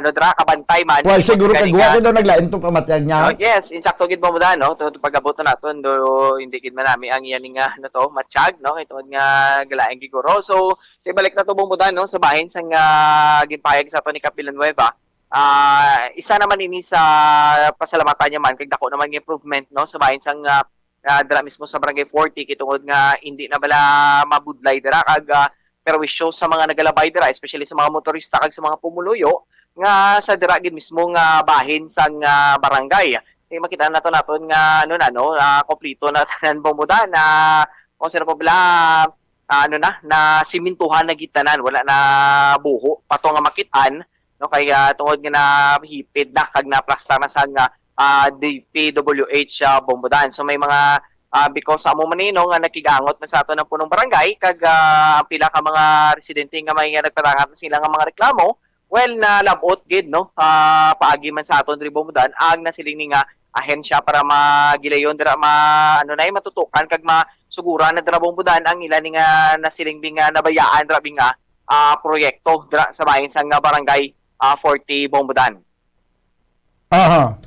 ano, dra, kabantay man. Why, siguro Kani kagwa nga, kay daw naglain tong pamatyag niya. Oh, yes, insakto gid Bombo Dan, no? To, to pag-abot na naton, do, hindi gid manami ang iyan nga, ano to, matyag, no? Ito nga galain gid guro. So, ibalik na to Bombo Dan, no? Sa bahin sang, ah, ginpahayag sa ato ni Kap Villanueva. Ah, isa naman ini sa pasalamatan niya man, kag dako naman nga improvement, no? Sa bahin sang, ah, ah, dira mismo sa Barangay forty, kay tungod nga hindi na bala mabudlay dira, kag, ah, perwisyo sa mga nagalabay dira, especially sa mga motorista kag sa mga pumuluyo nga sa dira gid mismo nga bahin sang, ah, barangay. Eh, makita nato naton nga, ano na, no, ah, kompleto na tanan Bombo Dan, na kung sino pa bala, ah, ano na, na simintuhan na gid tanan, wala na buho pa to nga makit-an, no, kay, ah, tungod nga nahipid na kag naplastar na sa nga, ah, D P W H, ah, Bombo Dan. So may mga, ah, because sa amo man ni, no, nga nakigangot na sa ato ng punong barangay kag, ah, ang pila ka mga residente nga may, ah, nagpadangat na sila nga mga reklamo, well, nalabot gid, no, ah, paagi man sa aton diri Bombo Dan ang nasiling ni nga ahensya para magilayon dira ma-, ano na, eh, matutukan kag masuguran na dira Bombo Dan ang ila ni nga nasiling bi nga nabayaan dira bi nga, ah, proyekto dira sa bahin sang, ah, barangay, ah, forty Bombo Dan. Aha.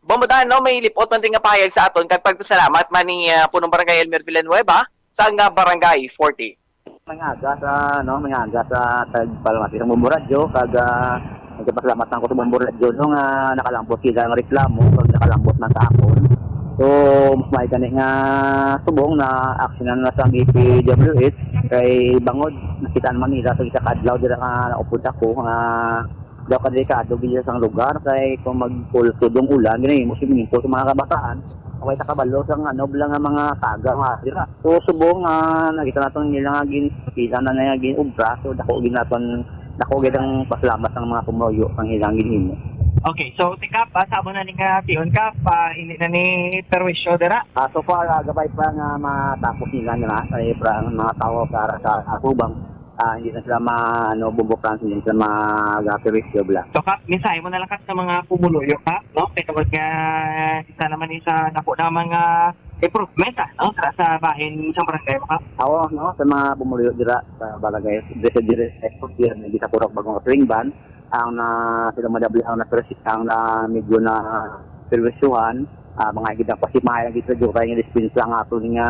Bombo Dan, no, may lipot man din nga pahayag sa aton kag pagpasalamat man ni, ah, Punong Barangay Elmer Villanueva sa nga Barangay forty. May aga sa, no, may aga sa tagpalmati sa Bombo Radyo, kag, ah, Nagpasalamat lang ko sa Bombo Radyo, no, nga nakalambot sila nga reklamo, pag nakalambot man sa akon. So, mas may gani nga subong na aksyonan na sa D P W H, kay bangod nakita naman nila sa isa ka adlaw dira nga naupod ako nga daw kadelikado gid sang lugar, kay kung mag-, tudong ulan, ginahimo swimming pool sa mga kabataan. Way sa kabalo sang ano, bala nga mga taga nga dira. So, subong nga nakita naton nila nga gin-, pila na nga gin-obra, so dako gid naton, dako gid ang pasalamat sang mga pumuluyo sang ilang ginhimo. Okay, so, ti Kap, ah, sa amo na ni nga tion, Kap, ah, hindi na ni perwisyo dira? Ah, so far, ah, gabay pa nga matapos nila na, kay pra ang mga tawo sa, sa atubang, ah, hindi na sila ma-, ano, Bombo Franz, hindi na sila magaperwisyo, bala. So, Kap, mensahe mo na lang, Kap, sa mga pumuluyo, Kap, no? Kay tungod nga isa naman ni sa dako na mga improvement, ah, no? Sa, sa bahin sa barangay mo, Kap. Oo, no, sa mga pumuluyo dira sa barangay, diri, diri sa Escudero, diri sa Purok Bagong Kasulingban, ang na, sila madabli ang na, ang na medyo na perwisyuhan, ah, mga gid ang pasimahay ang gid sa Jukay nga dispensa nga ato nga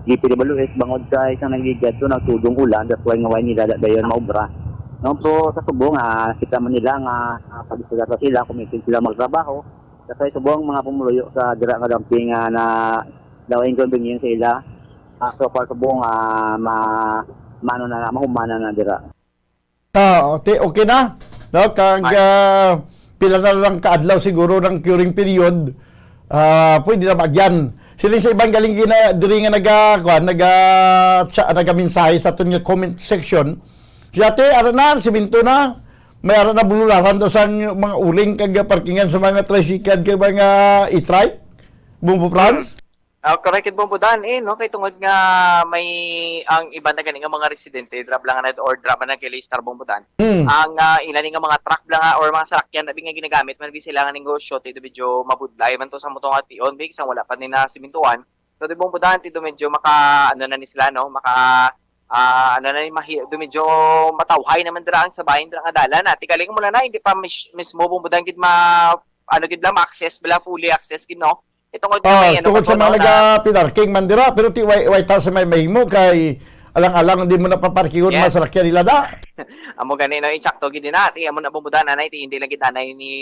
D P W H bangod sa isang nagligad to nagtudong ulan, that's why nga way nila da-, dayon maobra. No, so sa subong, ah, kita man nila nga, ah, pag-istorya sa sila, committed sila magtrabaho. That's why subong mga pumuluyo sa dira nga dumping, ah, na daw inconvenience sa ila. Ah, so far subong, ah, ma-, mano na, mahumana na dira. Ah, okay, okay na. No, kag, Mar- ah, pila na lang ka adlaw siguro ng curing period. Ah, pwede na ba yan? Sila sa ibang galing gina, diri nga naga, kuan, naga, tsa-, nagamensahe sa aton nga comment section. Si ate, ara na, simento na. May ara na bulularan ta sang mga uling kag parkingan sa mga tricycle kag mga e-trike. Bombo Franz? Ah, correct, Bombo Dan, eh, no? Kay tungod nga may ang iban na gani nga mga residente, dira lang na or dira man nag-ilistar, Bombo Dan. Hmm. Ang, ah, ila ni nga mga truck lang, ah, or mga sarakyan na nga ginagamit man bi sila nga negosyo, ti do medyo mabudlay man to sa mutong ation, bi, sang wala pa ni na simintuhan. So, di, Bombo Dan, ti do medyo maka, ano na ni sila, no? Maka, ah, ano na ni, mahi-, do medyo matawhay naman dira ang sabayan dira nga dalan, ah. Ti galing mo na na, hindi pa mis-, mismo, Bombo Dan, gid ma-, ano gid lang, ma-access bala, fully access gid, no? Itungod nga Ah, may ano tungod pa sa to, mga no, na nagapinarking man dira, pero ti way, way ta sa may mahimo kay alang-alang di mo napaparkingon Yes. masarakyan nila da. Amo gani, no, insakto gid na. Ti amo na, Bombo Dan, anay, ti hindi lang gid anay ni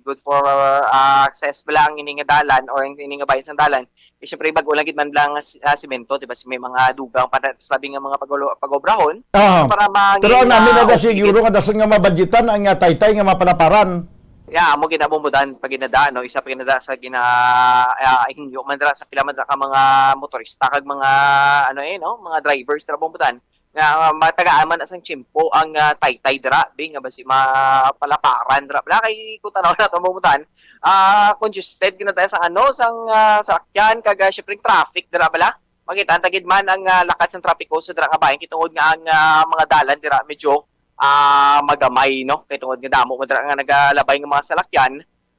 good for, ah, access lang ini nga dalan or ini nga bahin sang dalan. Eh, syempre, bag-o lang gid man lang nga si-, ah, semento, di ba? Si may mga dugang pa na, sa labi nga mga pag-, pag-obrahon, Ah. para ma-, Pero ang ma-, namin na okay siguro gid. Nga dason nga mabadgetan ang, ah, taytay nga mapalaparan. Ya, amo gid na, Bombo Dan, pag ginada, no, isa pa ginada sa gina-, ah, hinyo man dira sa pila man dira ka mga motorista kag mga, ano, eh, no, mga drivers dira, Bombo Dan, nga, ah, matagaan man na sang tiyempo ang, ah, taytay dira, bi, nga basi mapalaparan dira. Wala kay kung tanaw na to, Bombo Dan, ah, congested gid na tayo sa, ano, sang, ah, sakyan kag, ah, syempre traffic dira bala. Makita ta gid man ang, ah, lakat sang trapiko sa dira nga bahin, kay tungod nga ang, ah, mga dalan dira medyo, ah, magamay, no? Kay tungod nga damo man dira nga nagalabay nga mga salakyan,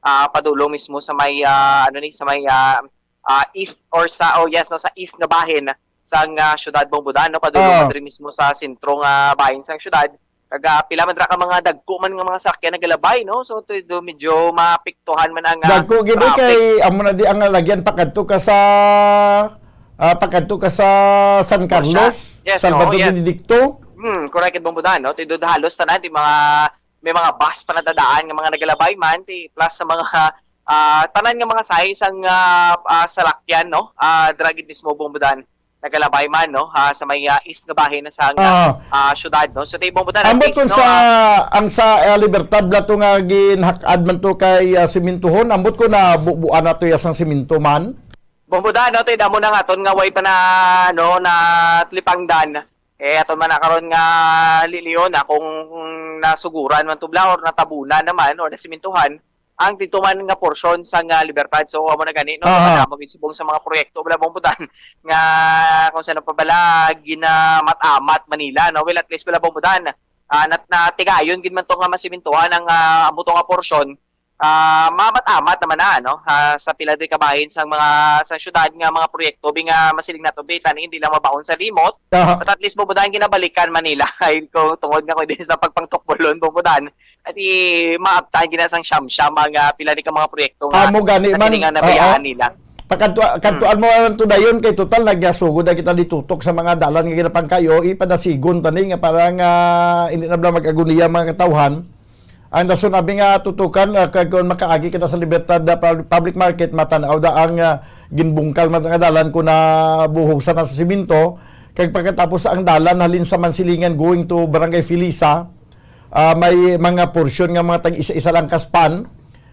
ah, padulong mismo sa may, ah, ano ni, sa may, ah, ah, east or sa, oh yes, no, sa east nga bahin sang, ah, syudad, Bombo Dan, no? Padulong Ah. man diri mismo sa sentro nga bahin sang syudad. Kag, ah, pila man dira ka mga dagko man nga mga sakyan nagalabay, no? So, to, do, medyo maapektuhan man ang, ah, Dagko gid, eh, traffic. Kay amo na di ang lagyan pakadto ka sa, ah, pakadto ka sa San Portia. Carlos, Yes, Salvador oo, yes. Benedicto. Hmm, correct, Bombo Dan, no? Ti do halos tanan, ti mga, may mga bus pa nadadaan nga mga nagalabay man, ti plus sa mga, ah, tanan nga mga size ang, ah, ah, salakyan, no? Ah, dira gid mismo, Bombo Dan, nagalabay man, no? Ah, sa may, ah, east nga bahin sa, Ah. ah, syudad, no? So, ti Bombo Dan, at Ambot least, kun no, sa, ah, ang sa, ah, Libertad bala to nga ginhak-ad man to kay, ah, simintuhon, ambot ko na bubuan na to ya sang siminto man? Bombo Dan, no, ti damo na nga ton nga way pa na, no, na tlipangdan. Eh, aton man na karon nga liliyon na kung nasuguran man to bala or natabunan naman or nasimintuhan ang dito man nga porsyon sa nga Libertad. So, amo na gani, no, Aha. Madamo gid subong sa mga proyekto bala, Bombo Dan, nga kung saan pa bala ginamat-amat Manila, no? Well, at least bala, Bombo Dan, ah, nat-, natigayon gid man to nga masimintuhan ang, ah, amo to nga porsyon. Ah, mamat-amat naman na, no? Ah, sa pila di kabahin sang mga, sa syudad nga mga proyekto, bi nga masiling nato, bi, tani hindi lang mabaon sa limot, Aha. but at least, Bombo Dan, ginabalikan Manila. Ay, kung tungod nga kung di sa pagpangtukbolon, Bombo Dan, at i-, maabtan gina sang siyam-siyam ang, ah, pila di ka mga proyekto nga Amo gani sa man. Kini nga nabayaan Oo. nila. Pakadto-, kadtuan Hmm. mo lang to dayon kay total nagasugod na kita ditutok sa mga dalan nga ginapangkayo, ipadasigon tani nga parang, ah, hindi na bala mag-aguniya ang mga katawhan. Ang dason abi nga tutukan, ah, kag kon makaagi kita sa Libertad, ah, pub-, Public Market, matan-aw da ang, ah, ginbungkal man nga dalan kon nabuhusan na sa simento, kag pagkatapos ang dalan halin sa Mansilingan going to Barangay Felisa, ah, may mga porsyon nga mga tag-isa-isa lang ka span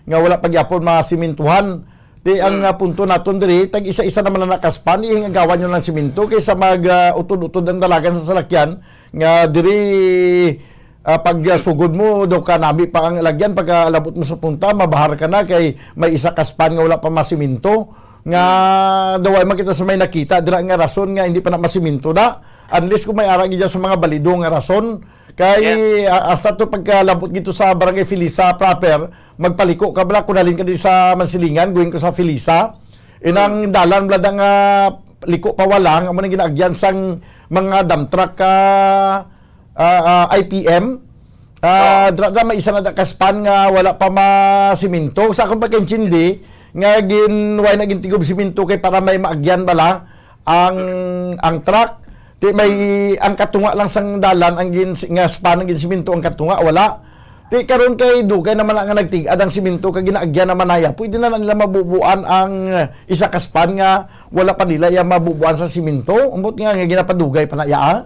nga wala pa gyapon masimintuhan. Ti ang, Mm. ah, punto naton diri, tag-isa-isa naman na nakaspan, ihing agawan nyo lang simento kaysa mag, ah, utod-utod ang dalagan sa salakyan nga diri, ah, pag, ah, sugod mo daw kanami pa ang lagyan, pagkalabot mo sa punta, mabahar ka na kay may isa ka span nga wala pa masimento. Nga Mm. daw ay makita sa may nakita dira nga rason nga hindi pa na masimento na, unless kung may ara gid sa mga balido nga rason. Kay, Yes. ah, hasta to pagkalabot gito sa Barangay Felisa proper, magpaliko ka bala, kung halin ka di sa Mansilingan, going ko sa Felisa. Inang Mm. dalan bala da nga liko pa walang, amo nang ginaagyan sang mga dump truck ka, ah, ah, I P M. Ah, Oh. dra, dra, may isa na da ka span nga wala pa masiminto. Sa akong pagkaintindi, nga gin, why na gintigob siminto kay para may maagyan bala ang, ang truck. Ti may, ang katunga lang sang dalan, ang gin, nga span, ang ginsiminto, ang katunga, wala. Ti karon kay dugay naman na nga nagtig-ad ang siminto, kag ginaagyan naman naya. Pwede na lang nila mabubuan ang isa ka span nga wala pa nila iya mabubuan sa siminto. Ambot nga, nga ginapadugay pa na iya, ah.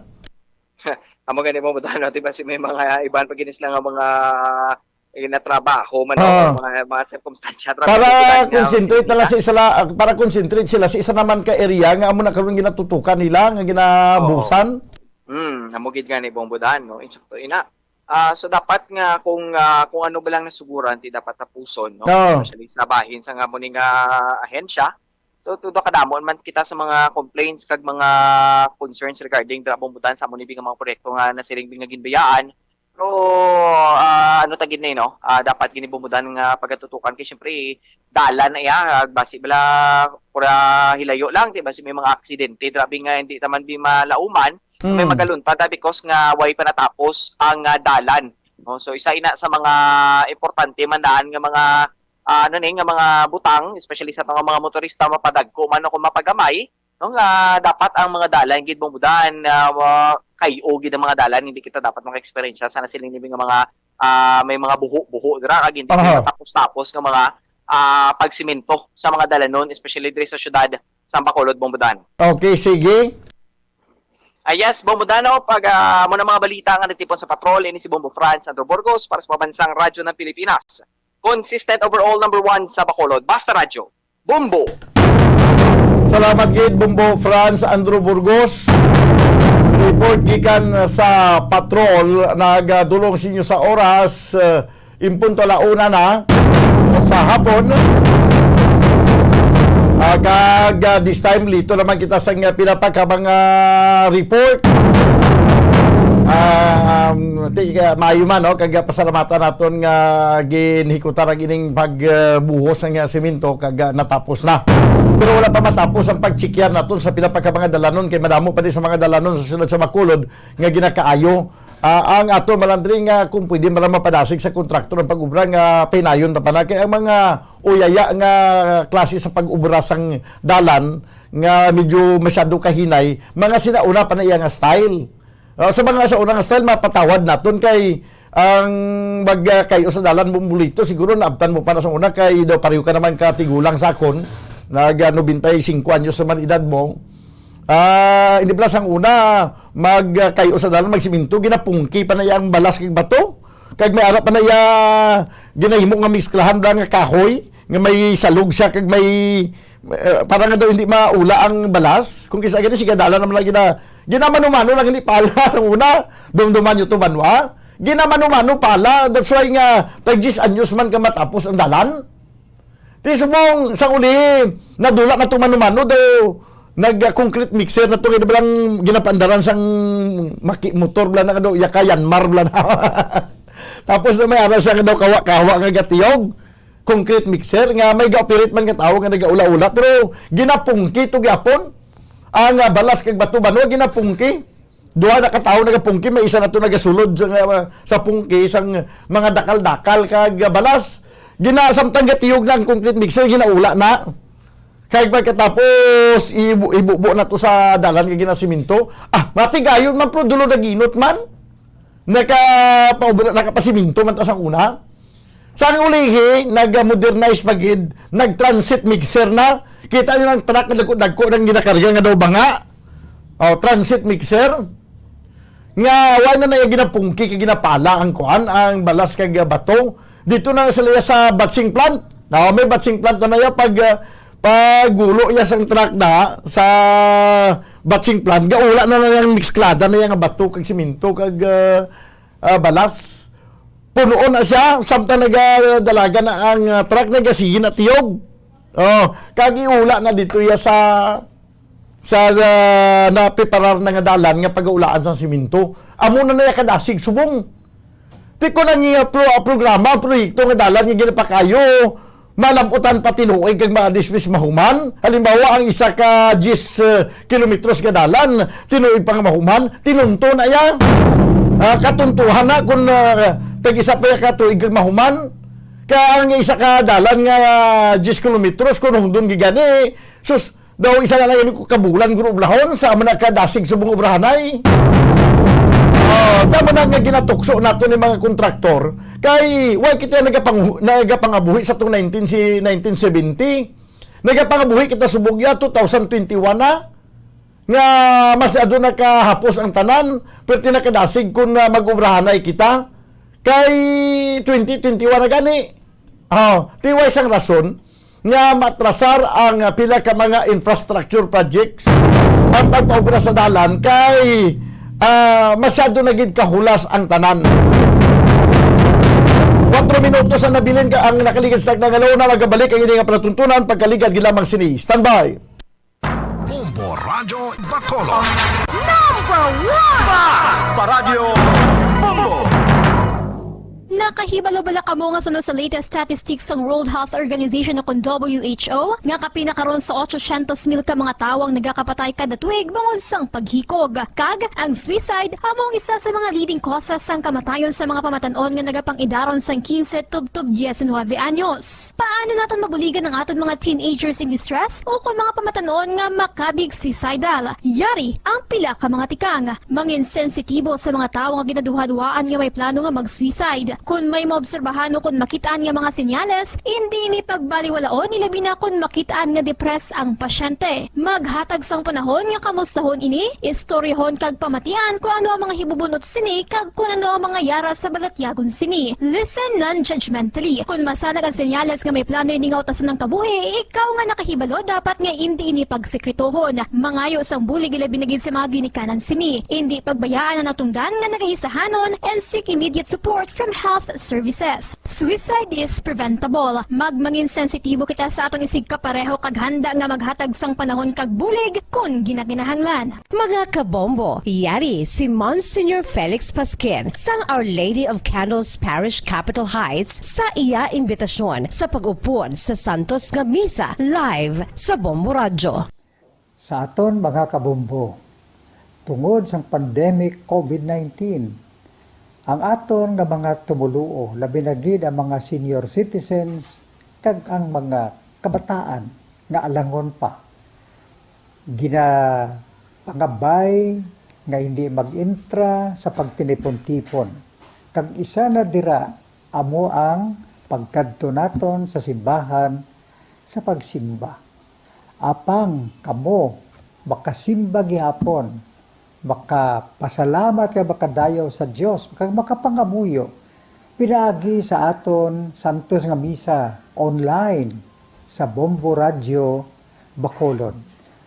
Amo gani mo, Budano, di ba, si may mga iban pa gini sila nga mga ginatrabaho man, Oo. o mga, mga sirkumstansya, trabaho Para man niya, concentrate na lang sila. sa isa la-, para concentrate sila sa isa naman ka area nga amo na karon ginatutukan nila, nga ginabusan. Oo. Hmm, amo gid gani, Bong Budan, no? Insakto ina. Ah, so dapat nga kung, ah, kung ano ba lang nasuguran, ti dapat tapuson, no? Oo. Especially sa bahin sa nga mo ni nga ahensya. So, tudo kadamo man kita sa mga complaints kag mga concerns regarding dira, Bong Budan, sa amo ni nga mga proyekto nga nasiling nga ginbayaan. Pero, ah, ano ta gid ni, no? Ah, dapat gini, Bong Budan, nga pagatutukan kay siyempre dalan na iya, ah, basi bala pura hilayo lang, di ba? Si may mga aksidente, grabe nga hindi naman di malauman, may Mm. magaluntad, ah, because nga way pa natapos ang, ah, dalan, no? So, isa ina sa mga importante man daan nga mga, ah, ano ni, nga mga butang, especially sa mga, mga motorista, mapadagko man o kung mapagamay, no, nga dapat ang mga dalan gid, Bong Budan, ah, wa-, kay-o gid ang mga dalan, hindi kita dapat maka-eksperyensya sa nasiling ni nga mga, ah, may mga buho-buho dira, kag hindi Aha. tapos-tapos nga mga, ah, pagsimento sa mga dalanon, especially diri sa syudad sa Bacolod, Bong Budan. Okay, sige. Ah, yes, Bong Budan, no, pag, ah, mo na mga balita nga natipon sa patrol, ini si Bombo Franz Andrew Burgos para sa Pambansang Radyo ng Pilipinas. Consistent overall number one sa Bacolod. Basta Radyo. Bombo! Salamat gid, Bombo Franz Andrew Burgos. Report gikan sa patrol, nagadulong sa inyo sa oras, eh, in punto la una na sa hapon. Ah, kag, ah, this time, lito naman kita sa nga pinapakabang, ah, report. Ah, um, ti-, ah, maayo man, no? Kag, ah, pasalamatan naton nga ginhikutan ang ining pagbuhos sang, ah, semento kag, ah, natapos na. Pero wala pa matapos ang pagtsikyan naton sa pila pa ka mga dalanon, kay madamo pa di sa mga dalanon sa siyudad sa Bacolod nga ginakaayo. Ah, ang ato malandri nga kung pwede man lang mapadasig sa kontraktor ang pag-ubra nga pahinayon ta pa na. Kay ang mga uyaya nga klase sa pag-ubra sang dalan nga medyo masyado kahinay, mga sinauna pa na iya nga style. Ah, sa mga sa una nga style, mapatawad naton kay ang mag, ah, kayo sa dalan, bumbulito, siguro naabtan mo pa na sa una kay daw pareho ka naman katigulang sa akon. Nag, ah, nobenta y singko anyos naman edad mo. Ah, hindi pala sang una, mag, ah, kayo sa dalan, magsiminto, ginapungki pa na iya ang balas kag bato. Kag may ara pa na iya ginahimo nga misklahan bala nga kahoy, nga may salog siya, kag may, eh, para nga daw hindi maula ang balas. Kung kisa gani, sige, dalan naman lang gina-, ginamano-mano lang, hindi pala sang una. Dumduman nyo to, banwa. Ginamano-mano pala. That's why nga, tag diyes anyos man ka matapos ang dalan. Ti subong, sa uli, nadula na to mano-mano daw, nag, ah, concrete mixer na to, kaya bala lang ginapaandaran sang maki-, motor, bala na, ano, yaka Yanmar, bala na. Tapos na may ara siya daw kawa-kawa nga gatiyog, concrete mixer, nga may ga-operate man nga tao nga nagaula-ula, pero ginapungki to gyapon. Ang, ah, balas kag bato, banwa, ginapungki. Duha na ka tawo nagapungki, may isa na to nagasulod sa, sa pungki, sang mga dakal-dakal kag balas. Gina-, samtang gatiyog na ang concrete mixer, ginaula na. Kag pagkatapos, ibu-, ibubo na to sa dalan nga ginasiminto. Ah, matigayon man, pero dulo naginot man. Nakapaubra, nakapasiminto man ta sa una. Sa ang ulihi, nag-modernize pa gid, nag-transit mixer na. Kita nyo ang truck, dagko-dagko nang ginakarga nga daw banga. Oh, transit mixer. Nga, wala na na yung ginapungki, kay ginapala ang kuan, ang balas kag bato. Dito na sila sa batching plant. Oh, may batching plant na na ya pag, ah, pag gulo ya sang truck na sa batching plant, gaula na na yung mixklada na yung bato kag simento kag, ah, ah, balas. Punuon na siya, samtang nagadalagan na ang, ah, truck, nagasigi na tiyog. Oh, kag iula na dito ya sa, sa, ah, napiparar na nga dalan nga pagaulaan sang simento. Amo na na ya kadasig subong. Ti kon ang iya pro-, programa, ang proyekto nga dalan nga ginapakayo, malabutan pa tinuig kag madismis mahuman. Halimbawa, ang isa ka diyes, eh, kilometros nga dalan, tinuig pa nga mahuman, tinunto na iya. Ah, katuntuhan na kung, ah, tag-isa pa iya ka tuig kag mahuman. Kaya ang isa ka dalan nga, ah, diyes kilometros, kung hundon gigani, sus, daw isa na lang yun ko kabulan guro obrahon sa amo na kadasig subong obrahanay. Oh, tama na nga ginatukso nato ni mga kontraktor kay why kita nagapang nagapangabuhi sa tong nineteen si nineteen seventy. Nagapangabuhi kita subong ya two thousand twenty-one na nga mas aduna kahapos ang tanan, pero tinakadasig kun ah, mag-obrahanay kita kay twenty twenty-one na gani. Oh, tiway sang rason nga matrasar ang, ah, pila ka mga infrastructure projects, ang pagpaobra sa dalan kay, ah, masyado na gid kahulas ang tanan. Kwatro minutos ang nabilin ka, ang nakaligid sa nagalaw na magabalik ang ini nga palatuntunan pagkaligad gid lamang sini. Standby. Bombo Radyo Bacolod. Number one! Basta Radyo Bombo! Nakahibalo bala kamo nga suno sa latest statistics sang World Health Organization o kon W H O nga kapin na karon sa otsosyentos mil ka mga tawo ang nagakapatay kada tuig bangod sang paghikog? Kag ang suicide amo ang isa sa mga leading causes sang kamatayon sa mga pamatan-on nga nagapang-idaron sang quince tubtob diecinuebe anyos. Paano naton mabuligan ang aton mga teenagers in distress o kon mga pamatan-on nga makabig suicidal? Yari ang pila ka mga tikang. Mangin sensitibo sa mga tawo nga ginaduhaduhaan nga may plano nga mag-suicide. Kon may maobserbahan o kon makit-an nga mga senyales, indi ini pagbaliwalaon, ilabi na kon makit-an nga depressed ang pasyente. Maghatag sang panahon nga kamustahon ini, istoryahon kag pamatian kon ano ang mga hibubunot sini kag kon ano ang mga yara sa balatyagon sini. Listen non-judgmentally. Kon masanag ang senyales nga may plano ini nga utason ang kabuhi, ikaw nga nakahibalo dapat nga indi ini pagsekretohon. Mangayo sang bulig ilabi na gid sa mga ginikanan sini. Indi pagbayaan ang natungdan nga nagaisahanon and seek immediate support from health services. Suicide is preventable. Magmangin sensitibo kita sa aton isigkapareho kag handa nga maghatag sang panahon kag bulig kon ginakinahanglan. Mga kabombo, yari si Monsignor Felix Pasquin sang Our Lady of Candles Parish, Capitol Heights, sa iya imbitasyon sa pag-upod sa Santos nga Misa live sa Bombo Radyo. Sa aton mga kabombo, tungod sang pandemic covid nineteen, ang aton nga mga tumoluo, labi na gid ang mga senior citizens kag ang mga kabataan nga alangon pa, ginapangabay nga hindi mag-intra sa pagtinipon-tipon, kag isa na dira amo ang pagkadto naton sa simbahan sa pagsimba. Apang kamo makasimba gihapon, makapasalamat kag makadayaw sa Dios, kag makapangamuyo pinaagi sa aton santos nga misa online sa Bombo Radyo Bacolod,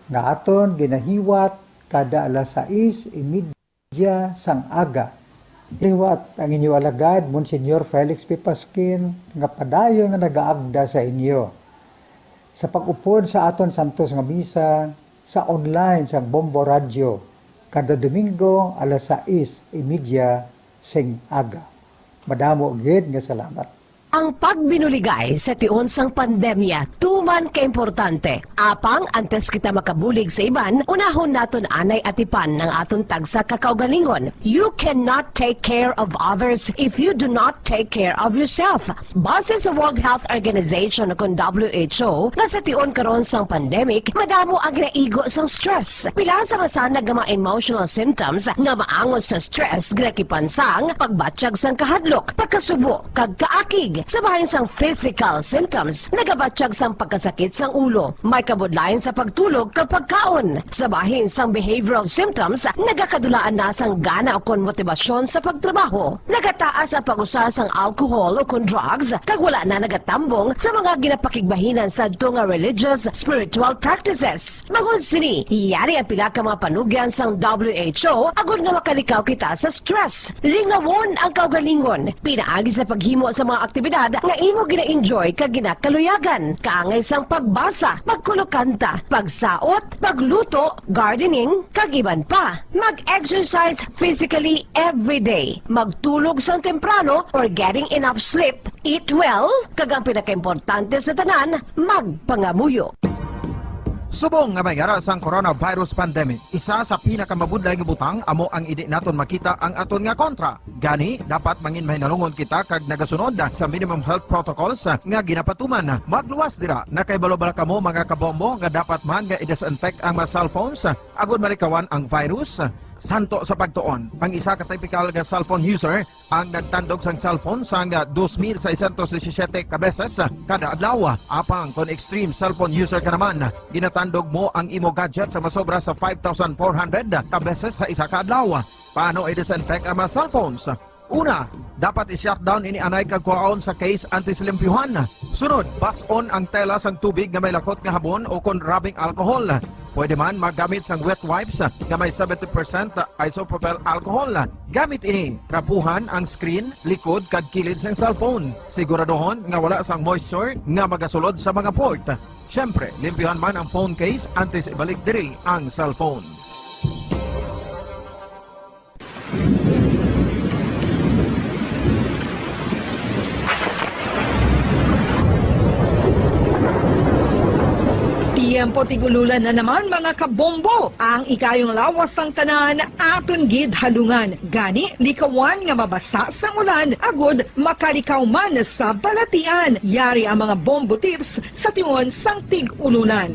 nga aton ginahiwat kada alas sais y media sang aga. Liwat ang inyo alagad, Monsignor Felix P. Pasquin, nga padayon nga nagaagda sa inyo sa pag-upod sa aton santos nga misa sa online sang Bombo Radyo kada Domingo alas sais y media sing aga. Madamo gid nga salamat. Ang pagbinuligay sa tion sang pandemya tuman ka importante. Apang antes kita makabulig sa iban, unahon naton anay atipan ang aton tagsa ka kaugalingon. You cannot take care of others if you do not take care of yourself. Base sa World Health Organization, kon W H O, nga sa tion karon sang pandemic, madamo ang ginaigo sang stress. Pila sa masanag nga mga emotional symptoms nga maangot sa stress ginakipan sang pagbatyag sang kahadlok, pagkasubo, kag kaakig. Sa bahin sang physical symptoms, nagabatyag sang pagkasakit sang ulo, may kabudlayan sa pagtulog kag pagkaon. Sa bahin sang behavioral symptoms, nagakadulaan na sang gana ukon motibasyon sa pagtrabaho. Nagataas ang pag-usa sang alcohol ukon drugs, kag wala na nagatambong sa mga ginapakigbahinan sadto nga religious, spiritual practices. Bangod sini, yari ang pila ka mga panugyan sang W H O agod nga makalikaw kita sa stress. Lingawon ang kaugalingon pinaagi sa paghimo sa mga aktibidad nga imo gina-enjoy kag ginakaluyagan, kaangay sang pagbasa, pagkulokanta, pagsaot, pagluto, gardening, kag iban pa. Mag-exercise physically every day. Magtulog sang temprano or getting enough sleep. Eat well, kag ang pinakaimportante sa tanan, magpangamuyo. Subong nga may ara sang coronavirus pandemic, isa sa pinakamabudlay nga butang amo ang indi naton makita ang aton nga kontra. Gani, dapat mangin mahinalungon kita kag nagasunod sa minimum health protocols nga ginapatuman. Magluwas dira, nakahibalo bala kamo, mga kabombo, nga dapat man nga i-disinfect ang mga cellphones agod malikawan ang virus? Santo sa pagtuon, ang isa ka typical nga cellphone user ang nagtandog sang cellphone sang dos mil seiscientos disisiete ka beses kada adlaw. Apang kon extreme cellphone user ka naman, ginatandog mo ang imo gadget sa masobra sa five thousand four hundred ka beses sa isa ka adlaw. Paano i-disinfect ang mga cellphones? Una, dapat i-shutdown ini anay kag kuhaon sa case antes limpyuhan. Sunod, bas-on ang tela sang tubig nga may lakot nga habon o kon rubbing alcohol. Pwede man maggamit sang wet wipes nga may seventy percent isopropyl alcohol. Gamit ini, trapuhan ang screen, likod, kag kilid sang cellphone. Siguraduhon nga wala sang moisture nga magasulod sa mga port. Siyempre, limpyuhan man ang phone case antes ibalik diri ang cellphone. Tiyempo tig-ululan na naman, mga kabombo. Ang ikayong lawas sang tanan aton gid halungan. Gani, likawan nga mabasa sang ulan agud makalikaw man sa balatian. Yari ang mga bombo tips sa tion sang tig-ulunan.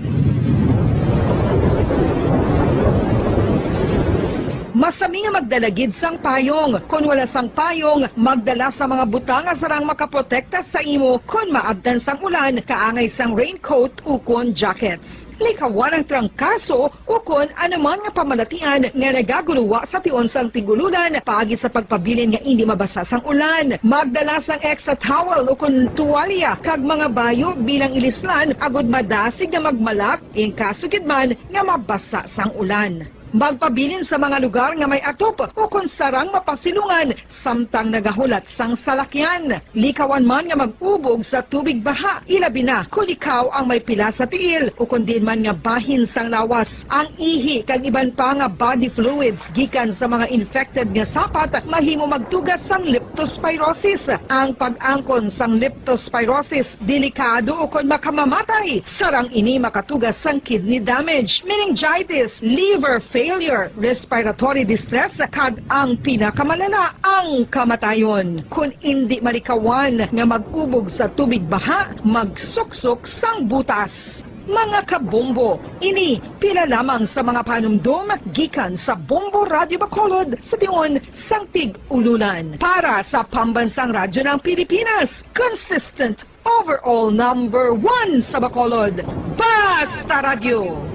Masami nga magdala gid sang payong. Kon wala sang payong, magdala sa mga butang nga sarang makaprotekta sa imo kon maabtan sang ulan, kaangay sang raincoat ukon jackets. Likawan ang trangkaso ukon anuman nga pamalatian nga nagaguluwa sa tion sang tig-ululan paagi sa pagpabilin nga indi mabasa sang ulan. Magdala sang extra towel ukon tuwalya kag mga bayo bilang ilislan agud madasig nga magmalak in kaso gid man nga mabasa sang ulan. Magpabilin sa mga lugar nga may atop ukon sarang mapasilungan samtang nagahulat sang salakyan. Likawan man nga mag-ubog sa tubig baha, ilabi na kon ikaw ang may pila sa tiil ukon diin man nga bahin sang lawas. Ang ihi kag iban pa nga body fluids gikan sa mga infected nga sapat mahimo magtuga sang leptospirosis. Ang pag-angkon sang leptospirosis delikado ukon makamamatay. Sarang ini makatuga sang kidney damage, meningitis, liver failure, respiratory distress, kag ang pinakamalala, ang kamatayon. Kon indi malikawan nga mag-ubog sa tubig baha, magsuksok sang butas. Mga kabombo, ini pila lamang sa mga panumdom gikan sa Bombo Radyo Bacolod sa tion sang tig-ululan. Para sa Pambansang Radyo ng Pilipinas, consistent overall number one sa Bacolod, Basta Radyo,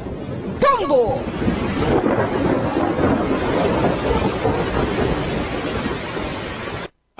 Bombo!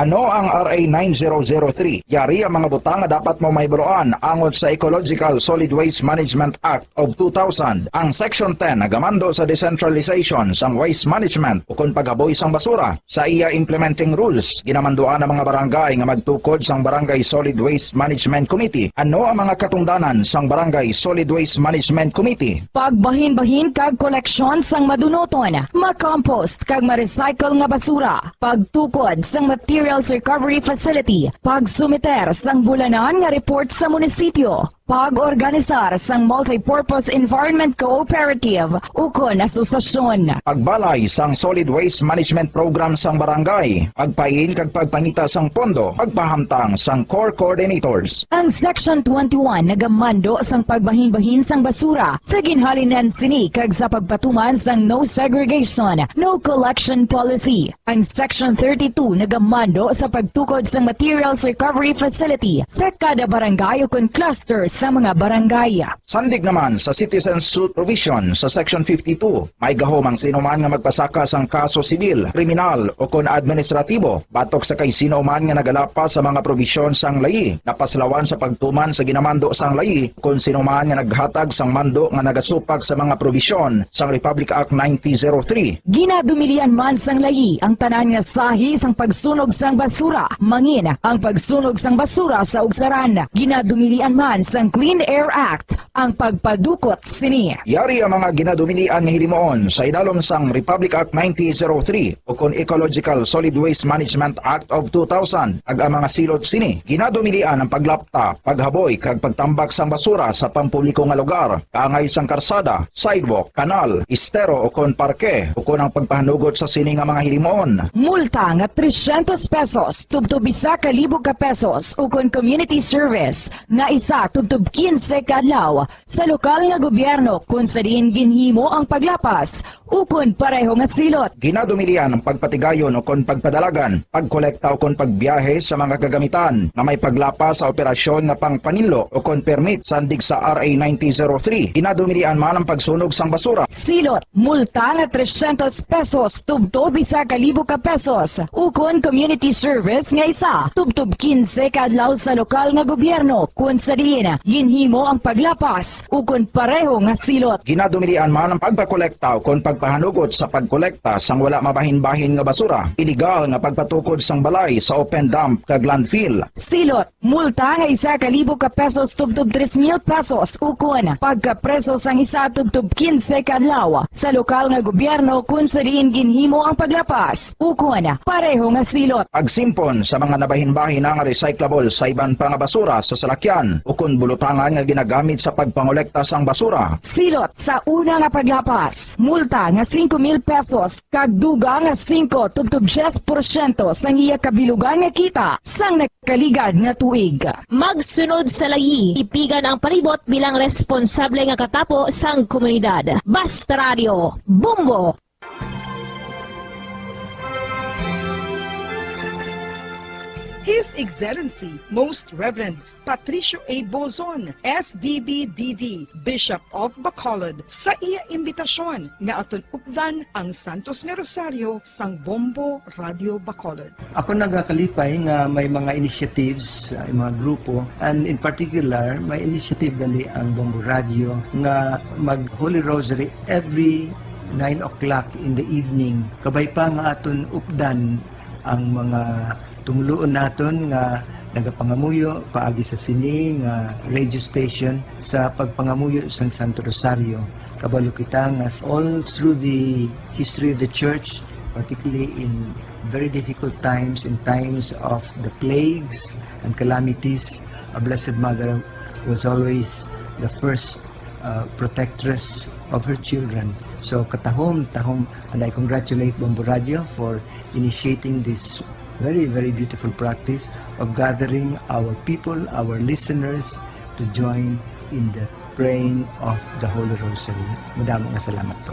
Ano ang R A nine zero zero three? Yari ang mga butang nga dapat mo mahibaluan angot sa Ecological Solid Waste Management Act of two thousand. Ang Section ten nagamando sa decentralization sang waste management ukon paghaboy sang basura. Sa iya implementing rules, ginamanduan ang mga barangay nga magtukod sang Barangay Solid Waste Management Committee. Ano ang mga katungdanan sang Barangay Solid Waste Management Committee? Pagbahinbahin kag koleksyon sang madunoton, makompost kag ma-recycle nga basura, pagtukod sang material Materials Recovery Facility, pagsumiter sang bulanan nga report sa munisipyo, pag-organisar sang Multipurpose Environment Cooperative ukon asosasyon. Pagbalay sang Solid Waste Management Program sang barangay, pagpain kag pagpangita sang pondo, pagpahamtang sang core coordinators. Ang Section twenty-one nagamando sang pagbahinbahin sang basura sa ginhalinan sini kag sa pagpatuman sang no segregation, no collection policy. Ang Section thirty-two nagamando sa pagtukod sang materials recovery facility sa kada barangay ukon cluster sa mga barangay. Sandig naman sa citizen suit provision sa Section fifty-two, may gahom ang sino man nga magpasaka sang kaso sibil, kriminal, ukon administratibo batok sa kay sino man nga nagalapas sa mga probisyon sang layi, napaslawan sa pagtuman sa ginamando sang layi, kon sino man nga naghatag sang mando nga nagasupak sa mga probisyon sang Republic Act ninety zero three. Ginadumilian man sang layi ang tanan nga sahi sang pagsunog sang basura, mangin ang pagsunog sang basura sa ugsaran. Ginadumilian man sang Clean Air Act ang pagpadukot sini. Yari ang mga ginadumilian nga hilimuon sa idalom sang Republic Act ninety zero three ukon Ecological Solid Waste Management Act of two thousand, ag ang mga silot sini. Ginadumilian ang paglapta, paghaboy, kag pagtambak sang basura sa pampubliko nga lugar, kaangay sang karsada, sidewalk, kanal, estero, ukon parke, ukon ang pagpahanugot sa sini nga mga hilimuon. Multa nga tresyentos pesos tubtob isa ka libo ka pesos, ukon community service nga isa tubtob kinse ka adlaw sa lokal nga gobyerno kon sa diin ginhimo ang paglapas ukon pareho nga silot. Ginadumilian ang pagpatigayon ukon pagpadalagan, pagkolekta ukon pagbiyahe sa mga kagamitan nga may paglapas sa operasyon nga pangpaninlo ukon permit sandig sa R A ninety zero three. Ginadumilian man ang pagsunog sang basura. Silot, multa nga tresyentos pesos tubtob isa ka libo ka pesos, ukon community service nga isa tubtob kinse ka adlaw sa lokal nga gobyerno kon sa diin ginhimo ang paglapas ukon pareho nga silot. Ginadumilian man ang pagpakolekta ukon pagpahanugot sa pagkolekta sang wala mabahin-bahin nga basura, iligal nga pagpatukod sang balay sa open dump kag landfill. Silot, multa nga isa ka libo ka pesos tubtob tres mil pesos, ukon pagkapreso sang isa tubtob kinse ka adlaw sa lokal nga gobyerno kon sa diin ginhimo ang paglapas, ukon pareho nga silot. Pagsimpon sa mga nabahin-bahin nga recyclable sa iban pa nga basura sa salakyan ukon bulutangan nga ginagamit sa pagpangolekta sang basura. Silot, sa una nga paglapas, multa nga singko mil pesos kag dugang nga singko tubtob diyes porsyento sang iya kabilugan nga kita sang nakaligad nga tuig. Magsunod sa layi, tipigan ang palibot bilang responsable nga katapo sang komunidad. Basta Radio, Bombo! His Excellency Most Reverend Patricio A. Bozon, S D B D D, Bishop of Bacolod, sa iya imbitasyon nga aton updan ang Santos nga Rosaryo sang Bombo Radio Bacolod. Ako nagakalipay nga may mga initiatives, uh, mga grupo, and in particular, may initiative gali ang Bombo Radio nga mag Holy Rosary every nine o'clock in the evening. Kabay pa nga aton updan ang mga tumuluon naton nga nagapangamuyo paagi sa sini nga radio station sa pagpangamuyo sang Santo Rosario. Kabalo kita nga all through the history of the church, particularly in very difficult times, in times of the plagues and calamities, a Blessed Mother was always the first uh, protectress of her children. So katahom, tahom, and I congratulate Bombo Radio for initiating this very, very beautiful practice of gathering our people, our listeners, to join in the praying of the Holy Rosary. Madamo nga salamat po.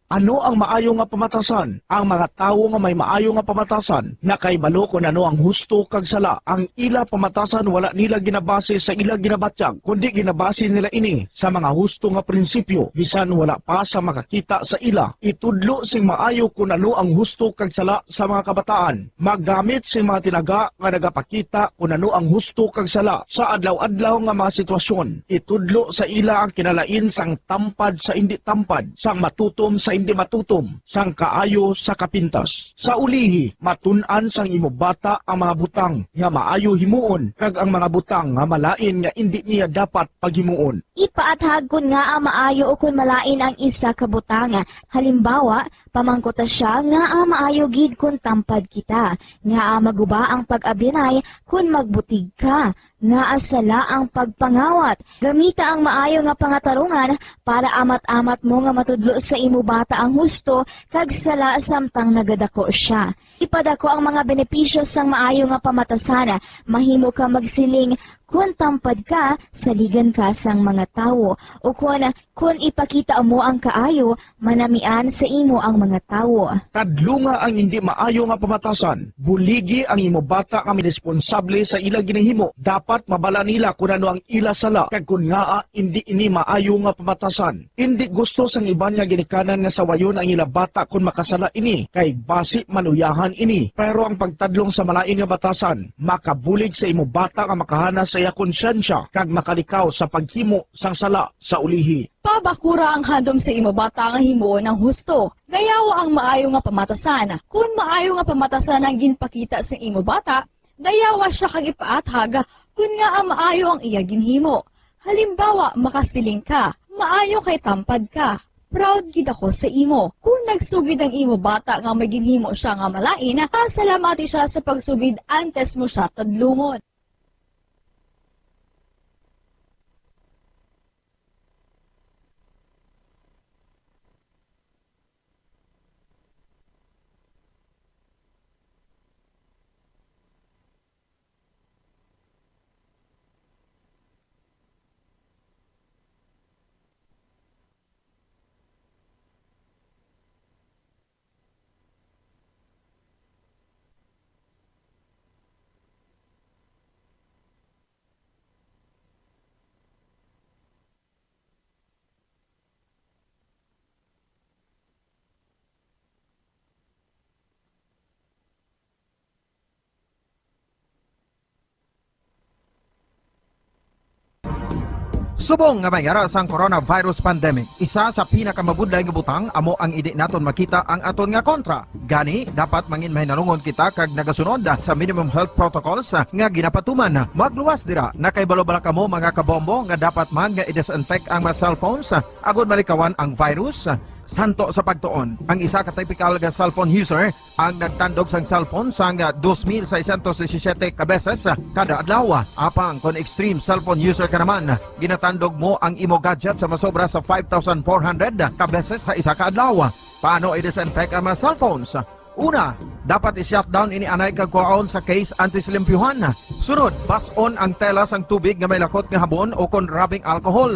Ano ang maayo nga pamatasan? Ang mga tawo nga may maayo nga pamatasan nakahibalo kon ano ang husto kag sala. Ang ila pamatasan wala nila ginabase sa ila ginabatyag, kundi ginabase nila ini sa mga husto nga prinsipyo, bisan wala pa sa makakita sa ila. Itudlo sing maayo kon ano ang husto kag sala sa mga kabataan. Maggamit sing mga tinaga nga nagapakita kon ano ang husto kag sala sa adlaw-adlaw nga mga sitwasyon. Itudlo sa ila ang kinalain sang tampad sa indi tampad, sang matutom sa di matutom sang kaayo sa kapintas. Sa ulihi, matun-an sang imo bata ang mga butang nga maayo himuon kag ang mga butang nga malain nga indi niya dapat paghimuon. Ipaathag kon ngaa maayo o kon malain ang isa ka butang. Halimbawa, pamangkuta sia ngaa maayo gid kon tampad kita, ngaa maguba ang pag-abyanay kon magbutig ka, ngaa sala ang pagpangawat. Gamita ang maayo nga pangatarungan para amat-amat mo nga matudlo sa imo bata ang husto kag sala samtang nagadako sia. Ipadako ang mga benepisyo sang maayo nga pamatasan. Mahimo ka magsiling, "Kon tampad ka, saligan ka sang mga tawo," ukon, "Kon ipakita mo ang kaayo, manamian sa imo ang mga tawo." Tadlunga ang indi maayo nga pamatasan. Buligi ang imo bata nga may responsable sa ila ginahimo. Dapat mabala nila kon ano ang ila sala kag kon ngaa indi ini maayo nga pamatasan. Indi gusto sang iban nga ginikanan nga sawayon ang ila bata kon makasala ini, kay basi maluyahan ini. Pero ang pagtadlong sa malain nga batasan makabulig sa imo bata nga makahanas sa iya konsyensya kag makalikaw sa paghimo sang sala sa ulihi. Pabakura ang handom sa imo bata nga himuon ang husto. Dayawa ang maayo nga pamatasan. Kon maayo nga pamatasan ang ginpakita sa imo bata, dayawa sia kag ipaathag kon ngaa maayo ang iya ginhimo. Halimbawa, makasiling ka, "Maayo kay tampad ka. Proud gid ako sa imo." Kon nagsugid ang imo bata nga may ginhimo sia nga malain, pasalamati sia sa pagsugid antes mo sia tadlungon. Subong nga may ara sang coronavirus pandemic, isa sa pinakamabudlay nga butang amo ang indi naton makita ang aton nga kontra. Gani, dapat mangin mahinalungon kita kag nagasunod sa minimum health protocols nga ginapatuman. Magluwas dira, nakahibalo bala kamo, mga kabombo, nga dapat man nga i-disinfect ang mga cellphones agud malikawan ang virus? Santo sa pagtuon, ang isa ka typical nga cellphone user ang nagtandog sang cellphone sang dos mil seiscientos disisiete ka beses kada adlaw. Apang kon extreme cellphone user ka naman, ginatandog mo ang imo gadget sa masobra sa five thousand four hundred ka beses sa isa ka adlaw. Paano i-disinfect ang mga cellphones? Una, dapat i-shutdown ini anay kag kuhaon sa case antes limpyuhan. Sunod, bas-on ang tela sang tubig nga may lakot nga habon o kon rubbing alcohol.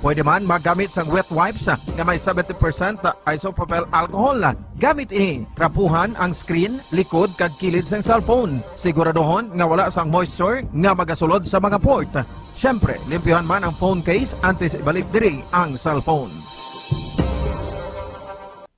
Pwede man magamit sang wet wipes nga may seventy percent isopropyl alcohol. Gamit ini, trapuhan ang screen, likod, kag kilid sang cellphone. Siguraduhon nga wala sang moisture nga magasulod sa mga port. Siyempre, limpyuhan man ang phone case antes ibalik diri ang cellphone.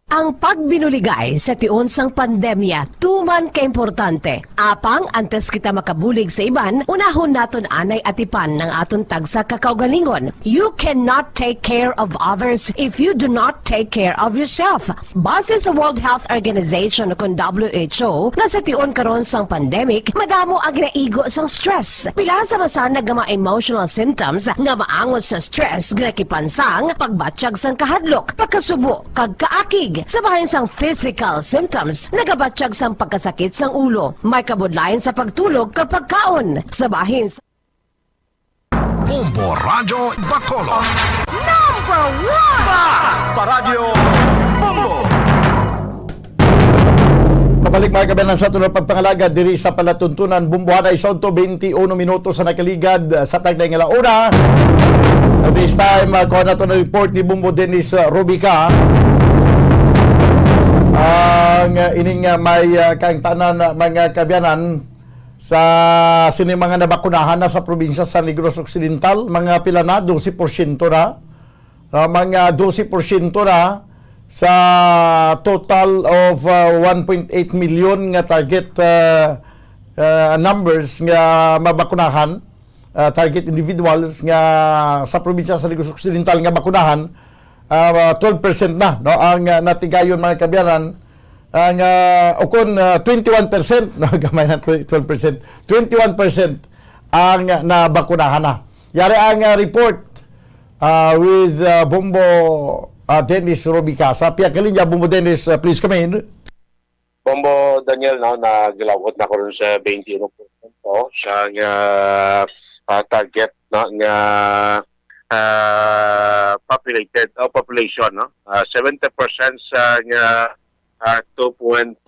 Ang pagbinuligay sa tion sang pandemya tuman ka importante. Apang antes kita makabulig sa iban, unahon naton anay atipan ang aton tagsa ka kaugalingon. You cannot take care of others if you do not take care of yourself. Base sa World Health Organization, kon W H O, nga sa tion karon sang pandemic, madamo ang ginaigo sang stress. Pila sa masanag nga mga emotional symptoms nga maangot sa stress nga nakipansang pagbatyag sang kahadlok, pagkasubo, kag kaakig. Sa bahin sang physical symptoms, nagabatyag sang pagkasakit sang ulo, may kabudlayan sa pagtulog kag pagkaon. Sa bahin sa Bombo Radyo Bacolod. Number one! Basta Radyo Bombo! Pabalik, mga kabayan, sa aton pagpangalaga diri sa palatuntunan. Bombo, anay sa unto, twenty-one minutos sa nakaligad sa tagnay nga laura. At this time, uh, kuha nato na report ni Bombo Dennis, uh, Rubica. Ang, uh, ining, uh, may, uh, kaangtanan, uh, mga kaabyanan, sa sini mga nabakunahan na sa probinsya sa Negros Occidental, mga pila na, dose porsyento na. Ah, mga dose porsyento na sa total of, ah, one point eight million nga target, ah, ah, numbers nga mabakunahan, ah, target individuals nga sa probinsya sa Negros Occidental nga bakunahan. ah, twelve percent na, no, ang, ah, natigayon, mga kaabyanan, ang, ah, o kon, ah, twenty-one percent, no, gamay na, tw-, twelve percent, twenty-one percent ang, ah, nabakunahan na. Yari ang, ah, report, ah, with, ah, Bombo, ah, Dennis Robica. Sa pihak nga linya, Bombo Dennis, ah, please come in. Bombo Daniel, no, nagilawot na ko ron sa twenty-one percent, no, sa nga, ah, target, no, nga, ah, populated o population, no. Ah, seventy percent sa nga, ah, two point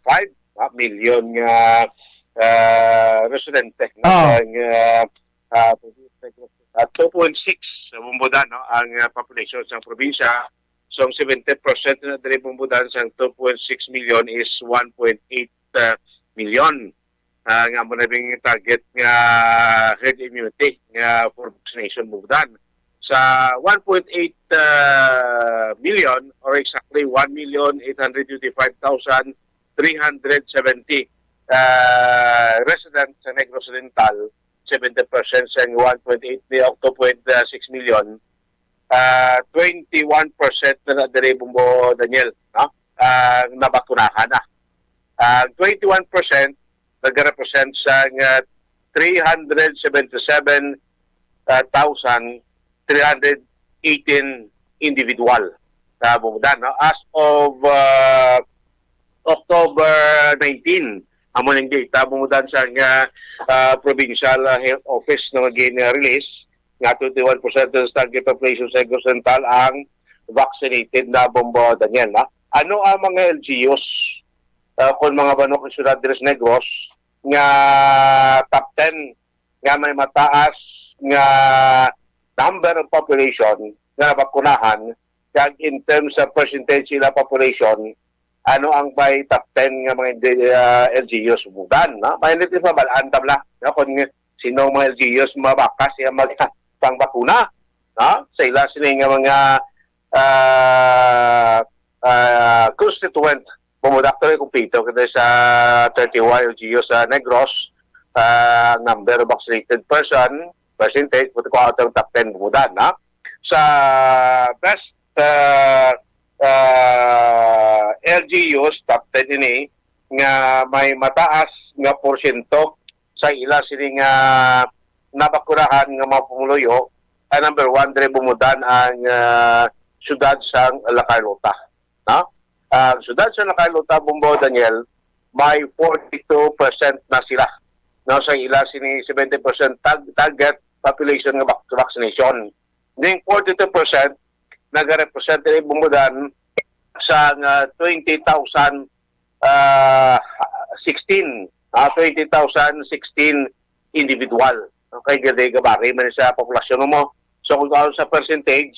five, ah, million nga, ah, residente, no, Ah. sa nga, ah, at two point six sa Bombo Dan, no, ang, ah, population sa probinsya. So, ang seventy percent na diri Bombo Dan sa two point six million is one point eight, ah, million. Ah, nga mo na bing target nga herd immunity nga for vaccination, Bombo Dan. Sa one point eight, ah, million, or exactly one million eight hundred twenty-five thousand three hundred seventy, ah, residents sa Negros Oriental, seventy percent sa one point eight ni, o two point six million, ah, twenty-one percent na na diri, Bombo Daniel, no? Ah, nabakunahan na. Ang twenty-one percent nagarepresent sa nga three hundred seventy-seven, ah, thousand three hundred eighteen individual sa Bombo Dan, no? As of, ah, October nineteen, amo ning data, Bombo Dan, sa nga, ah, Provincial, ah, Health Office na magin-release nga twenty-one percent sa target population sa Negros Oriental ang vaccinated na, Bombo Daniel, na. Ano ang mga L G Us, ah, kung mga banwa kag syudad diri sa Negros nga top ten nga may mataas nga number of population nga nabakunahan, kag in terms of percentage sila population, ano ang may top ten nga mga indi-, ah, L G Us, Bombo Dan, no? May nito sa balaan tabla, no? Kung sino ang mga L G Us mabakas siya mag-, pangbakuna, no? Sa ila sini nga mga, ah, ah, constituent, Bombo Dan, kumpleto kita sa thirty-one L G Us sa Negros, ah, number of vaccinated person, percentage, pati ko out of top ten, Bombo Dan, ha? Sa best, ah, ah, L G Us, top ten ini, nga may mataas nga porsyento sa ila sini nga nabakunahan nga mga pumuluyo, ang number one diri, Bombo Dan, ang, ah, siyudad sang La Carlota, no? Ang siyudad sa La Carlota, Bombo Daniel, may forty-two percent na sila, no, sa ila sini seventy percent tag-, target population nga vac-, vaccination. Ning forty-two percent nagarepresent diri, Bombo Dan, sa nga twenty thousand, ah, sixteen, ah, twenty thousand sixteen individual. Okay, gadi gabari man sa populasyon mo. So, kung sa percentage,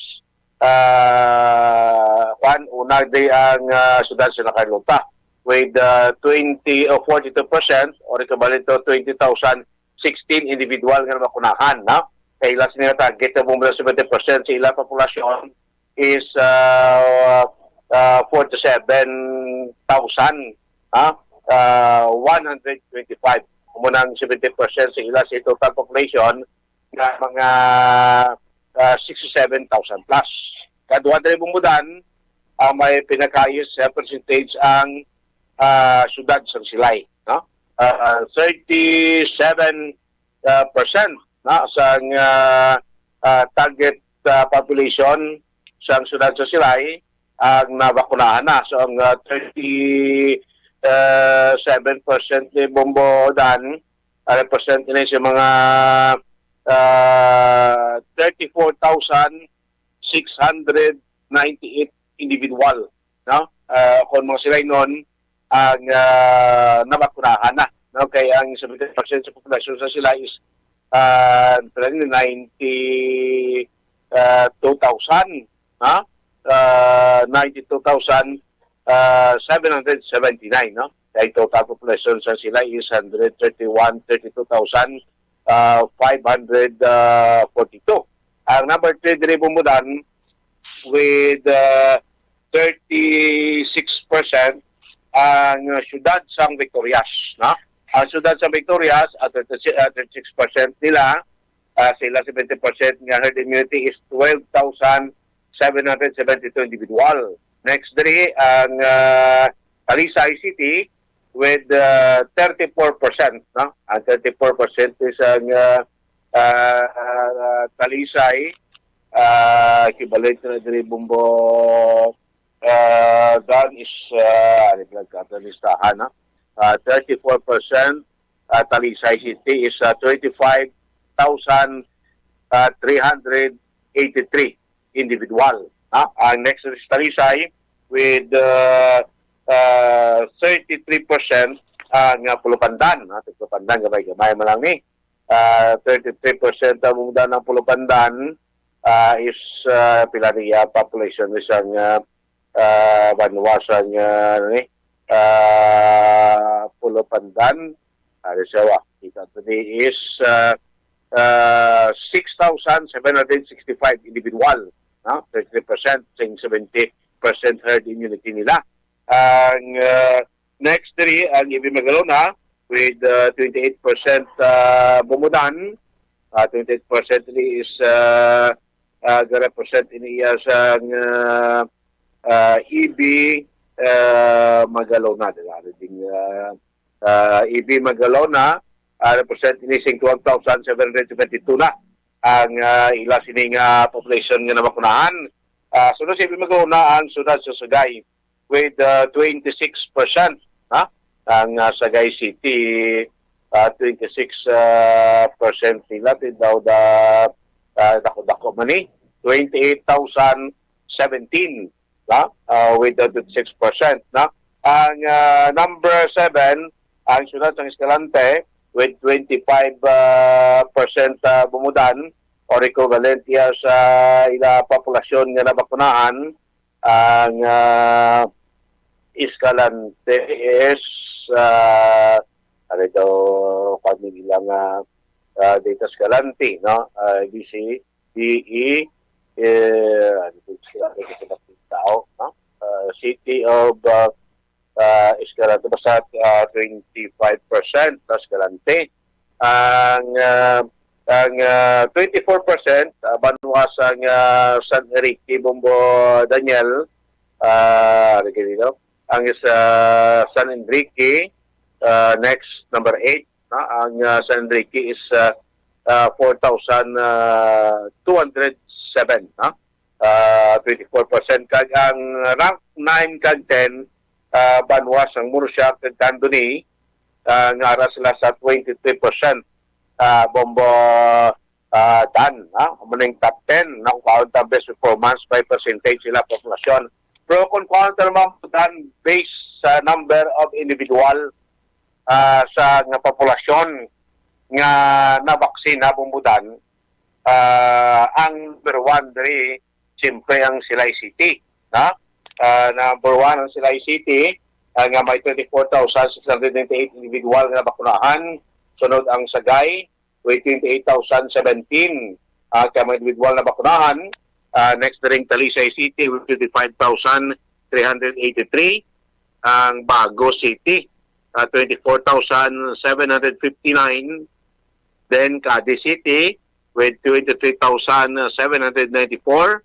ah, kwan, una di ang, ah, siyudad sa La Carlota with, ah, twenty o forty-two percent, or equivalent to twenty thousand sixteen individual nga nabakunahan, no? Kay ila sini nga target nga bumula seventy percent sa ila populasyon is, ah, ah, forty-seven thousand, ha? Ah, one hundred twenty-five. Amo nang seventy percent sa ila sa total population nga mga, ah, sixty-seven thousand plus. Kadua diri, Bombo Dan, ang may pinakaayo sa percentage ang, ah, siyudad sang Silay, no? Ah, thirty-seven, ah, percent, no, sang, ah, ah, target, ah, population sang siyudad sa Silay ang nabakunahan na. So, ang, ah, thirty, ah, seven percent ni, Bombo Dan, ah, represent ini sa mga, ah, thirty-four thousand six hundred ninety-eight individual, no? Ah, kung mga sila nun, ang, ah, nabakunahan na, no? Kay ang seventy percent sa populasyon sa sila is, ah, ninety, ah, two thousand, ha? Ah, ninety-two thousand, ah, seven hundred seventy-nine, no? Kay total population sa sila is hundred thirty-one, thirty-two thousand, ah, five hundred, ah, forty-two. Ang number three diri, Bombo Dan, with, ah, thirty-six percent ang siyudad sang Victorias, no? Ang siyudad sang Victorias, at thirty-six, ah, thirty-six percent nila, ah, sila seventy percent nga herd immunity is twelve thousand seven hundred seventy-two individual. Next diri ang ah, Talisay City with ah, thirty-four percent, no? Ang thirty-four percent is ang ah, ah, ah, Talisay, ah, equivalent na diri, Bombo, ah, Dan is ah, ano pala ka listahan, no? Ah, thirty-four percent, ah, Talisay City is ah, twenty-five thousand ah, three hundred eighty-three individual. Ha? Ang next is Talisay with uh, uh, thirty-three percent ang uh, Pulupandan. Ha? Pulupandan, gamay-gamay man lang ni. Uh, thirty-three percent ang mungdan ng Pulupandan uh, is uh, pila niya population isang uh, uh, banwa sang uh, ano ni, uh, Pulupandan. Ari siya, wa. Kita to ni is uh, uh, six thousand seven hundred sixty-five individual, no? Thirty-three percent sing seventy percent herd immunity nila. Ang uh, next diri ang Ibi Magalona with uh, twenty-eight percent uh, Bumudan. Uh, twenty-eight percent ni is uh, uh, ga-represent ini iya sang uh, uh, Ibi uh, Magalona. Dili, uh, uh, Ibi Magalona, uh, represent ini sing twelve thousand seven hundred twenty-two na ang uh, ila sini nga population nga nabakunahan. Uh, sunod sa Ibi Magalona ang siyudad sa Sagay with uh, twenty-six percent. Ha? Ang uh, Sagay City, uh, twenty-six uh, percent nila, daw da, uh, dako-dako man ni, twenty-eight thousand seventeen, ha? Uh, with the twenty-six percent, na. Ang uh, number seven, ang siyudad sang Escalante, with twenty-five uh, percent uh, Bumudan, or equivalent iya sa ila populasyon nga nabakunahan. Ang uh, Escalante is uh, ano daw kami ilang uh, uh, data Escalante, no? Uh, D C, D E, eh, ano po sila, ano po sila, tao, no? Uh, City of uh, uh, Escalante, basta uh, twenty-five percent na Escalante. Ang uh, ang uh, twenty-four percent uh, banwa sang uh, San Enrique, Bombo Daniel, uh, ano dito? Ang is uh, San Enrique, uh, next, number eight, no? Ang uh, San Enrique is uh, uh, four thousand two hundred seven, no? Uh, twenty-four percent. Kag ang rank nine kag ten, uh, banwa sang Murcia kag Candoni, uh, nga ara sila sa twenty-three percent. Uh, Bombo uh, Dan, ha? Amo ning top ten, no? Kung kaon ta best performance by percentage sila populasyon. Pero kung kaon ta naman Dan based sa number of individual uh, sa nga populasyon nga nabaksin, nabumbudan, uh, ang number one diri, siyempre ang Silay City. Na? Uh, number one ang Silay City, uh, nga may twenty-four thousand six hundred ninety-eight individual nga nabakunahan. Sunod ang Sagay, with twenty-eight thousand seventeen uh, ka mga individual na bakunahan. Uh, next na rin Talisay City with twenty-five thousand three hundred eighty-three. Ang Bago City, uh, twenty-four thousand seven hundred fifty-nine. Then Cadiz City with twenty-three thousand seven hundred ninety-four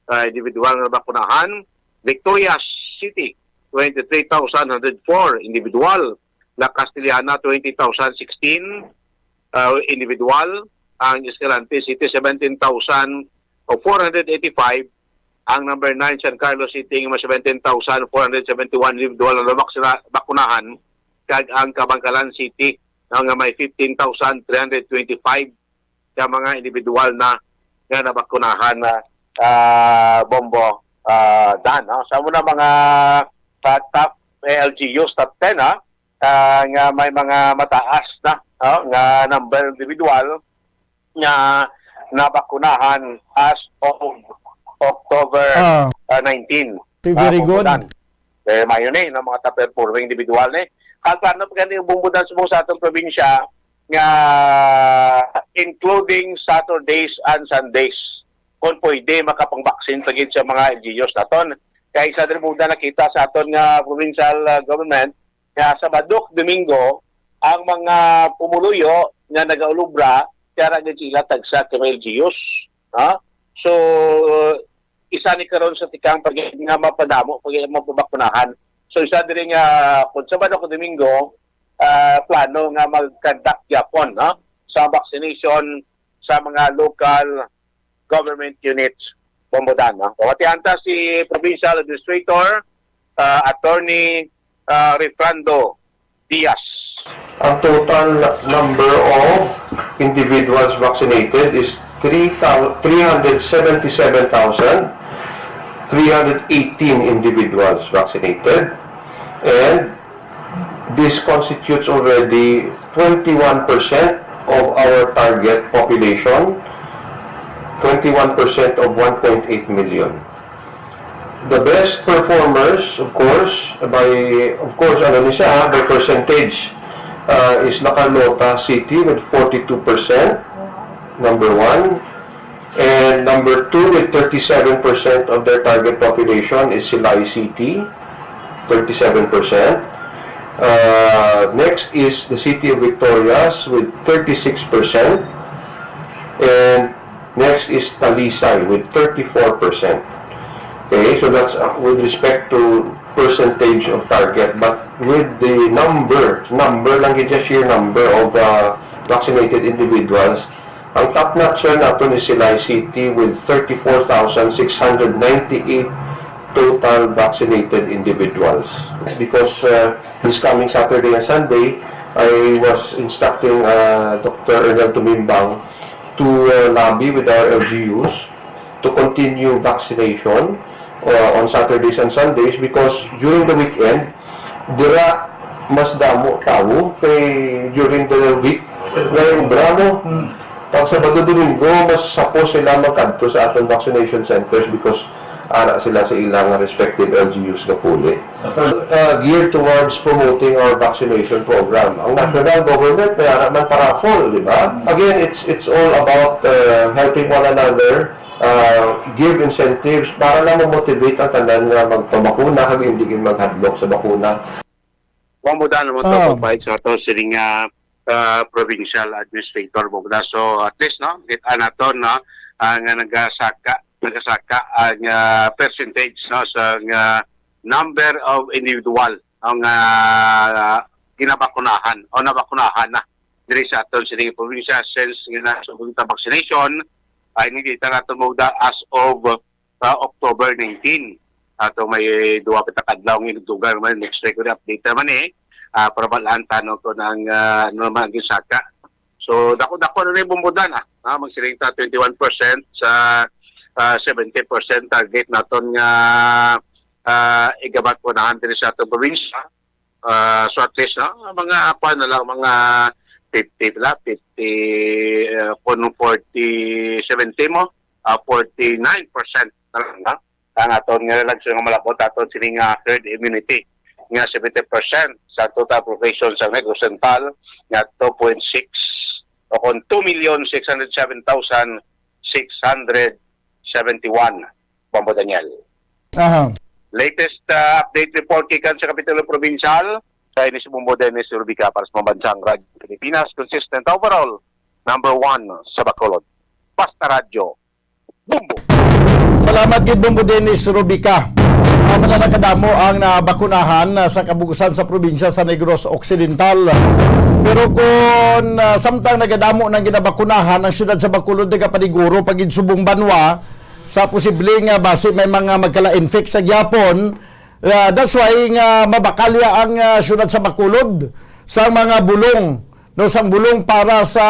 uh, individual nga nabakunahan. Victoria City, twenty-three thousand one hundred four individual. La Castellana, twenty thousand sixteen uh, individual. Ang Escalante City, seventeen thousand four hundred eighty-five. Ang number nine, San Carlos City, nga may seventeen thousand four hundred seventy-one individual na nabak-, bakunahan. Kag ang Kabankalan City, nga may fifteen thousand three hundred twenty-five ka mga individual na nga nabakunahan na ah, Bombo ah, Dan. No? Sa muna mga ah, top L G Us, top ten, ha? Ah, nga may mga mataas na, no? Nga number individual nga nabakunahan as of October Ah, ah, nineteen. Si Ah, very Bombo good. Dan. Eh, mayo ni, no, mga top performing individual ni. Kag plano pa gani ang Bombo Dan subong sa atong probinsya nga including Saturdays and Sundays, kung pwede, makapangbaksin pa gid sa mga L G Us naton. Kay sa diri Bombo Dan, nakita sa aton nga provincial ah, government nga Sabado, Domingo, ang mga pumuluyo nga nagaulubra, kaya ra gid sila tagsa ka mga L G Us. Ha? So, isa ni karon sa tikang pag nga mapadamo, pag mapabakunahan. So, isa diri nga, kung Sabado o Domingo, ah, plano nga mag-conduct gyapon, no, sa vaccination sa mga local government units, Bombo Dan, no? Pamatian ta si Provincial Administrator, ah, Attorney, ah, Refrando Diaz. Ang total number of individuals vaccinated is three thou-, three hundred seventy-seven thousand three hundred eighteen individuals vaccinated, and this constitutes already twenty-one percent of our target population, twenty-one percent of one point eight million. The best performers, of course, by, of course, ano ni siya, by percentage, uh, is La Carlota City with forty-two percent, number one. And number two with thirty-seven percent of their target population is Silay City, thirty-seven percent. Uh, next is the City of Victorias with thirty-six percent. And next is Talisay with thirty-four percent. Okay, so that's, uh, with respect to percentage of target, but with the number, number lang gid siya, sheer number of, uh, vaccinated individuals, ang top notcher naton is Silay City with thirty-four thousand six hundred ninety-eight total vaccinated individuals. Because, uh, this coming Saturday and Sunday, I was instructing, uh, Doctor Ernel Tumimbang to, uh, lobby with our L G Us to continue vaccination, uh, on Saturdays and Sundays, because during the weekend, dira mas damo tawo kay during the week. Ngayon, bravo. Hmm. Pag Sabado, Domingo, mas sapo sila magkadto sa aton vaccination centers because ara sila sa ilang respective L G Us gapuli. Uh, geared towards promoting our vaccination program. Ang national government, may ara man pa-raffle, di ba? Hmm. Again, it's, it's all about, uh, helping one another, uh, give incentives para lang ma-motivate ang tanan nga magpabakuna kag hindi gid maghadlok sa bakuna. Wa mo da naman to Ah. pagpahid sa ato sining, ah, ah, provincial administrator mo da. So, at least, no, kita nato, no, ah, nga nagasaka, nagasaka ang, ah, percentage, no, sa nga number of individual ang, ah, ginabakunahan o nabakunahan na diri sa aton sining probinsya since nga nasugod ta vaccination, ay nakita nato mo da as of, ah, October nineteen. Ato may duwa pa ta ka adlaw nga inugtugan man, next week update naman eh. Ah, para malaan tanon ko ng, ah, ano naman ang gisaka. So, dako-dako na rin bumbudan, ah. Ah, magsiling ta twenty-one percent sa, ah, seventy percent target naton nga, ah, igabat ko na diri sa atong probinsya. Ah, so at least, no, mga kuwan na lang, mga fifty pala, fifty, ah, kung forty, seventy mo, ah, forty-nine percent na lang, no? Ang aton nga lang sa nga malabot aton sini nga herd immunity nga seventy percent sa total population sa Negros Oriental nga two point six o kung two million six hundred seven thousand six hundred seventy-one. Bombo Daniel. Aha. Latest, ah, update report gikan sa Kapitulo Provincial, sa ini si Bombo Dennis Rubica para sa Pambansang Radyo Pilipinas, consistent overall, number one sa Bacolod. Basta Radyo, Bombo! Salamat gid, Bombo Dennis Rubica. Amo na nakadamo ang nabakunahan, ah, sa kabugusan sa probinsya sa Negros Occidental. Pero kung, ah, samtang nagadamo nang ginabakunahan, ang siyudad sa Bacolod nagapaniguro pa gid subong banwa, sa posible nga basi may mga magkala-infect sa gyapon. Ah, that's why nga mabakalya ang, ah, siyudad sa Bacolod sa mga bulong, no, sang bulong para sa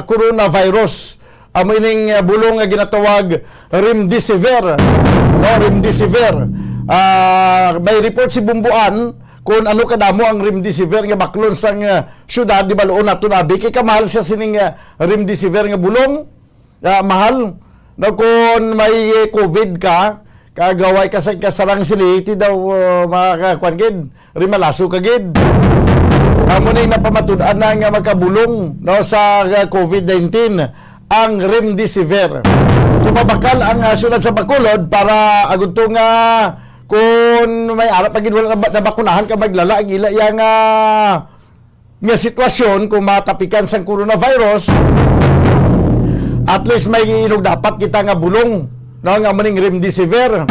coronavirus. Amo ining, ah, bulong nga ginatawag remdesivir, no, remdesivir. Ah, may report si Bumbuan kung ano kadamo ang remdesivir nga baklon sang, ah, siyudad. Di ba, luon nato na, abi, kay kamahal siya sining, ah, remdesivir nga bulong. Ah, mahal. Na kung may covid ka, kagaway ka sa kasarang sini, ti daw, uh, makakuan gid, rimalaso ka gid. Amo ni napamatud-an na nga magkabulong, no, sa, uh, covid nineteen, ang remdesivir. So, mabakal ang, uh, siyudad sa Bacolod para agud to nga kung may ara pa gid wala nab-, nabakunahan ka, maglala ang ila iya nga nga sitwasyon, kung matapikan sang coronavirus, at least may inugdapat kita nga bulong, no, nga maning remdesivir.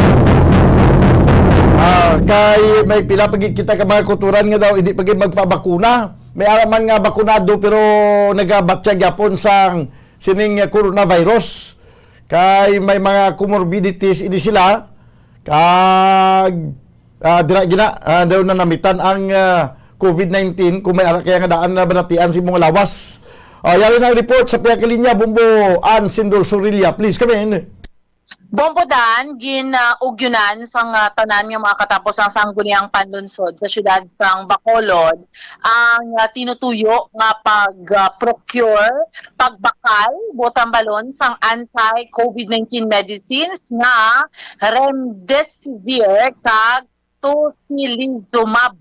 Ah, kay may pila pa gid kita ka mga kauturan nga daw hindi pa gid magpabakuna. May ara man nga bakunado pero nagabatya gyapon sang sining coronavirus. Kay may mga comorbidities ini sila. Kag, ah, dira gina, ah, daw nanamitan ang, ah, covid nineteen kung may ara kaya nga daan na banatian sa imong lawas. Ah, yari na ang report sa pihak linya, Bombo Ann Sindol Sorilla. Please come in. Bombo Dan, gin-, ah, ugyunan sang, ah, tanan nga mga katapos ang Sangguniang Panlunsod sa siyudad sang Bacolod ang, ah, tinutuyo nga pag, ah, procure, pagbakal, butang balon sang anti-covid nineteen medicines nga remdesivir kag tocilizumab.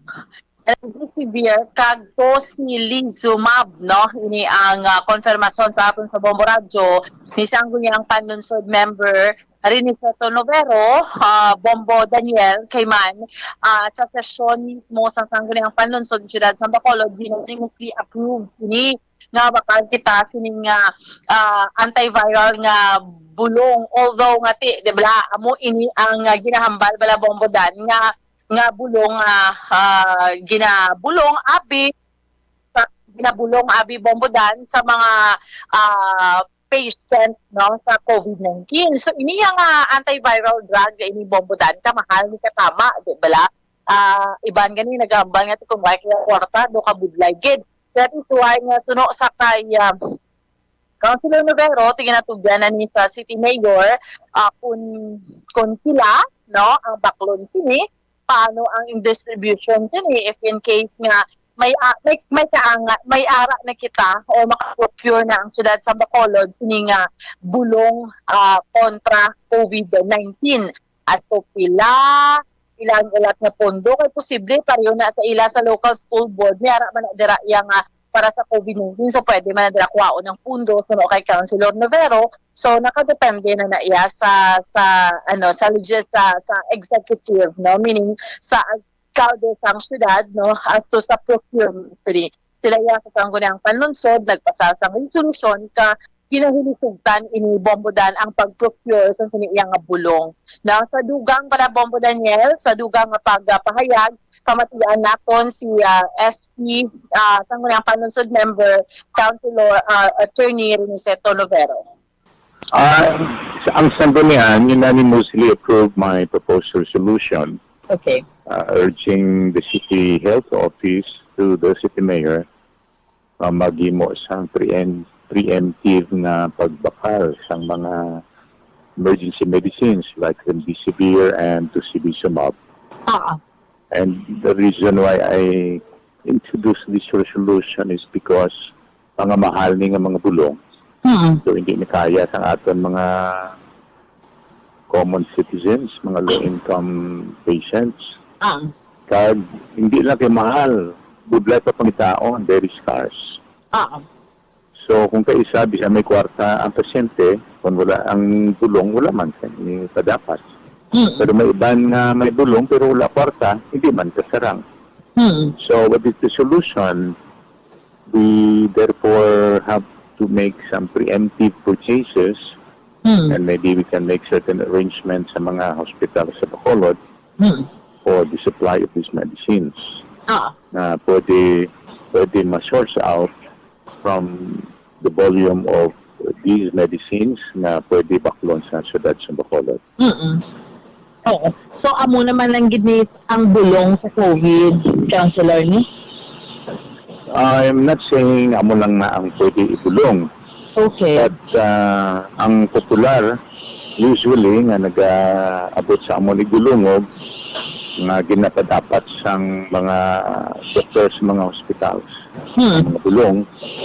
Remdesivir kag tocilizumab, no? Ini ang, ah, konfirmasyon sa aton sa Bombo Radyo ni Sangguniang Panlunsod member Riniceto Novero, ah, Bombo Daniel, kay man, ah, sa sesyon mismo sa Sangguniang Panlunsod sa Siyudad sa Bacolod, unanimously approved ini nga bakal kita sining, ah, ah, antiviral nga bulong. Although nga ti, di ba, amo ini ang, ah, ginahambal bala, Bombo Dan, nga, nga bulong, ah, ah, ginabulong abi sa, ginabulong abi, Bombo Dan, sa mga, ah, patient, no, sa covid nineteen. So ini ang, ah, antiviral drug nga ini, Bombo Dan, kamahal ni katama, di bala? Ah, iban gani nagahambal nga ti kung wala kaya kwarta, do ka budlay gid. So that is why nga suno sa kay, ah, Councilor Novero, ti ginatugyan na ni sa City Mayor, ah, kun, kun pila, no, ang baklon sini, paano ang distribution sini, if in case nga may, ah, may, may kaanga, may ara na kita o makaprocure na ang siyudad sa Bacolod sini nga bulong, ah, kontra covid nineteen. As to pila, pila ang ilat nga pondo, kay posible pareho na sa ila sa local school board, may ara man na dira iya nga para sa covid nineteen. So, pwede man na dira kuhaon ang pondo, suno kay Councilor Novero. So, nakadepende na na iya sa, sa, ano, sa legis-, sa, sa executive, no? Meaning, sa alkalde sang syudad, no? As to sa procurement, sila, sila iya sa Sangguniang Panlunsod, nagpasa sang resolusyon ka ginahilisugtan ini, Bombo Dan, ang pag-procure sa sini iya nga bulong. Na sa dugang pala, Bombo Daniel, sa dugang nga pagpahayag, pamatian naton si, ah, S P, ah, Sangguniang Panlunsod member, Councilor, ah, Attorney Reniceto Novero. Ah, ang Sanggunian unanimously approved my proposed resolution, Okay. uh, urging the city health office to the city mayor, uh, maghimo sang preem-, preemptive nga pagbakal sang mga emergency medicines like remdesivir and tocilizumab. Ah. And the reason why I introduced this resolution is because mga mahal ni nga mga bulong. Mm. So, hindi ni kaya sang aton mga common citizens, mga low-income patients. Ah. Kag hindi lang kay mahal, budlay pa pangitaon, very scarce. Ah. So, kung kaisa, bisan may kwarta ang pasyente, kung wala ang bulong, wala man siya ipadapat. Mm. Pero may iban nga may bulong, pero wala kwarta, hindi man kasarang. Mm. So, what is the solution? We therefore have to make some preemptive purchases, Mm. and maybe we can make certain arrangements sa mga hospital sa Bacolod Mm. for the supply of these medicines. Ah. Na pwede, pwede ma-source out from the volume of these medicines na pwede baklon sa syudad sa Bacolod. Mm-mm. Oo. So, amo naman lang gid ni ang bulong sa covid, Councilor, ni? I'm not saying amo lang na ang pwede ibulong. Okay. But, ah, ang popular, usually, nga nag-aabot sa amo ni gulungog, nga ginapadapat sang mga doktor sa mga hospitals, Hmm. mga bulong,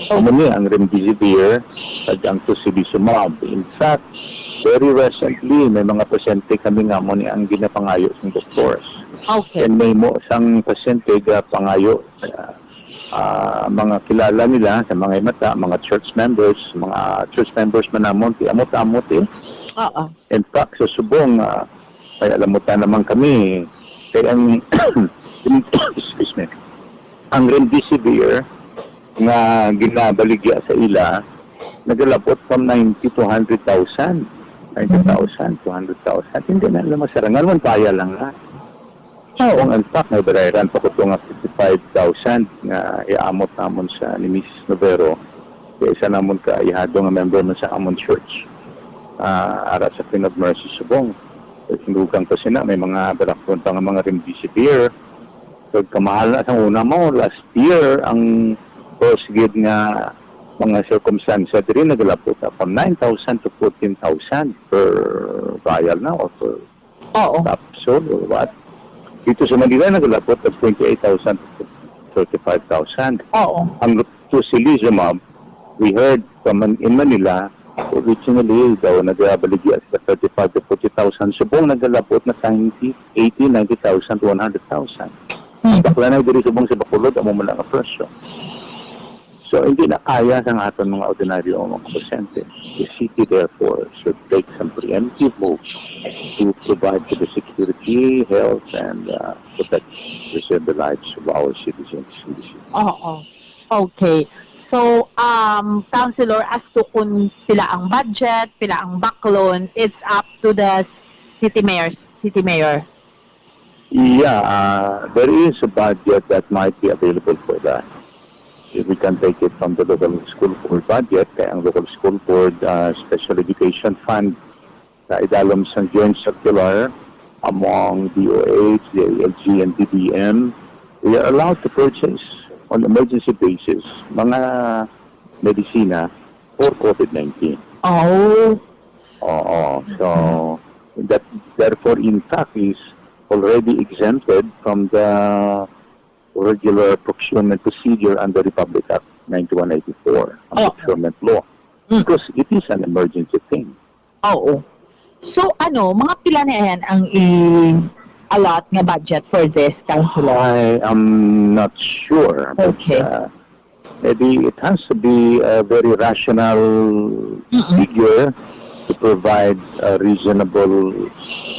Oh. amo ni ang remdesivir, kag ang tocilizumab. In fact, very recently, may mga pasyente kami nga amo ni ang ginapangayo sang doctors. Okay. And may mo sang pasyente ga pangayo, ah, ah, mga kilala nila sa mga mata, mga church members, mga church members man namon, ti amot-amot eh. Oo. In fact, sa subong, ah, may alamutan naman kami. Kay ang, excuse me, ang remdesivir nga ginabaligya sa ila, nagalabot from ninety to hundred thousand. twenty thousand, two hundred thousand, hindi na lang masarangan, one paya lang na. So, ang, in fact, may barayran pa ko to nga fifty-five thousand nga iamot namon sa ni Missus Novero, kay isa namon ka ahihado nga member man sa amon church, ah, ara sa Queen of Mercy subong. Hindugang pa sina, may mga balaklon pa nga mga remdesivir. So, kamahal na sa una mo, last year, ang first gid nga mga sirkumstansya diri nagalabot na from nine thousand to fourteen thousand per vial na or per Oo. Capsule or what. Dito sa Manila, nagalabot ng twenty-eight thousand to thirty-five thousand. Oo. Ang tocilizumab, we heard from Man-, in Manila, originally daw nagabaligya sa thirty-five to forty thousand. Subong nagalabot na twenty, eighty, ninety thousand to one hundred thousand. Hmm. Bakla na diri subong sa Bacolod, amo man ang presyo. So, hindi na kaya sang aton mga ordinaryo nga mga pasyente. The city, therefore, should take some preemptive moves to provide for the security, health, and, uh, protect, preserve the lives of our citizens in the city. Oo. Okay. So, um, Councilor, as to kung pila ang budget, pila ang baklon, it's up to the city mayor, city mayor. Yeah, uh, there is a budget that might be available for that. If we can take it from the local school board budget, kaya ang local school board, uh, special education fund, sa idalom sa joint circular among D O H, D I L G, and D B M, we are allowed to purchase on emergency basis mga medisina for COVID nineteen. Oh. Oo. So, that, therefore, in fact, is already exempted from the regular procurement procedure under Republic Act ninety-one eighty-four, ang Oh. procurement law. Mm. Because it is an emergency thing. Oo. So, ano, mga pila na yan ang i-allot nga budget for this, Councilor? I am not sure, but, Okay. uh, maybe it has to be a very rational Mm-mm. figure to provide a reasonable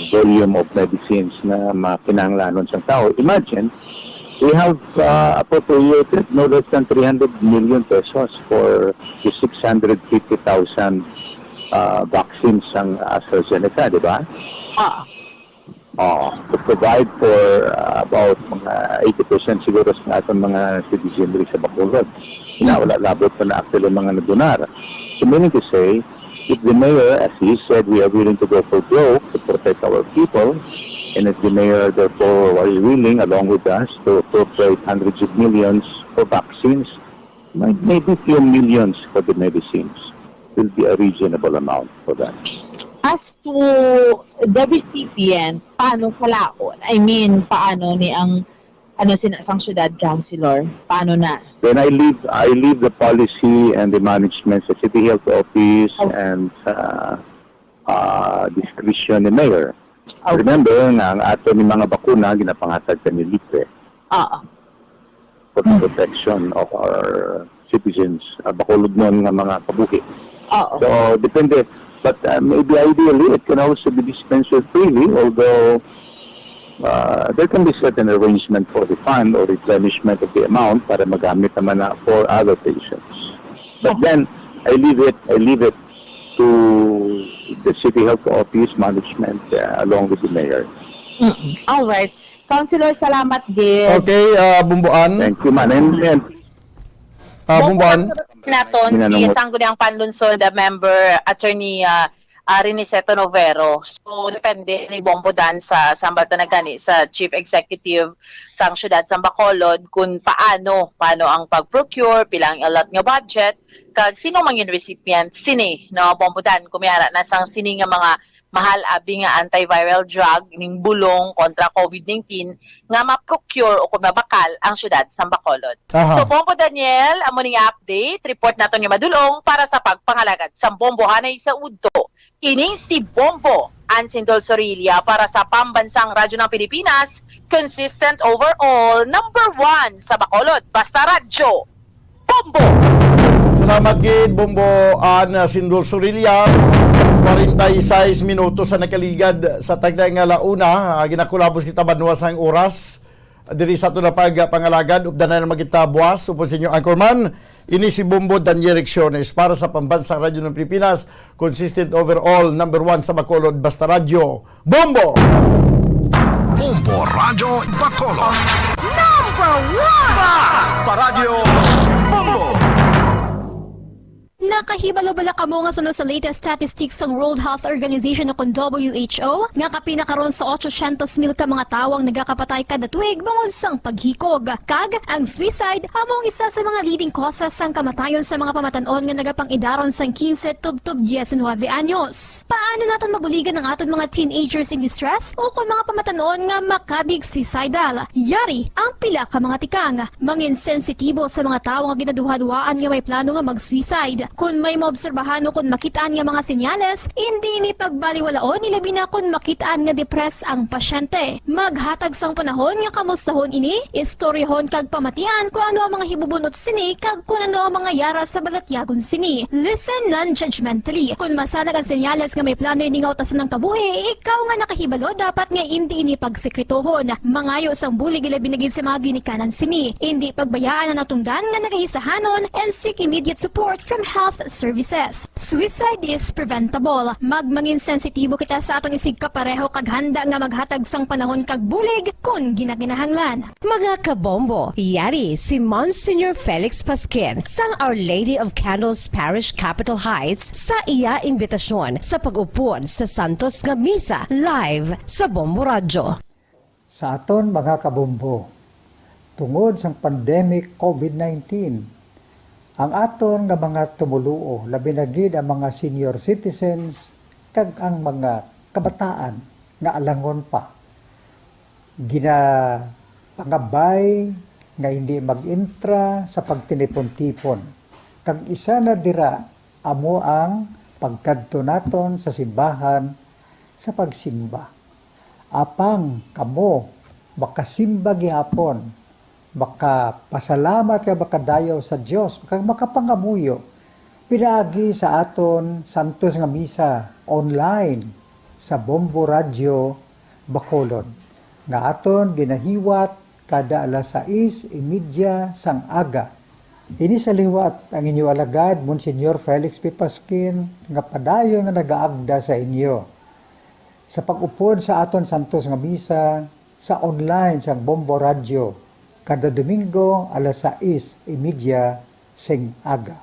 volume of medicines na makinahanglanon sa tao. Imagine, we have, uh, appropriated no less than three hundred million pesos for the six hundred fifty thousand, uh, vaccines sang AstraZeneca, di ba? Ah. Oh, to provide for, uh, about mga eighty percent siguro sa aton mga citizenry sa Bacolod. Na wala labot pa na actually mga nadunar. So, meaning to say, if the mayor, as he said, we are willing to go for broke to protect our people, and if the mayor, therefore, is willing, along with us, to appropriate hundreds of millions for vaccines, may-, maybe few millions for the medicines will be a reasonable amount for that. As to the recipient, paano salaon? I mean, paano ni ang, ano, sina sang syudad, Councilor? Paano na? Then I leave, I leave the policy and the management sa City Health Office Okay. and sa, ah, discretion ni Mayor. Okay. Remember nga ang ato ni mga bakuna ginapangatag kami libre. Oo. For the Hmm. protection of our citizens, ah, Bacolodnon nga mga kabuhi. Oo. So, depende. But, ah, maybe ideally, it can also be dispensed with freely, although, ah, there can be certain arrangement for refund or replenishment of the amount para magamit naman na for other patients. But Okay. then, I leave it, I leave it to the City Health Office management, ah, along with the mayor. Mm-mm. All right. Councilor, salamat gid. Okay, ah, Bumbuan. Thank you, man. And, and Ah, Bumbuan. Bumbuan. Naton si Ginanong Sangguniang Panlungsod, ah, member, Attorney, ah, ah, Rene Seto Novero. So, depende ni Bombo Dan sa, sa hambal ta na gani sa Chief Executive sang Siyudad sang Bacolod kung paano, paano ang pag-procure, pila ang allot nga budget, kag sino man yung recipient, sini, no, Bombo Dan, kung may ara na sang sini nga mga mahal abi nga antiviral drug ning bulong kontra COVID nineteen nga ma-procure o kung mabakal ang siyudad sang Bacolod. Aha. So, Bombo Daniel, amo ning update, report naton nga madulong para sa pagpangalagad sang Bombo hanay sa udto. Ini si Bombo Ansindol Sorilla para sa Pambansang Radyo ng Pilipinas, consistent overall, number one sa Bacolod. Basta Radyo, Bombo! Salamat gid, Bombo An, ah, Sindol Sorilla. Kwarenta y seis minutos sa nakaligad sa tagna nga ala una. Ah, ginakulabos kita banwa sang oras. Diri sa aton na pagpangalagad, updanan naman kita buwas, upod sa inyo anchorman. Ini si Bombo Daniel Lecciones para sa Pambansang Radyo ng Pilipinas, consistent overall, number one sa Bacolod, Basta Radyo. Bombo! Bombo Radyo Bacolod. Number one! Basta Radyo Bombo! Nakahibalo bala kamo nga suno sa latest statistics sang World Health Organization o kon W H O, nga kapin na karon sa ochocientos mil ka mga tawo ang nagakapatay kada tuig bangod sang paghikog? Kag ang suicide amo ang isa sa mga leading causes sang kamatayon sa mga pamatan-on nga nagapang-idaron sang quince tubtob diecinuebe anyos. Paano naton mabuligan ang aton mga teenagers in distress o kon mga pamatan-on nga makabig suicidal? Yari ang pila ka mga tikang. Mangin sensitibo sa mga tawo nga ginaduhaduhaan nga may plano nga mag-suicide. Kon may maobserbahan o kon makit-an nga mga senyales, indi ini pagbaliwalaon, ilabi na kon makit-an nga depressed ang pasyente. Maghatag sang panahon nga kamustahon ini, istoryahon kag pamatian kon ano ang mga hibubunot sini kag kon ano ang mga yara sa balatyagon sini. Listen non-judgmentally. Kon masanag ang senyales nga may plano ini nga utason ang kabuhi, ikaw nga nakahibalo dapat nga indi ini pagsekretohon. Mangayo sang bulig, ilabi na gid sa mga ginikanan sini. Indi pagbayaan ang natungdan nga nagaisahanon and seek immediate support from health services. Suicide is preventable. Magmangin sensitibo kita sa aton isigkapareho kag handa nga maghatag sang panahon kag bulig kon ginakinahanglan. Mga kabombo, yari si Monsignor Felix Pasquin sang Our Lady of Candles Parish, Capitol Heights, sa iya imbitasyon sa pag-upod sa Santos nga Misa live sa Bombo Radyo. Sa aton mga kabombo, tungod sang pandemic COVID nineteen, ang aton nga mga tumoluo, labi na gid ang mga senior citizens kag ang mga kabataan nga alangon pa, ginapangabay nga hindi mag-intra sa pagtinipon-tipon, kag isa na dira amo ang pagkadto naton sa simbahan sa pagsimba. Apang kamo makasimba gihapon, makapasalamat kag makadayaw sa Dios, kag makapangamuyo pinaagi sa aton santos nga misa online sa Bombo Radyo Bacolod, nga aton ginahiwat kada alas sais y media sang aga. Ini sa liwat ang inyo alagad, Monsignor Felix P. Pasquin, nga padayon nga nagaagda sa inyo sa pag-upod sa aton santos nga misa sa online sang Bombo Radyo kada Domingo alas sais y media sing aga.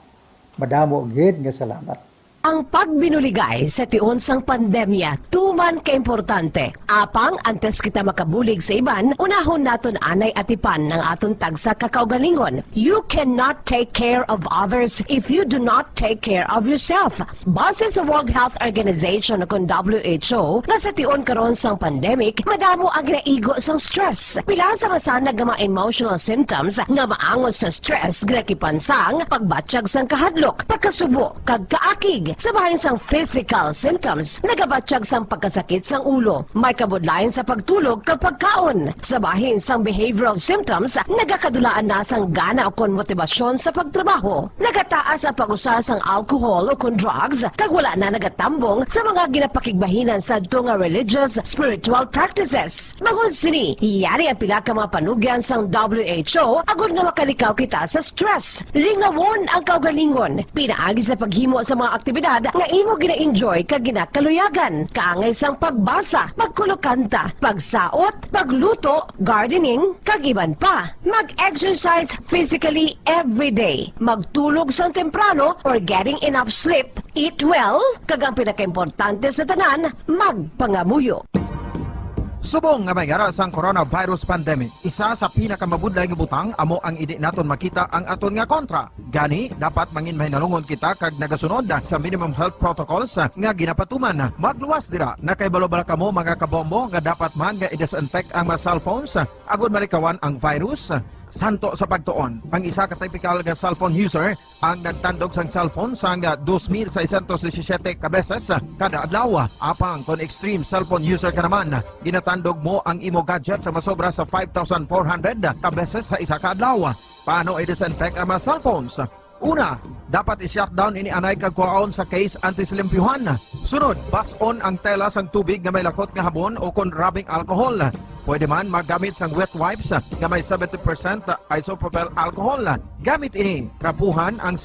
Madamo gid nga salamat. Ang pagbinuligay sa tion sang pandemya tuman kaimportante. Apang antes kita makabulig sa iban, unahon naton anay atipan ang aton tagsa ka kaugalingon. You cannot take care of others if you do not take care of yourself. Base sa World Health Organization o kon W H O, nga sa tion karon sang pandemic, madamo ang ginaigo sang stress. Pila sa masanag nga mga emotional symptoms nga maangot sa stress ginakipan sang pagbatyag sang kahadlok, pagkasubo, kag kaakig. Sa bahin sang physical symptoms, nagabatyag sang pagkasakit sang ulo, may kabudlayan sa pagtulog kag pagkaon. Sa bahin sang behavioral symptoms, nagakadulaan na sang gana ukon motibasyon sa pagtrabaho. Nagataas ang pag-usa sang alcohol ukon drugs, kag wala na nagatambong sa mga ginapakigbahinan sadto nga religious, spiritual practices. Bangod sini, yari ang pila ka mga panugyan sang W H O agod nga makalikaw kita sa stress. Lingawon ang kaugalingon pinaagi sa paghimo sa mga aktibidad nga imo gina-enjoy kag ginakaluyagan, kaangay sang pagbasa, pagkulokanta, pagsaot, pagluto, gardening, kag iban pa. Mag-exercise physically every day. Magtulog sang temprano or getting enough sleep. Eat well, kag ang pinakaimportante sa tanan, magpangamuyo. Subong nga may ara sang coronavirus pandemic, isa sa pinakamabudlay nga butang amo ang indi naton makita ang aton nga kontra. Gani, dapat mangin mahinalungon kita kag nagasunod sa minimum health protocols nga ginapatuman. Magluwas dira, nakahibalo bala kamo, mga kabombo, nga dapat man nga i-disinfect ang mga cellphones agod malikawan ang virus? Santo sa pagtuon, ang isa ka typical nga cellphone user ang nagtandog sang cellphone sang dos mil seiscientos disisiete ka beses kada adlaw. Apang kon extreme cellphone user ka naman, ginatandog mo ang imo gadget sa masobra sa five thousand four hundred ka beses sa isa ka adlaw. Paano i-disinfect ang mga cellphones? Una, dapat i-shutdown ini anay kag kuhaon sa case antes limpyuhan. Sunod, bas-on ang tela sang tubig nga may lakot nga habon o kon rubbing alcohol. Pwede man maggamit sang wet wipes nga may seventy percent isopropyl alcohol. Gamit ini, trabuhan ang